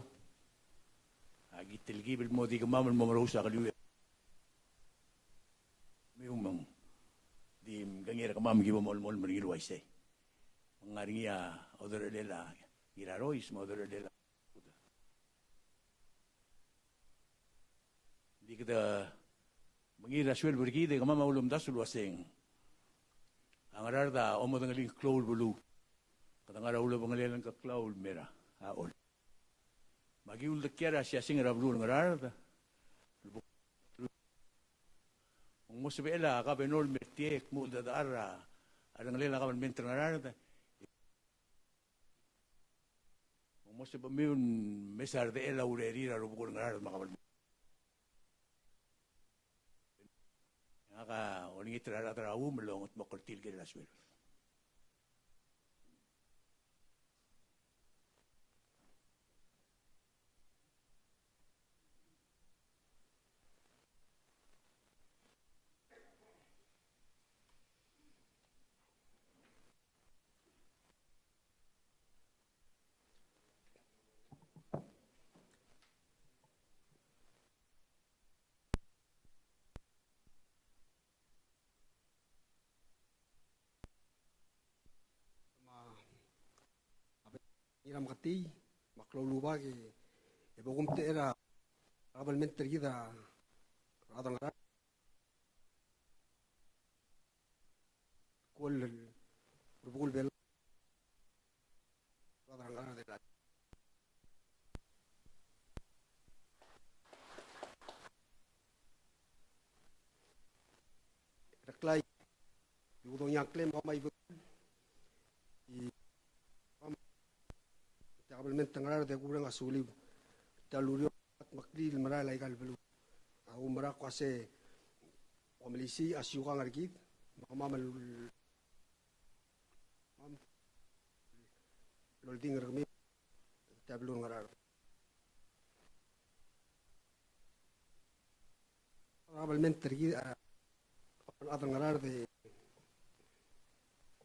aki telkib el mo di kemam el mo merous a keliuel. Kemiu me ng di mkengei er kemam me ki bo molemolem er ngii el uaisei. Me ng ngar er ngii a oderchelel a Ngirarois me a oderchelel a Di kede mengiil er a sueleb er kid e kemam a ulemdasu el uaseng a Ngaraard a omedengelii a klou el beluu. Kede ngar er a ulebengelel a Ngkeklau el mei er a Chol. Me aki uldekial a siasing er a beluu er a Ngaraard. Me ng mo sebechel a kabenor el me er tiang e kmo uldedechar a rengelel a kabelment er a Ngaraard. Me ng mo sebechemiu el mesa er a rdechel a urerir a rubekul Ngaraard me a kabelment. Ngak a olengit er a rechad er a Chum el ongedmokl er tir el kirel a sueleb. Me a, a, Ngirameketii, me a klou el rubak e, e bo kumtechei er a kabelment er kid er a rechad er a Ngaraard. Kuol el rubekul Belau. Rechad er a Ngaraard er a Reklai, e kudengei a ngklem, kemam a Ibedul, e kemam, tia kabelment er a Ngaraard e kureng a suliu. Tia el ureor a dmeklii el merael aika el beluu. A oumera el kmo uase omelisiich a siukang er kid, me kemam el, kemam el oldingel er kemiu, tia beluu er a Ngaraard. Kabelment er kid, a, Rechad er a Ngaraard e,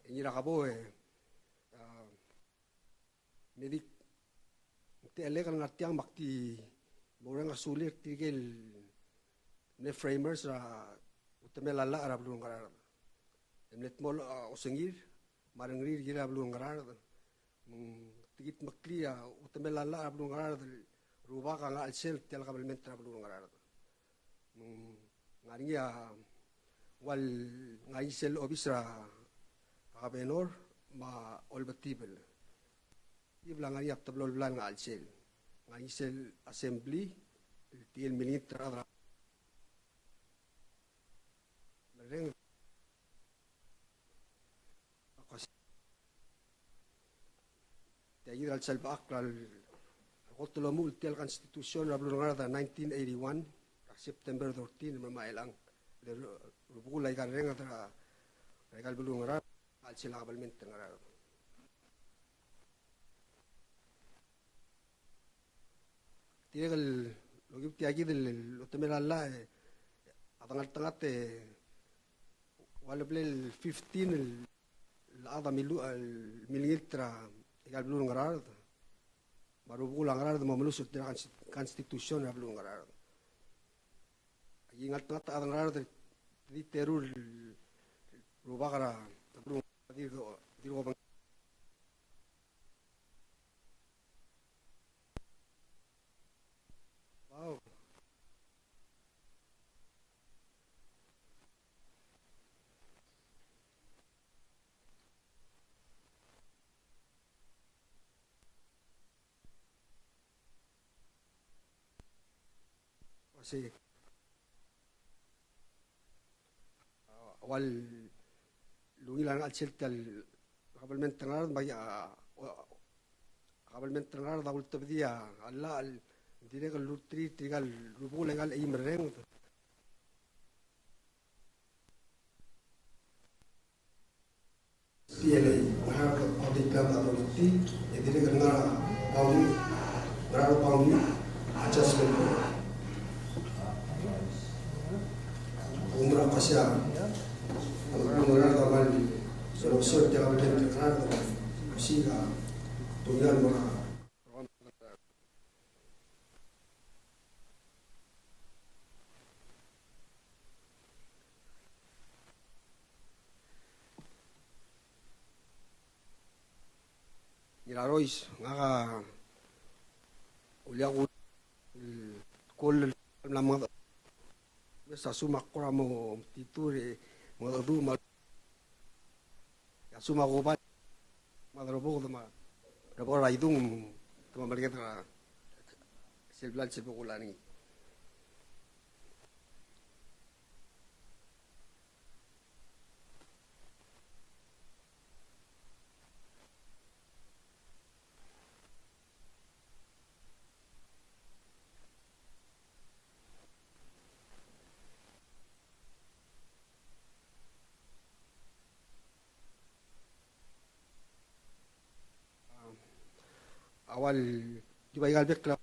e ngii er a kebou e, a, me di, ng techellek el ngar tiang me ak di mo mereng a sulir tirke el mle framers er a utemel a llach er a beluu er a Ngaraard. E mle dmolech a osengir me a rengrir er kid er a beluu er a Ngaraard. Me ng di kid meklii a utemel a llach er a beluu er a Ngaraard el rubak a ngar er a chelsel tia el kabelment er a beluu er a Ngaraard. Me ng ngar er ngii a ua el ngar er ngii sel obis er a kabenor me a olbetibel. Tibel a ngar er ngii a teblo el blai el ngar er a chelsel. Ngar er ngii sel assembly, el tia el milngit er a rechad er a mereng. Tia kid er a lsal bechakl el kot el omuchel tia el constitution er a beluu er a Ngaraard er a nineteen eighty-one, er a September thirteen, me a elechang. Le ru-, rubekul aika el renged er a, er aika el beluu er a Ngaraard, a chelsel a kabelment er a Ngaraard. Dirrek el okiu tia kid el, el utemel a llach e, a dengeltengat e, ua level el fifteen el, el chad a milu-, el milngilt er a, aika el beluu er a Ngaraard. Me a rubekul a Ngaraard me a omeluches er tia el consti-, constitution er a beluu er a Ngaraard. Aki ngeltengat a chad er a Ngaraard, di terul el rubak er a, a beluu er a Ngaraard, di, di rubak. Wow. Ua sei. A ua lungil a ngar er a chelsel tia el kabelment er a Ngaraard, me a, a, kabelment er a Ngaraard a ultebedii a llach el dirrek el lurtirir tirka el rubekul aika el eim el renged. P L A, Ngaraard Public Land Authority, e dirrek el ngar er a Boundary, Ngaraard Boundary Adjustment Board. Oumera kosea, a Ngaraard a kmal, se er a, se er tia el kabelment er a Ngaraard, osiik a tungil el mo er a Ngirarois, ngak a Uliaku el kol el mla menged. Mes a sum a kora mo metitur e mengedecheduch me a sum a kobal me a dereboked me a rebeked er a idung, te mo melekoi er a sel blal sel bokul a ngii. A ua ldiuaika el bek el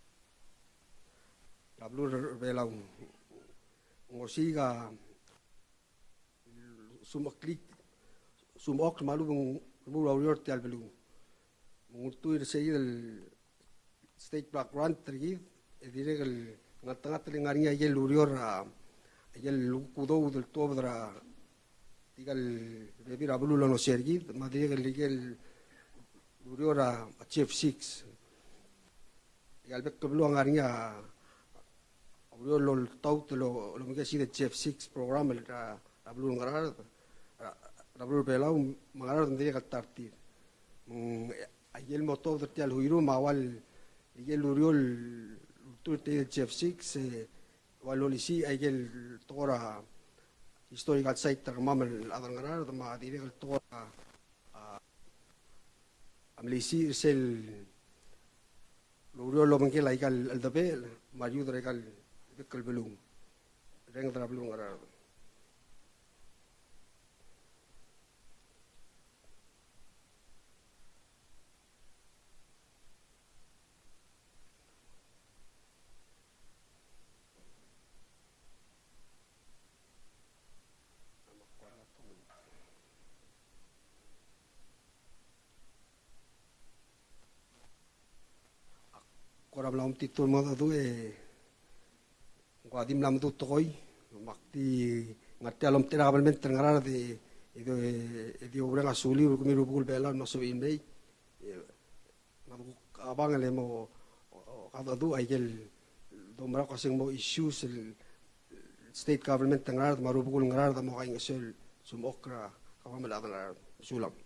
a beluu er a Belau. Ng osiik a sumechekl, sumechokl me a lechub e ng remuul a ureor er tia el beluu. Me ng ultuil er se el state block grant er kid, e dirrek el ngeltengat el ngar er ngii a ikel ureor, a ikel kuk udoud el tuobed er a tirka el bebil er a beluu el olengeseu er kid, me a dirrek el ikel ureor er a G F six. Aika el bek el beluu a ngar er ngii a ureor el oltaut el omekesii a G F six program er a, er a beluu er a Ngaraard, er a, er a beluu er a Belau, me a Ngaraard me ng dirrek el ta er tir. Me ng, a ikel mo tuobed er tia el uirum a ua ikel ureor el ultuil er tia el G F six, e ua lolisiich a ikel tekoi er a historical site er kemam el chad er a Ngaraard, me a dirrek el tekoi er a, a, a melisiich er sel ureor el obengkel aika el cheldebechel me a reuid er aika el bek el beluu. Renged er a beluu er a Ngaraard. Mla omtitur el mengedecheduch e ng kuk di mla meduch tekoi, me ak di ngar tia el omtechei er a kabelment er a Ngaraard e di, e di oureng a suliu el kemiu el rubekul Belau el mla sebechir el mei. E, me a kuk abang el mo, o, o, kadecheduch a ikel doumerang el kmo se ng mo issues el state government er a Ngaraard me a rubekul Ngaraard a mo kaingeseu el smechokl er a kabelment er a Ngaraard. Sulang.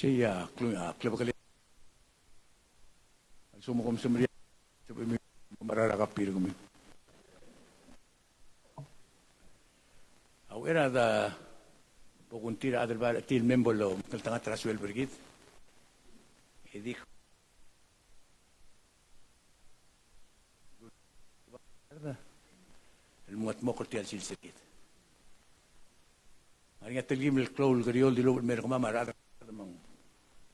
Sei a klu-, a klebekeled. A lsekum kom semeriar, sebechemiu el mo mechar a copy er kemiu. A uchei er a de bo kungtii a chad el bai er tir el mei me bo lomekngeltengat er a sueleb er kid, e di el mengedmokl er tia el sils er kid. Ng ngar er ngii a telkib el klou el keriou el dilubech el mei er kemam a rechad er a rechad me ng,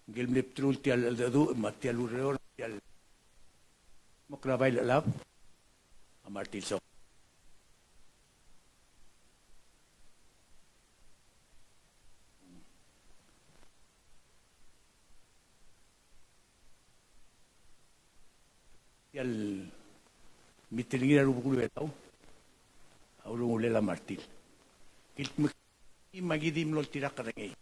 ngike el mle bdelul tia el cheldecheduch me tia el ureor, tia el mo er a bai el chelab a Martil Sok. Tia el mitel ngii er a rubekul Belau a ulengulel a Martil. Kildmekii me aki di mlo oltirakl er ngii.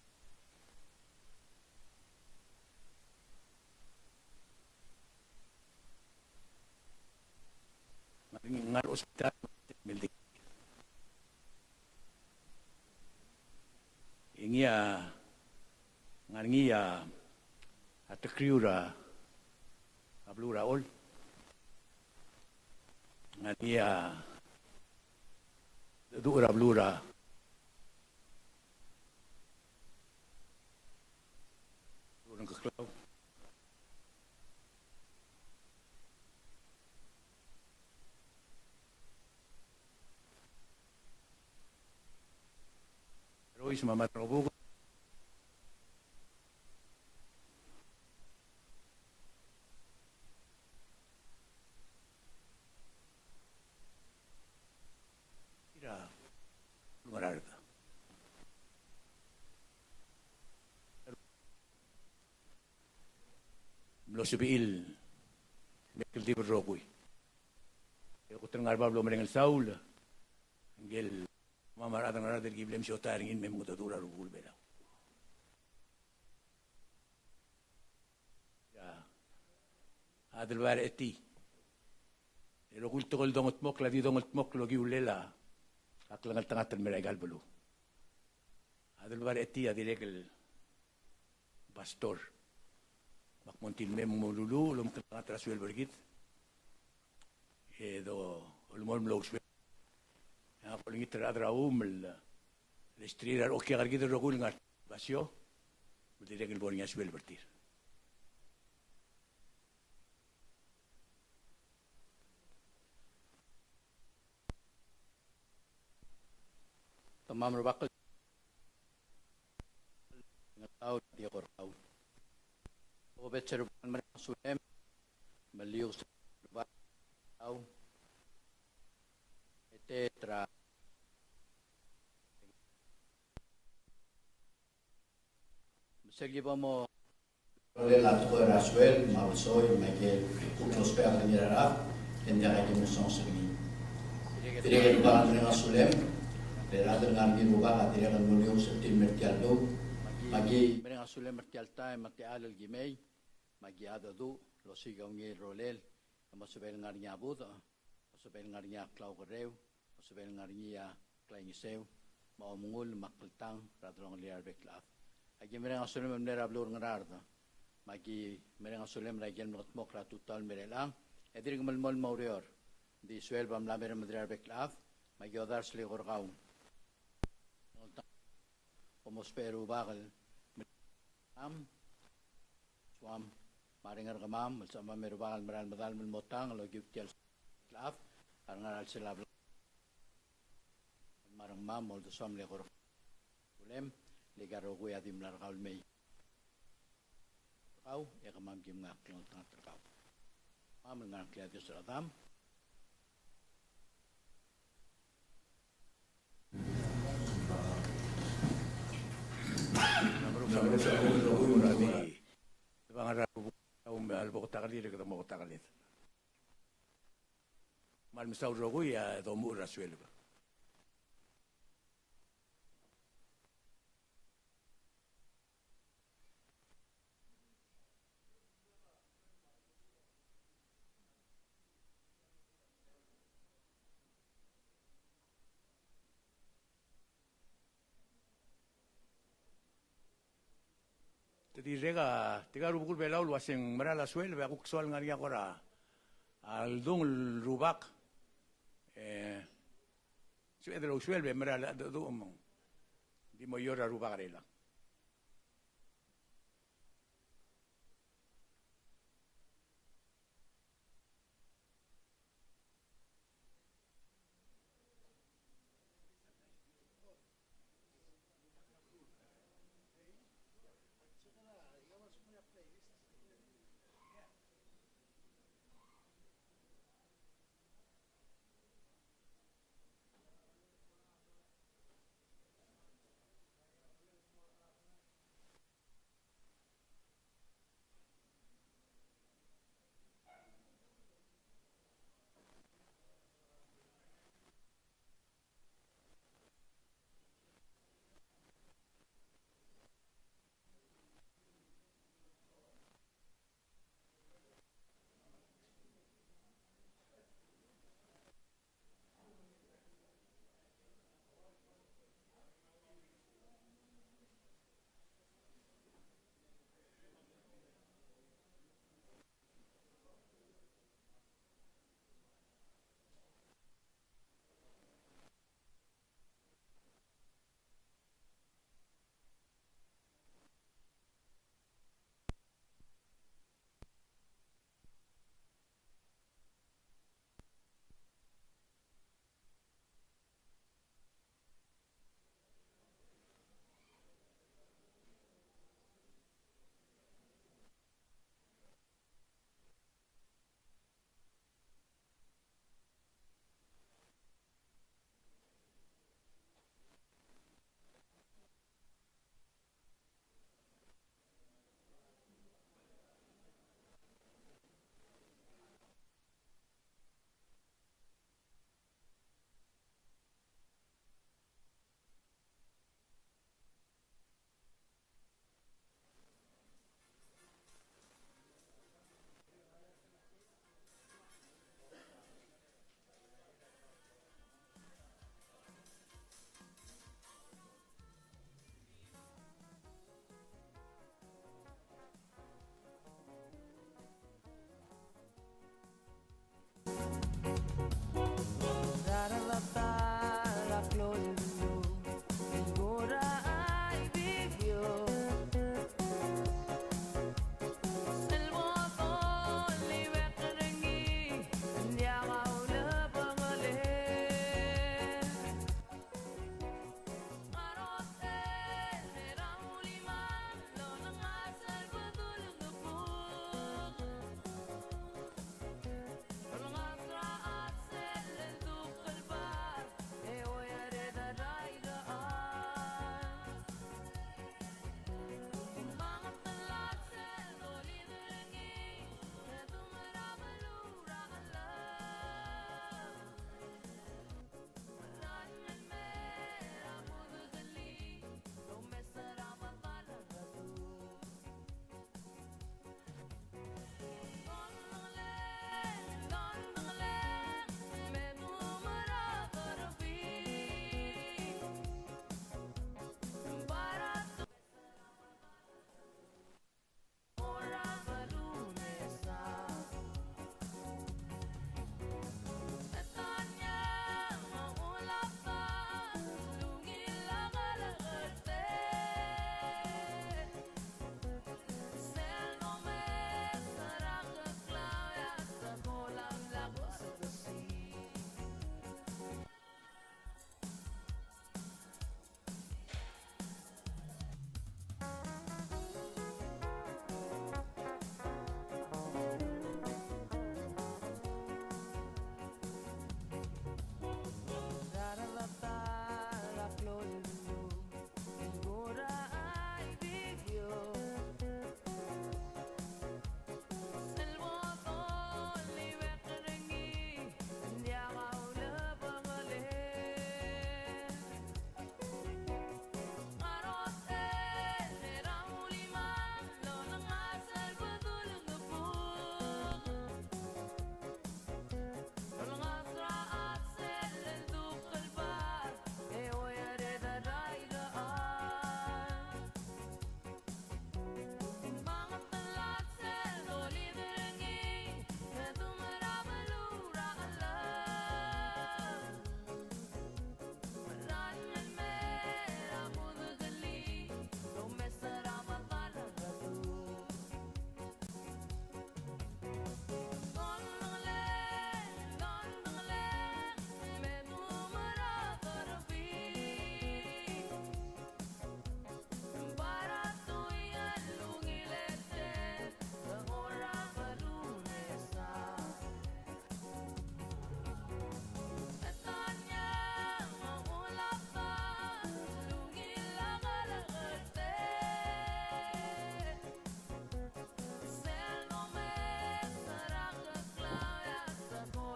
Ngar er ngii a hospital, e ngii a, ngar er ngii a tekriu er a beluu er a Chol. Ngar er ngii a decheduch er a beluu er a Rengkeklau. Rois me a Madrangobuked. Ira, Ngaraard. Mlo sebechir el me kldibel el rokui. E kuk te ngar er a bab el omereng el saul, ngike el kemam a rechad er a Ngaraard el ki mle mesiotai er ngii el me mengedecheduch er a rubekul Belau. A chad el bai er a Chetii. E rokui el tekoi el dongedmokl a di dongedmokl el okiu el llach a klengeltengat el mei er aika el beluu. A chad el bai er a Chetii a dirrek el pastor. Me ak mo ngii el me mo meluluuch el omekngeltengat er a sueleb er kid. E dolemolem el ousuel. E ngak a olengit er a rechad er a Oum el lesterir a reokiak er kid el rokui el ngar er a basio me dirrek el bo er ngii a sueleb er tir. Kemam a Rubak el Ngertaul, a Diak er Kau. Obed se Rubak el mereng a sulem, me liukel se Rubak el Ngertaul. Eteet er a Me sel ki bo mo rolel a tekoi er a sueleb me a besoi me aike el kuk lousbech a bedengir a rechad, e ng diak a ki mo songes er ngii. Dirrek el Rubak el mereng a sulem, le rechad el ngar er ngii a Rubak a dirrek el mo liukel er tir el mer tia el beluu, me aki mereng a sulem er tia el taem me a techall el ki mei, me aki mengedecheduch el osiik a ungil rolel, e mo sebechel ngar er ngii a budech, mo sebechel ngar er ngii a klaukerreu, mo sebechel ngar er ngii a klaingeseu, me a omengull me a kltang er a delongelir a rebek el chad. Aki mereng a sulem el mle er a beluu er a Ngaraard, me aki mereng a sulem er aike el mle kldmokl er a tutau el mei er chelechang, e dirk melemolem a ureor. Ng di sueleb a mla mer a medrir a rebek el chad, me aki odars el eko er kau. Kom ousbech e Rubak el mecham, soam, me a rengrir kemam, el sebechemam e Rubak el mera el medal me lmo tang el okiu tia el chad a rengar er a chelsel a blai. Me a rengmam a oldesuam el eko er kau. Sulem, le aika el rokui a di mla er kau el mei. Kau, e kemam ki mngai a klengeltengat er kau. Kemam el ngar er a ngklel a Dios er a Chedam. Kmal mesaul rokui a domuchel er a sueleb. Te Dirrek a, tirka el rubekul Belau el uaseng mera el sueleb, e a kuk soal ngar er ngii a kora, a ldung el rubak. E, sueleb el sueleb, e mera el, du, du, mong. Di mo ior a rubak er elak.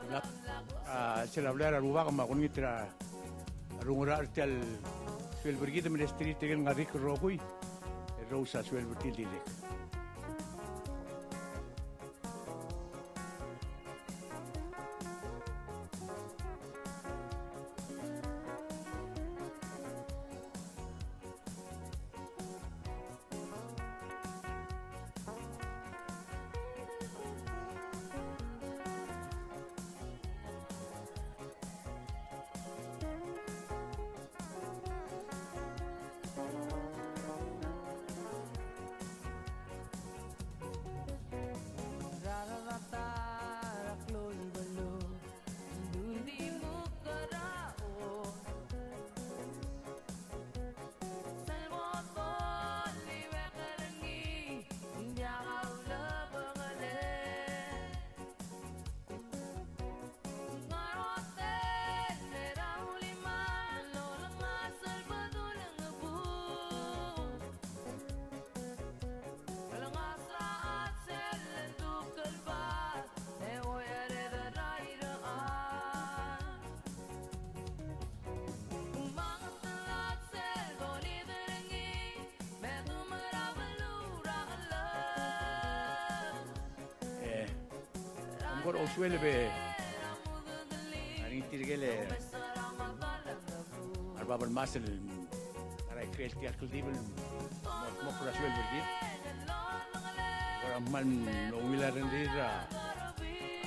A, sel a blai er a Rubak me ak olengit er a rengul er tia el suelb er kid me lesterir tirke el ngar er ngii el rokui, e rous a suelb er tir el dirrek. E, ng kora ousuelb e ngar er ngii tirke el, a rebab el masech el ngar er a ikrel tia el kldibel el mo, mo kora suelb er kid. Kora kmal ungil a rengrir er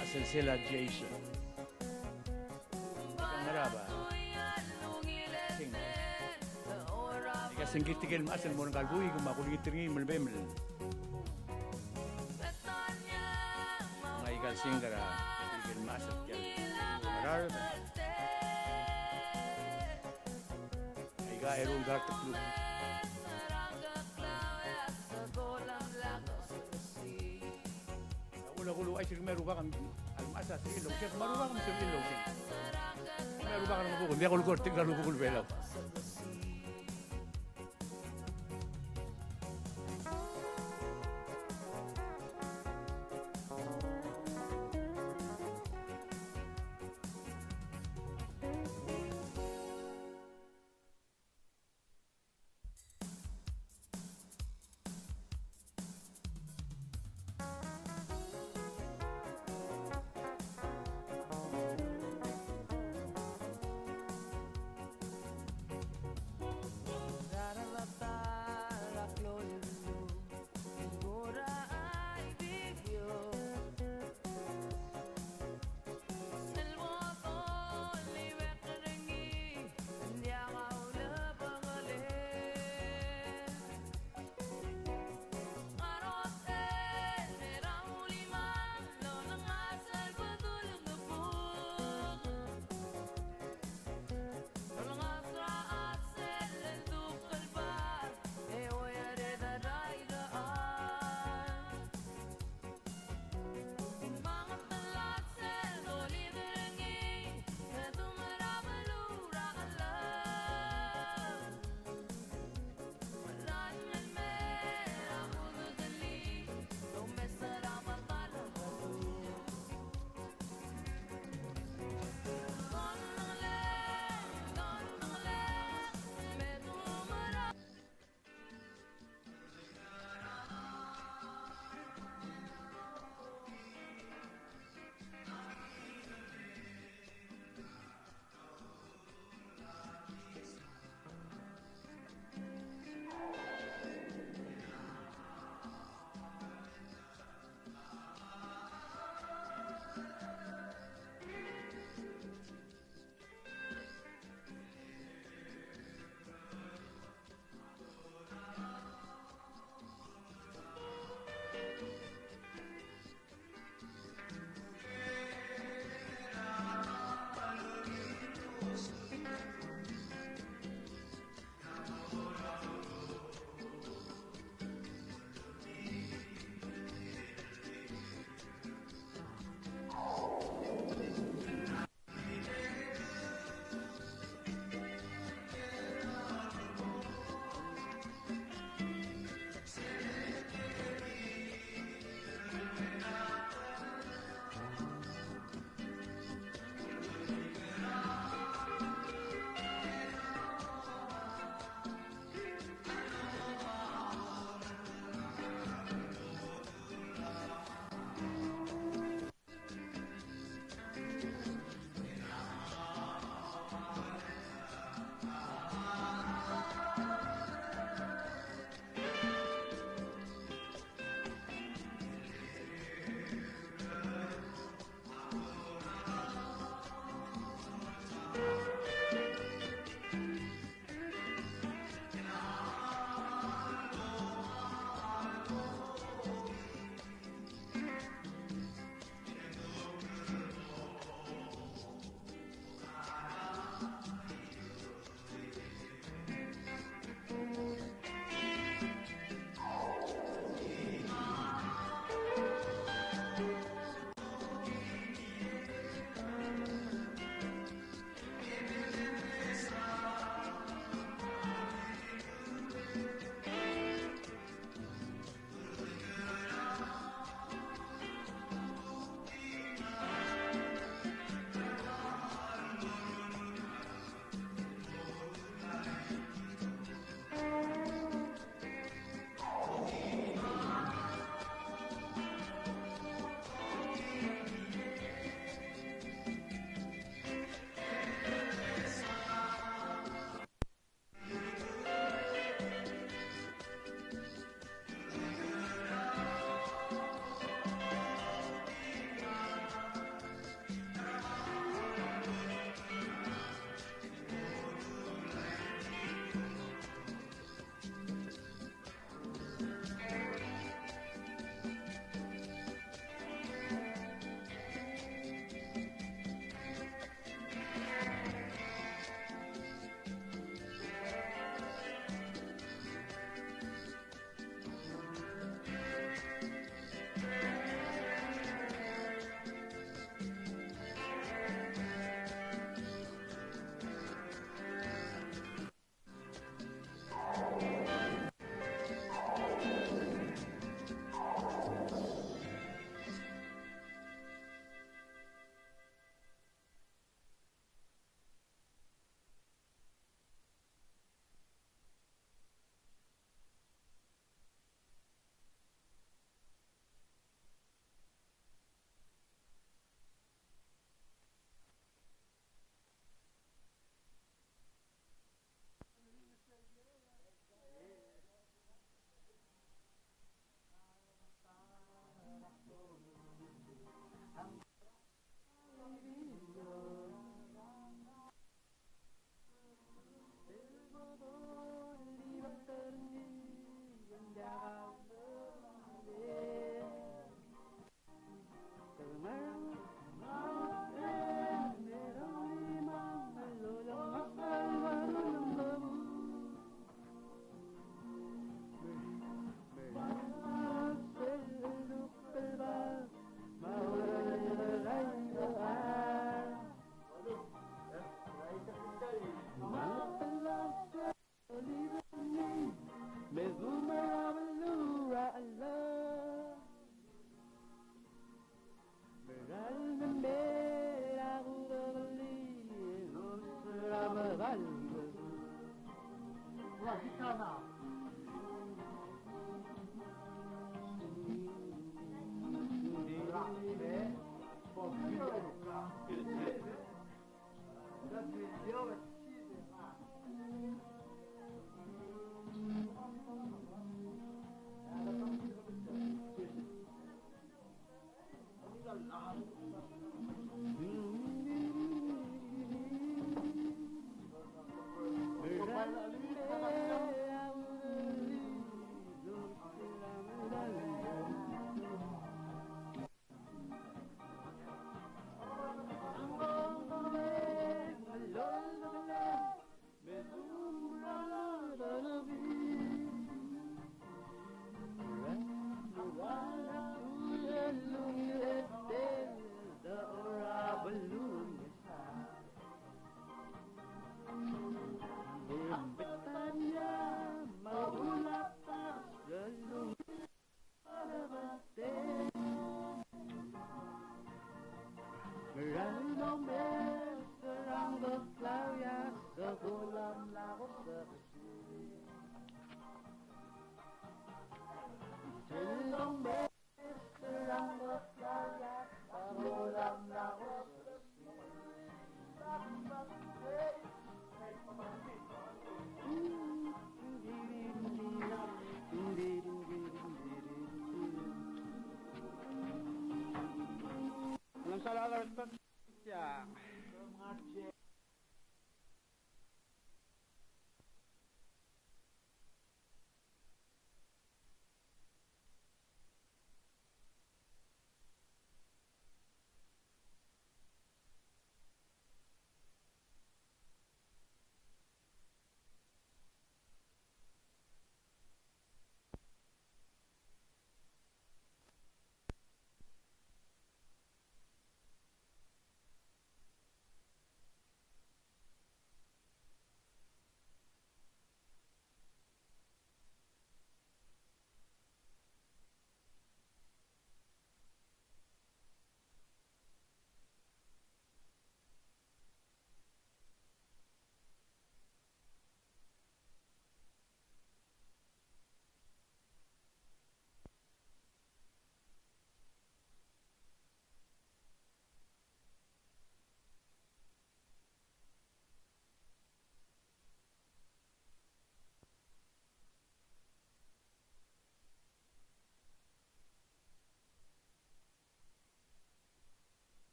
a selsel a Jason. Ngerang a ba. Sing. Aika el sengkir tirke el masech el mo er ngka el buik me ak olengit er ngii me lebem el. Ng aika el sengkir a tirke el masech el tia el Ngaraard. Aika eru el dart el kluk. Ula kulu uaisei, kemiu a Rubak a mechas a sebechir el ouseng, me a Rubak a mechas a sebechir el ouseng. Kemiu a Rubak a rengmam, ng diak kulekoi er tirke el rubekul Belau.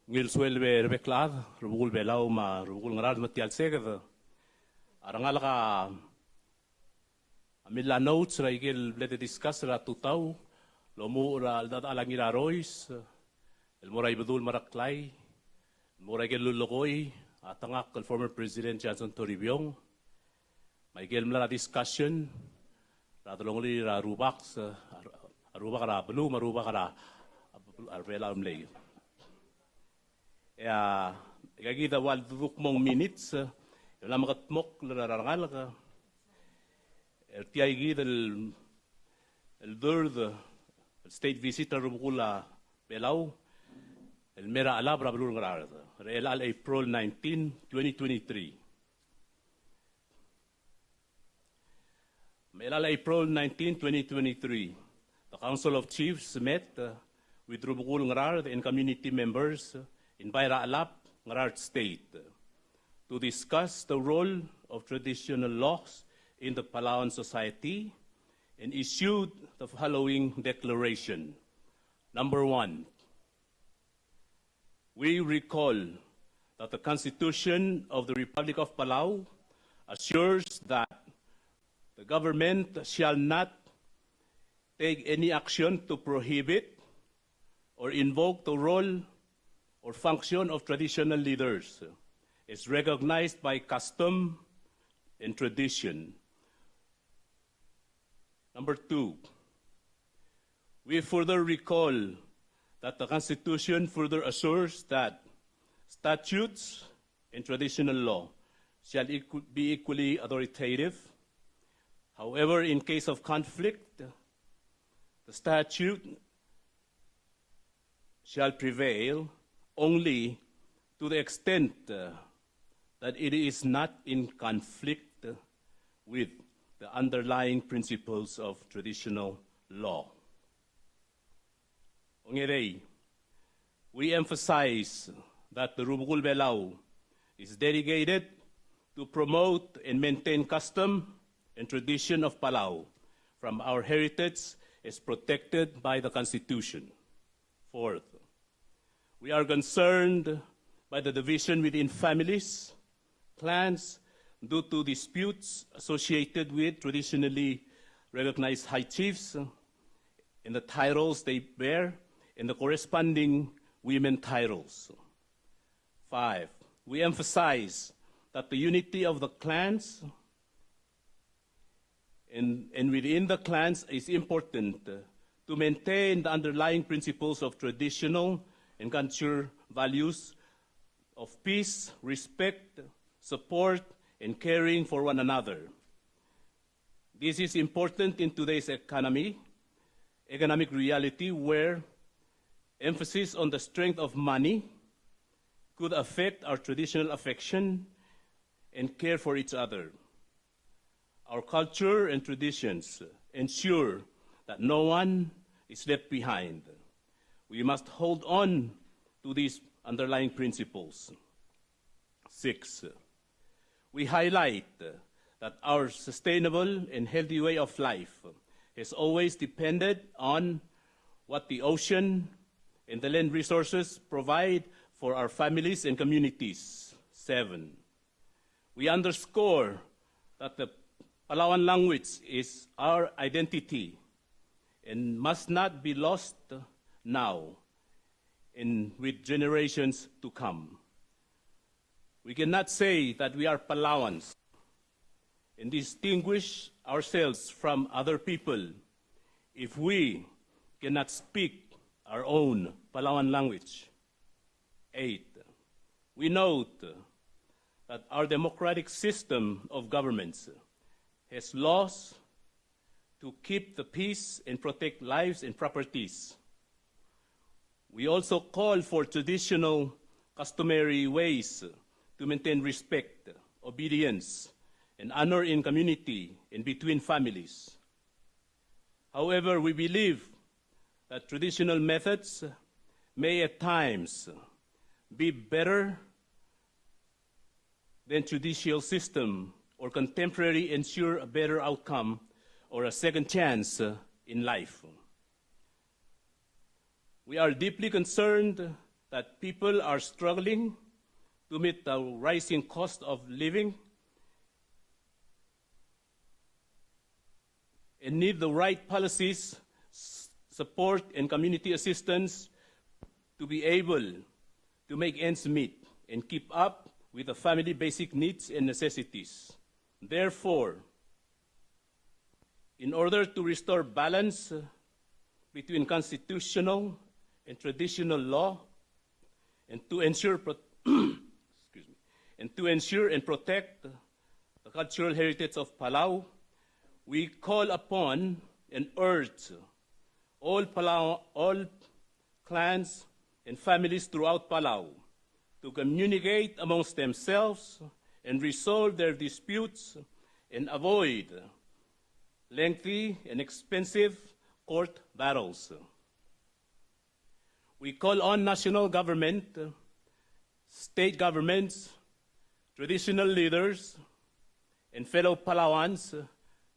Ungil sueleb e rebek el chad, rubekul Belau me a rubekul Ngaraard me tia el seked. A rengalek a mla notes er a ikel bla de discuss er a tutau, el omuchel er a cheldechedechal a Ngirarois, el mo er a Ibedul me a Reklai, el mo er a ikel lullekoi a tengakl el former President Johnson Toribiong, me a ikel mla er a discussion er a delongelir a rubak, a rubak er a beluu me a rubak er a A re Belau el mlei. E a, ika kid a ua leduduk el mo minutes, e mla mekedmokl er a rengalek er tia kid el, el third, el state visit er a rubekul a Belau el mei er a Chelab er a beluu er a Ngaraard er chelecha el April nineteen, twenty twenty-three. Me chelecha el April nineteen, twenty twenty-three, the Council of Chiefs met, uh, with rubekul Ngaraard and community members, uh, in Bairachelab, Ngaraard State, uh, to discuss the role of traditional laws in the Palauan society and issued the following declaration. Number one, we recall that the Constitution of the Republic of Palau assures that the government shall not take any action to prohibit or invoke the role or function of traditional leaders as recognized by custom and tradition. Number two, we further recall that the Constitution further assures that statutes and traditional law shall equ- be equally authoritative. However, in case of conflict, the statute shall prevail only to the extent, uh, that it is not in conflict with the underlying principles of traditional law. Ongerei, we emphasize that the Rubekul Belau is dedicated to promote and maintain custom and tradition of Palau from our heritage as protected by the Constitution. Fourth, we are concerned by the division within families, clans, due to disputes associated with traditionally recognized high chiefs and the titles they bear and the corresponding women titles. Five, we emphasize that the unity of the clans and, and within the clans is important, uh, to maintain the underlying principles of traditional and culture values of peace, respect, support, and caring for one another. This is important in today's economy, economic reality where emphasis on the strength of money could affect our traditional affection and care for each other. Our culture and traditions ensure that no one is left behind. We must hold on to these underlying principles. Six, we highlight that our sustainable and healthy way of life has always depended on what the ocean and the land resources provide for our families and communities. Seven, we underscore that the Palauan language is our identity and must not be lost now and with generations to come. We cannot say that we are Palauans and distinguish ourselves from other people if we cannot speak our own Palauan language. Eight, we note that our democratic system of governments has laws to keep the peace and protect lives and properties. We also call for traditional customary ways to maintain respect, obedience, and honor in community and between families. However, we believe that traditional methods may at times be better than judicial system or contemporary ensure a better outcome or a second chance, uh, in life. We are deeply concerned that people are struggling to meet the rising cost of living and need the right policies, s- support, and community assistance to be able to make ends meet and keep up with the family basic needs and necessities. Therefore, in order to restore balance between constitutional and traditional law, and to ensure pro- excuse me, and to ensure and protect the cultural heritage of Palau, we call upon and urge all Palau, all clans and families throughout Palau to communicate amongst themselves and resolve their disputes and avoid lengthy and expensive court battles. We call on national government, state governments, traditional leaders, and fellow Palauans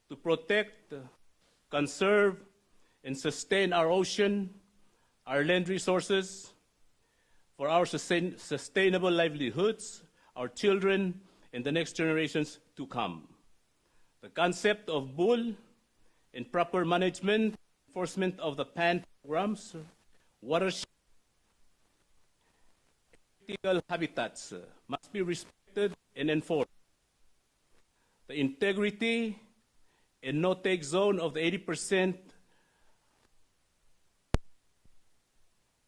to protect, conserve, and sustain our ocean, our land resources, for our sustain- sustainable livelihoods, our children, and the next generations to come. The concept of bul and proper management, enforcement of the PAN programs, watershed, critical habitats, uh, must be respected and enforced. The integrity and no-take zone of the eighty percent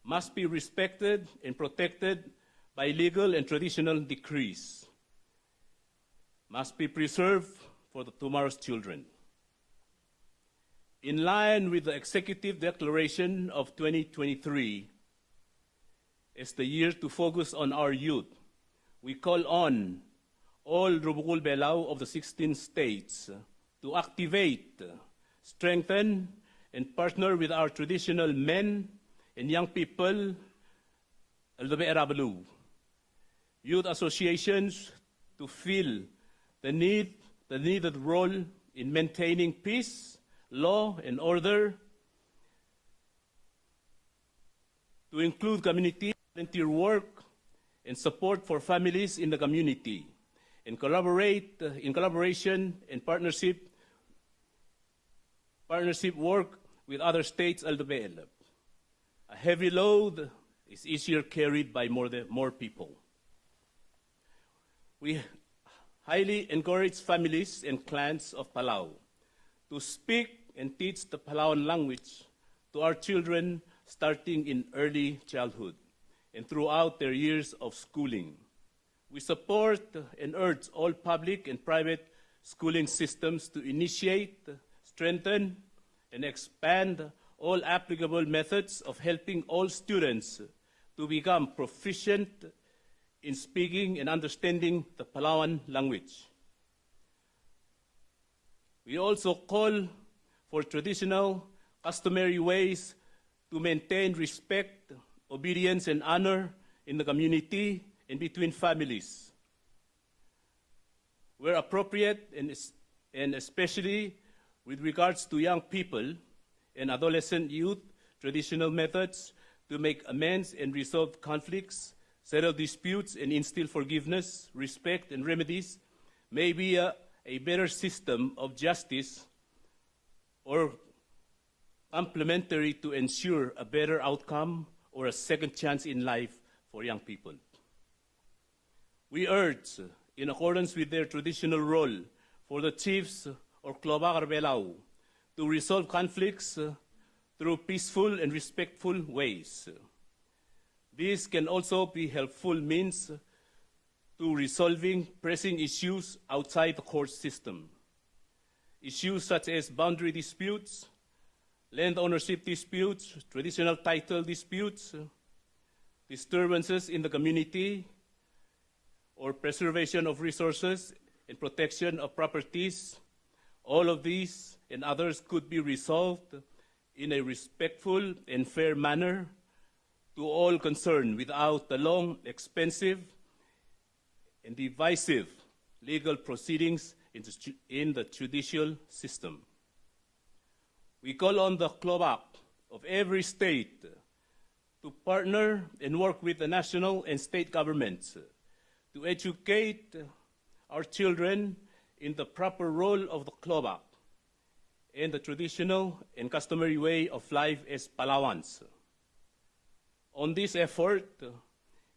must be respected and protected by legal and traditional decrees, must be preserved for the tomorrow's children. In line with the Executive Declaration of twenty twenty-three, as the year to focus on our youth, we call on all Rubekul Belau of the sixteen states to activate, strengthen, and partner with our traditional men and young people el debechel er a beluu, youth associations to fill the need, the needed role in maintaining peace, law and order, to include community volunteer work and support for families in the community, and collaborate, uh, in collaboration and partnership partnership work with other states el debechel. A heavy load is easier carried by more, the, more people. We highly encourage families and clans of Palau to speak and teach the Palauan language to our children starting in early childhood and throughout their years of schooling. We support and urge all public and private schooling systems to initiate, strengthen, and expand all applicable methods of helping all students to become proficient in speaking and understanding the Palauan language. We also call for traditional, customary ways to maintain respect, obedience, and honor in the community and between families. Where appropriate, and es-, and especially with regards to young people and adolescent youth, traditional methods to make amends and resolve conflicts, settle disputes, and instill forgiveness, respect, and remedies may be a, a better system of justice or complementary to ensure a better outcome or a second chance in life for young people. We urge, in accordance with their traditional role for the chiefs or klobak er a Belau, to resolve conflicts, uh, through peaceful and respectful ways. This can also be helpful means to resolving pressing issues outside the court system. Issues such as boundary disputes, land ownership disputes, traditional title disputes, disturbances in the community, or preservation of resources and protection of properties, all of these and others could be resolved in a respectful and fair manner to all concerned without the long, expensive, and divisive legal proceedings in the ju-, in the judicial system. We call on the klobak of every state to partner and work with the national and state governments to educate our children in the proper role of the klobak and the traditional and customary way of life as Palauans. On this effort,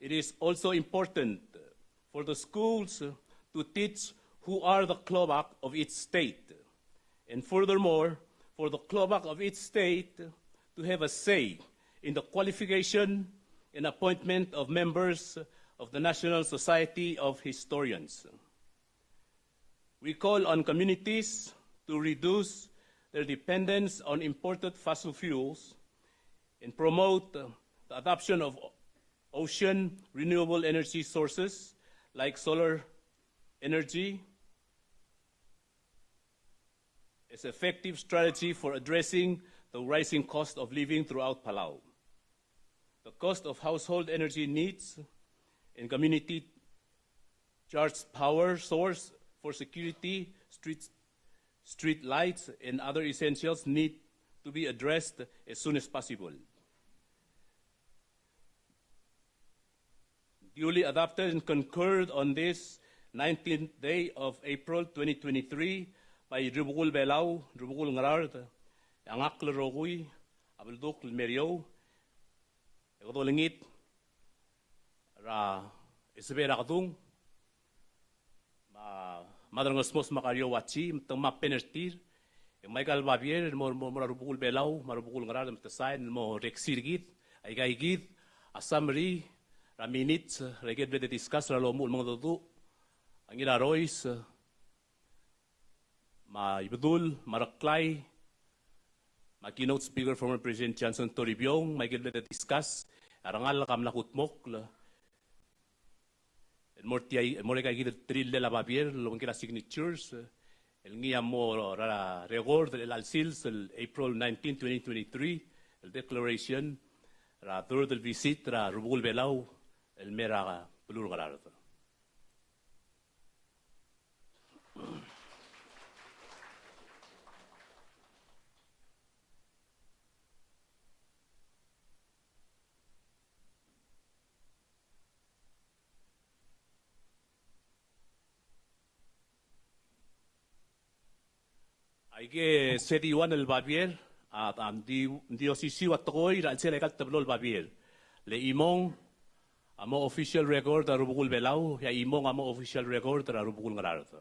it is also important for the schools to teach who are the klobak of each state, and furthermore, for the klobak of each state to have a say in the qualification and appointment of members of the National Society of Historians. We call on communities to reduce their dependence on imported fossil fuels and promote the adoption of ocean renewable energy sources like solar energy as effective strategy for addressing the rising cost of living throughout Palau. The cost of household energy needs and community charged power source for security, street, street lights, and other essentials need to be addressed as soon as possible. Duly adopted and concurred on this nineteenth day of April twenty twenty-three by Rubekul Belau, Rubekul Ngaraard, a ngak el rokui a beldukl el mo er eou, e kede olengit er a Isebel er a Kedung, me a Mad er a Ngosngos me a Kariou Wachi, me te ngmai a pen er tir, e ngmai aika el babier el mo, mo, mo er a Rubekul Belau me a Rubekul Ngaraard me te sain el mo reksir kid aika kid a summary er a minutes er aike el bla de discuss er a lomuchel el mengedecheduch a Ngirarois, me a Ibedul, me a Reklai, me a keynote speaker former President Johnson Toribiong, me aike el bla de discuss, a rengalek a mla kudmokl el mo er tia, el mo er aika kid el tirke el babier el obengkel a signatures el ngii a mo er a record er chelecha el sils el April nineteen, twenty twenty-three, el declaration er a third el visit er a Rubekul Belau el mo er a beluu er a Ngaraard. Aike sediuan el babier a, a, ng di, ng di osisiu a tekoi er a chelsel aika el teblo el babier. Le chimong a mo official record er a Rubekul Belau, e a chimong a mo official record er a Rubekul Ngaraard.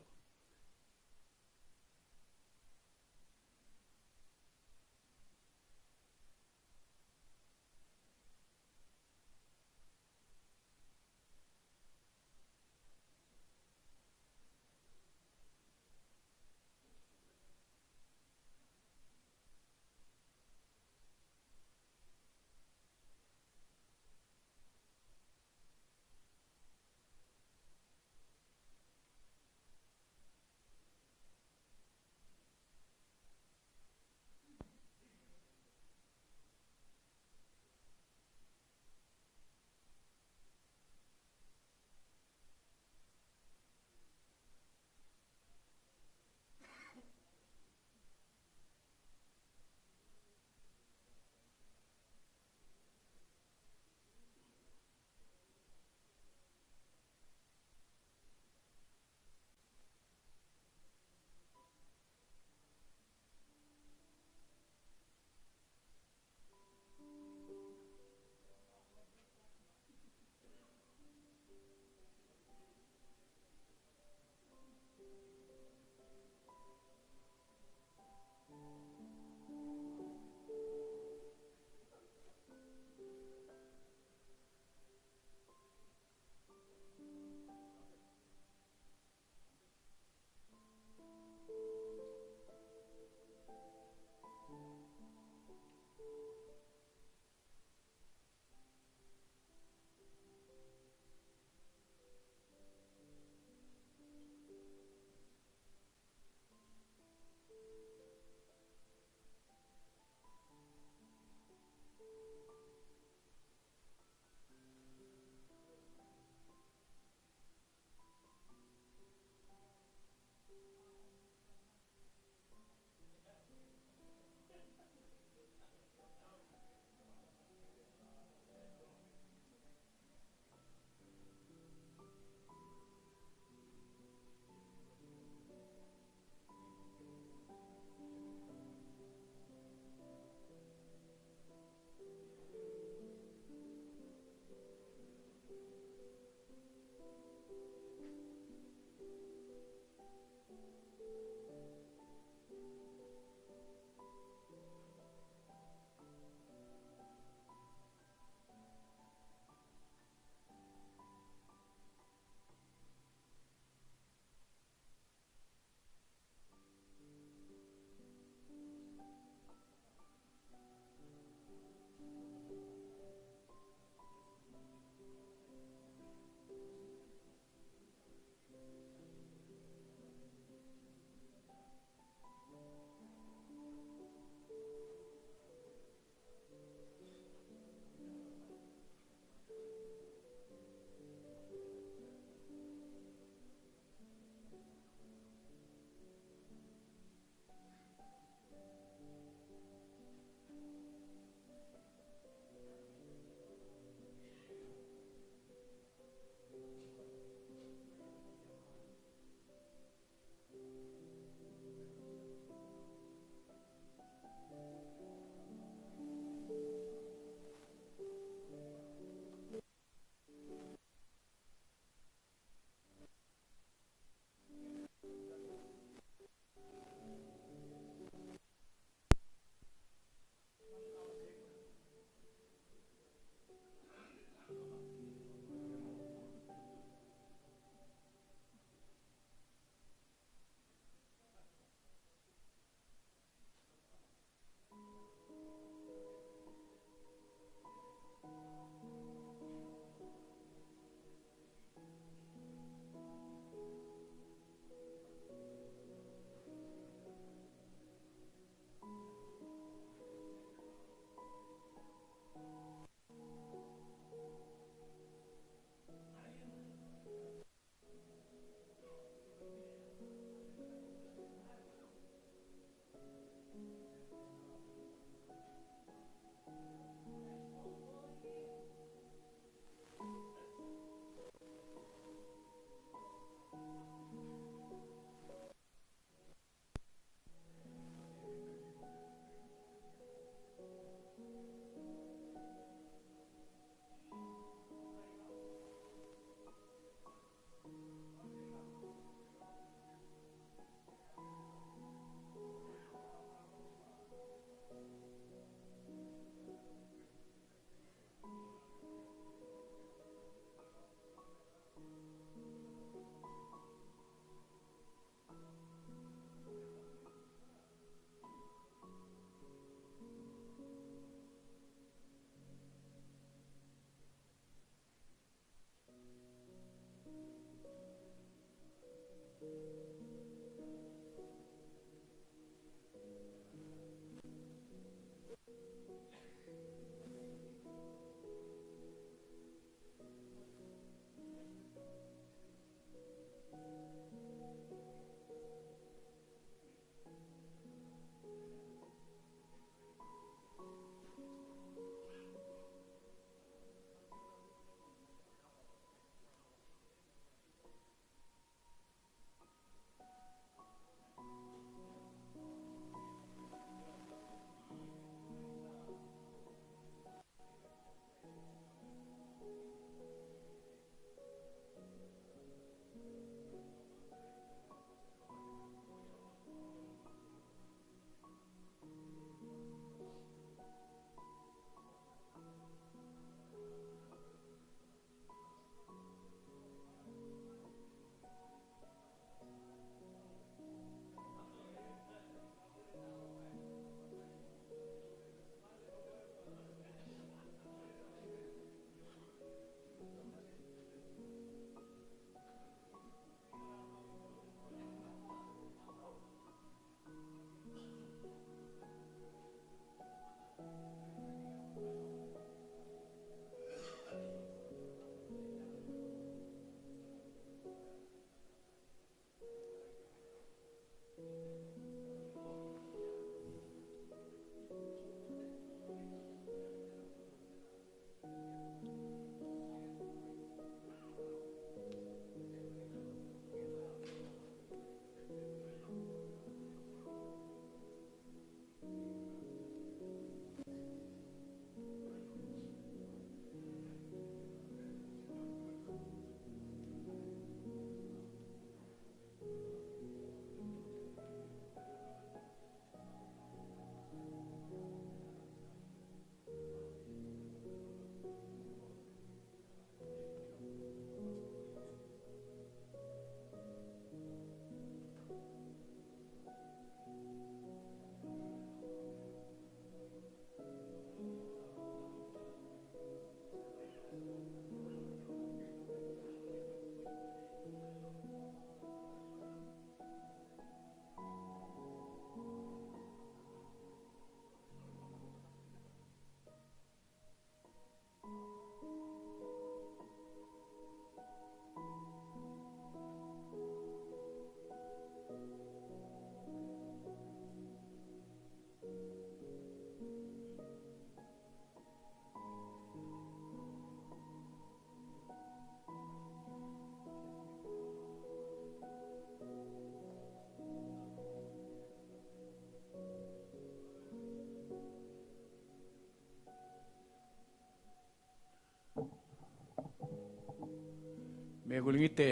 Me kulengit e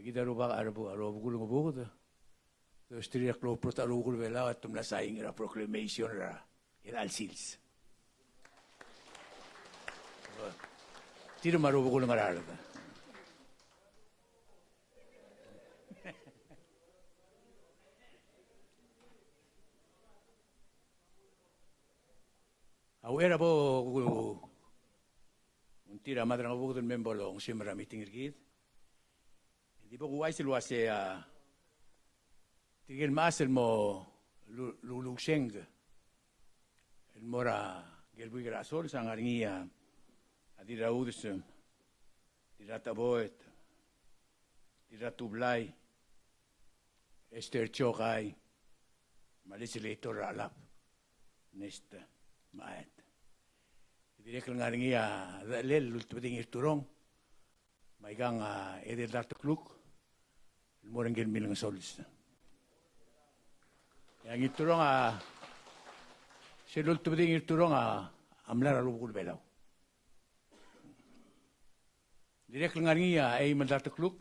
kid a rubak, a rubak, a rubak el ngebuked. Dosterir a klou el prot a rubekul Belau e te mla sain er a proclamation er a chelecha el sils. Tir me a rubekul Ngaraard. A uchei er a bo ku-, kuk tir a Madrangebuked el me bo longesem er a meeting er kid. Di bo kuchais el uasei a tirke el mechas el mo lu-, lu-, luuseng el mo er a ikel buik er a Source a ngar er ngii a Dirraudes, Dirracheboet, Dirratublai, Esther Chokai, me a legislator er a Chelab, Nesta Maet. Dirrek el ngar er ngii a dechelel el ultebedii Ngirturong, me aikang a edei el dart el kluk el mo er ngike el Milengesols. E a Ngirturong a, sel ultebedii Ngirturong a, a mla er a rubekul Belau. Dirrek el ngar er ngii a eim el dart el kluk,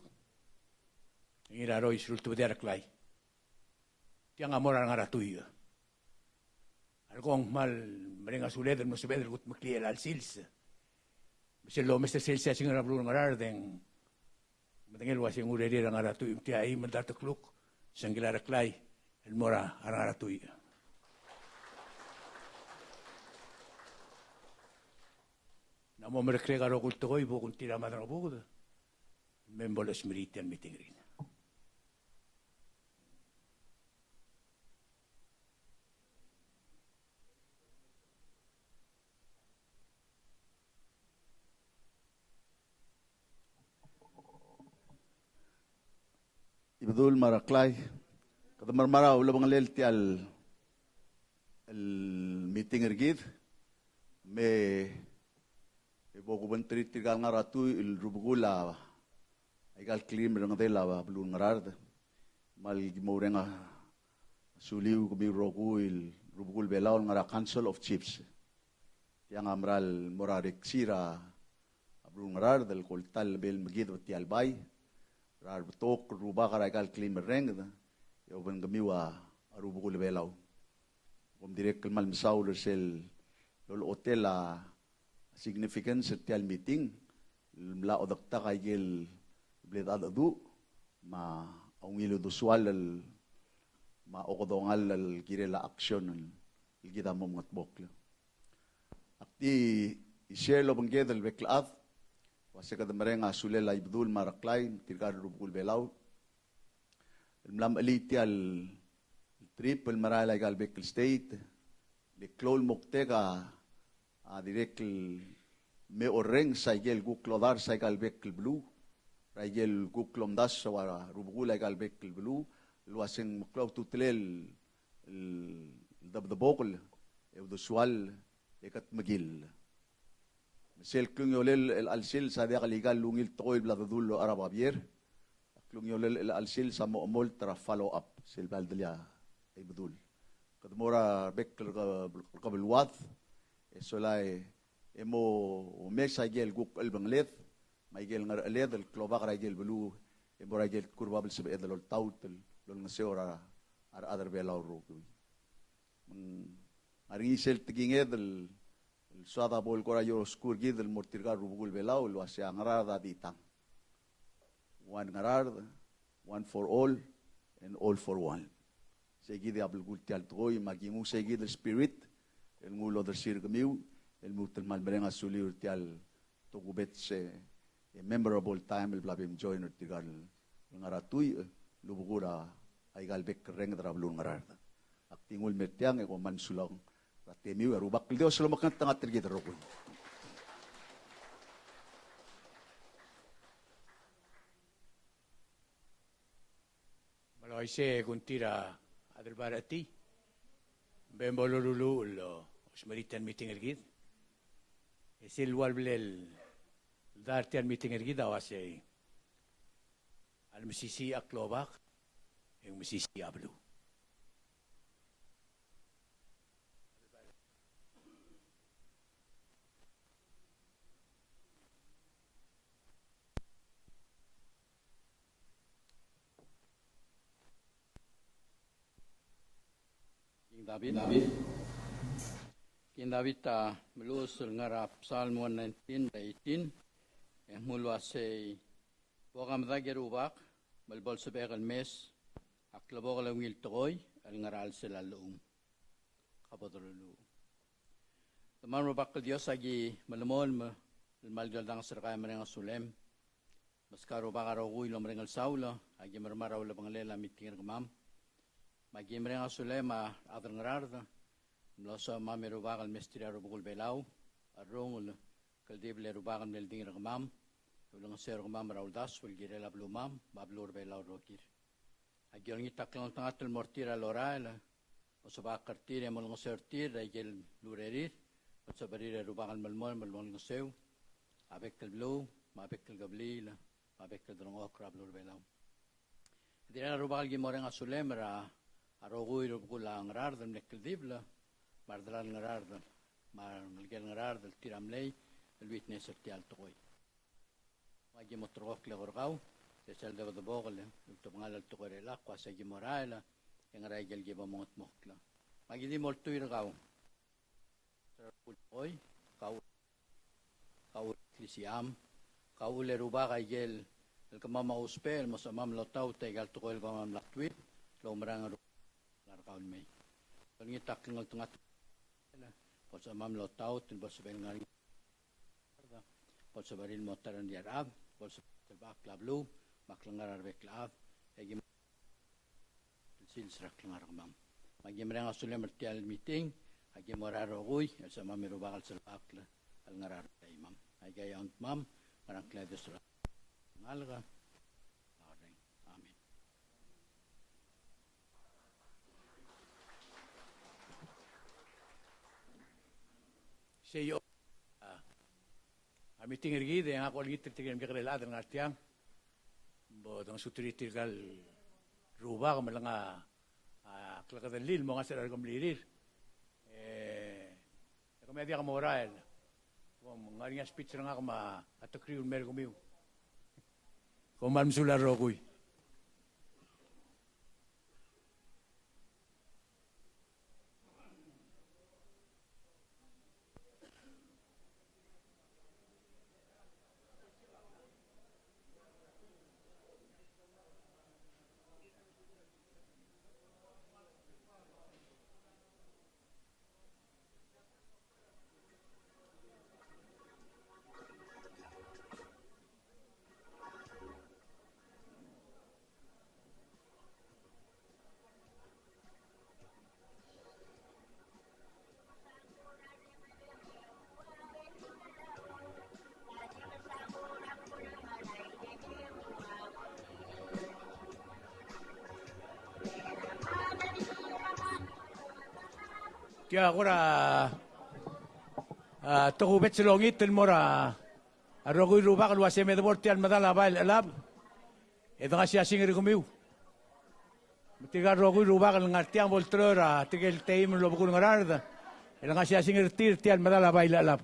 Ngirarois, el ultebedii a Reklai. Tiang a mo er a Ngaratuich. A rekong kmal mereng a suled el mlo sebeched el kutmeklii chelecha el sils. Me sel lomes er sel siasing er a beluu er a Ngaraard e ng medengei el uasei ng urerir a Ngaratuich, me tia eim el dart el kluk, se ngike el Reklai el mo er a Ngaratuich. Ng mo merekerek a rokui el tekoi, bo kuk tir a Madrangebuked el me bo losmerii tia el meeting er kid. Ibedul me a Reklai, kede mera el mera el ulebengelel tia el, el meeting er kid, me e bo kubengterir tirka el Ngaratuich el rubekul a, aika el klim er a rengedel a beluu er a Ngaraard. Me aki mo oureng a suliu kemiu el rokui el rubekul Belau el ngar er a Council of Chiefs. Tiang a mera el mo er a rekesir a beluu er a Ngaraard el kol ta el mei el mekideb er tia el bai er a rebetok el rubak er aika el klim el renged, e obengkemiu a rubekul Belau. Kom dirrek el kmal mesaul er sel lolechotel a significance er tia el meeting el mla odeketak aike el bla dechedecheduch me a ungil uldesual el, me a okedongall el kirel a action el kid a mo mengetmokl. Ak di share el obengked el bek el chad, uase kede mereng a sulel a Ibedul me a Reklai, tirka el rubekul Belau el mla mechelii tia el trip el merael aika el bek el state. Le klou el moktek a, a dirrek el me orrenges aike el kuk lodars aika el bek el beluu, er aike el kuk lomdasu a rubekul aika el bek el beluu, el uase ng meklou a ultutelel el, el debedebokel e uldesual e ketmekill. Me sel klungiolel el chelecha el sils a diak el ikal ungil tekoi el bla dedu el locha er a babier. A klungiolel el chelecha el sils a mo chemolt er a follow up, sel bla ledelii a Ibedul. Kede mo er a bek el ke-, kebeluad, e sola e, e mo omes aike el kuk chelebengeled me aike el ngerecheled el klobak er aike el beluu, e mo er aike el kuk bab el sebeched el oltaut el olengeseu er a, a rechad er a Belau el rokui. Me ng ngar er ngii sel tekinged el, el soad a bo el kora ioskur kid el mo er tirka el rubekul Belau el uase a Ngaraard a di tang. One Ngaraard, one for all, and all for one. Sei kid a belkul tia el tekoi, me aki nguu sei kid el spirit el nguu el odersir kemiu el lmuut el kmal mereng a suliu er tia el tokubets e, e memorable time el bla bem join er tirka el Ngaratuich el lubekul a aika el bek el renged er a beluu er a Ngaraard. Ak di nguu el mer tiang e kom kmal mesulang er a temiu, e a Rubak el Dios a lomekngeltengat er kid el rokui. Me a le uaisei e kuk tir a Adelbai er a Chetii, me bo loluluuch el osmerii tia el meeting er kid. E sel ua le bla ledar tia el meeting er kid a uasei, a le mesisiich a klobak, e ng mesisiich a beluu. David. King David a meluches el ngar er a Psalm one nineteen, eighteen, e ng mle uaisei, bo ka medakt e Rubak, me le bo lsebechek el mes a klebokel el ungil tekoi el ngar er a chelsel a llechum. Ka bo doluluuch. Demam Rubak el Dios, aki melemolem el kmal di oldanges er kau e mereng a sulem. Meskau Rubak a rokui el omereng el saul, aki mermang er a ulebengelel a meeting er kemam. Me aki mereng a sulem a rechad er a Ngaraard, el mlo sebechemam e Rubak el mesterir a rubekul Belau, a rungel, kldibel e Rubak el mle oldingel er kemam, e ulengeseu er kemam er a uldasu el kirel a belumam, me a beluu er a Belau el rokir. Aki olengit a klengeltengat el mo er tir a lorael, mo sebechakl er tir e mo olengeseu er tir er a ikel urerir, mo sebechir e Rubak el melemolem el mo olengeseu a bek el beluu, me a bek el kebliil, me a bek el delengchokl er a beluu er a Belau. Dirrek el Rubak el ki mereng a sulem er a rokui el rubekul a Ngaraard el mle kldibel, me a redelal Ngaraard, me a rengelekel Ngaraard el tir a mlei el witness er tia el tekoi. Me aki mo ulterekokl el eko er kau, e sel debedebok el ultebengel a tekoi er chelechang, kuk se aki mo rael, e ngera ikel ki bo mengedmokl. Me aki di mo ultuil er kau. Oi, kau, kau el klisicham, kau el Rubak a ikel, el kemam a ousbech el mo sebechemam el otaut aika el tekoi el kemam a mla tuib el oumerang er a rokui el mei. Olengit a klengeltengat, bo lsebechemam el otaut, bo lsebechel ngar er ngii, bo lsebechir el mo ta er ngii a rechad, bo lsebechir el bechakl a beluu, me a klengar er a rebek el chad, e ki sils er a klengar er kemam. Me aki mereng a sulem er tia el meeting, aki mo er a rokui, el sebechemam e Rubak el selbechakl el ngar er a rechad er kemam. Aika a ongtimam, ngar er a ngklel a Dios er a ngalek. Amen. Sei a, a meeting er kid e ngak a olengit er tirke el mekekerei el chad el ngar tiang. Bo dengesuterir tirka el rubak me lenga a klekedellil el mo ngasech er a rekemelirir. E, e kemiu a diak mo rael. Kom ngar er ngii a speech er ngak me a tekriu el mei er kemiu. Kom kmal mesulang el rokui. Tia kora, a, tokubets el ongit el mo er a a rokui el rubak el uase me debo er tia el medal a bai el chelab, e de ngasiasing er kemiu. Me tirka el rokui el rubak el ngar tiang bo lteroid er a tirke el teim el obekul Ngaraard, e le ngasiasing er tir er tia el medal a bai el chelab.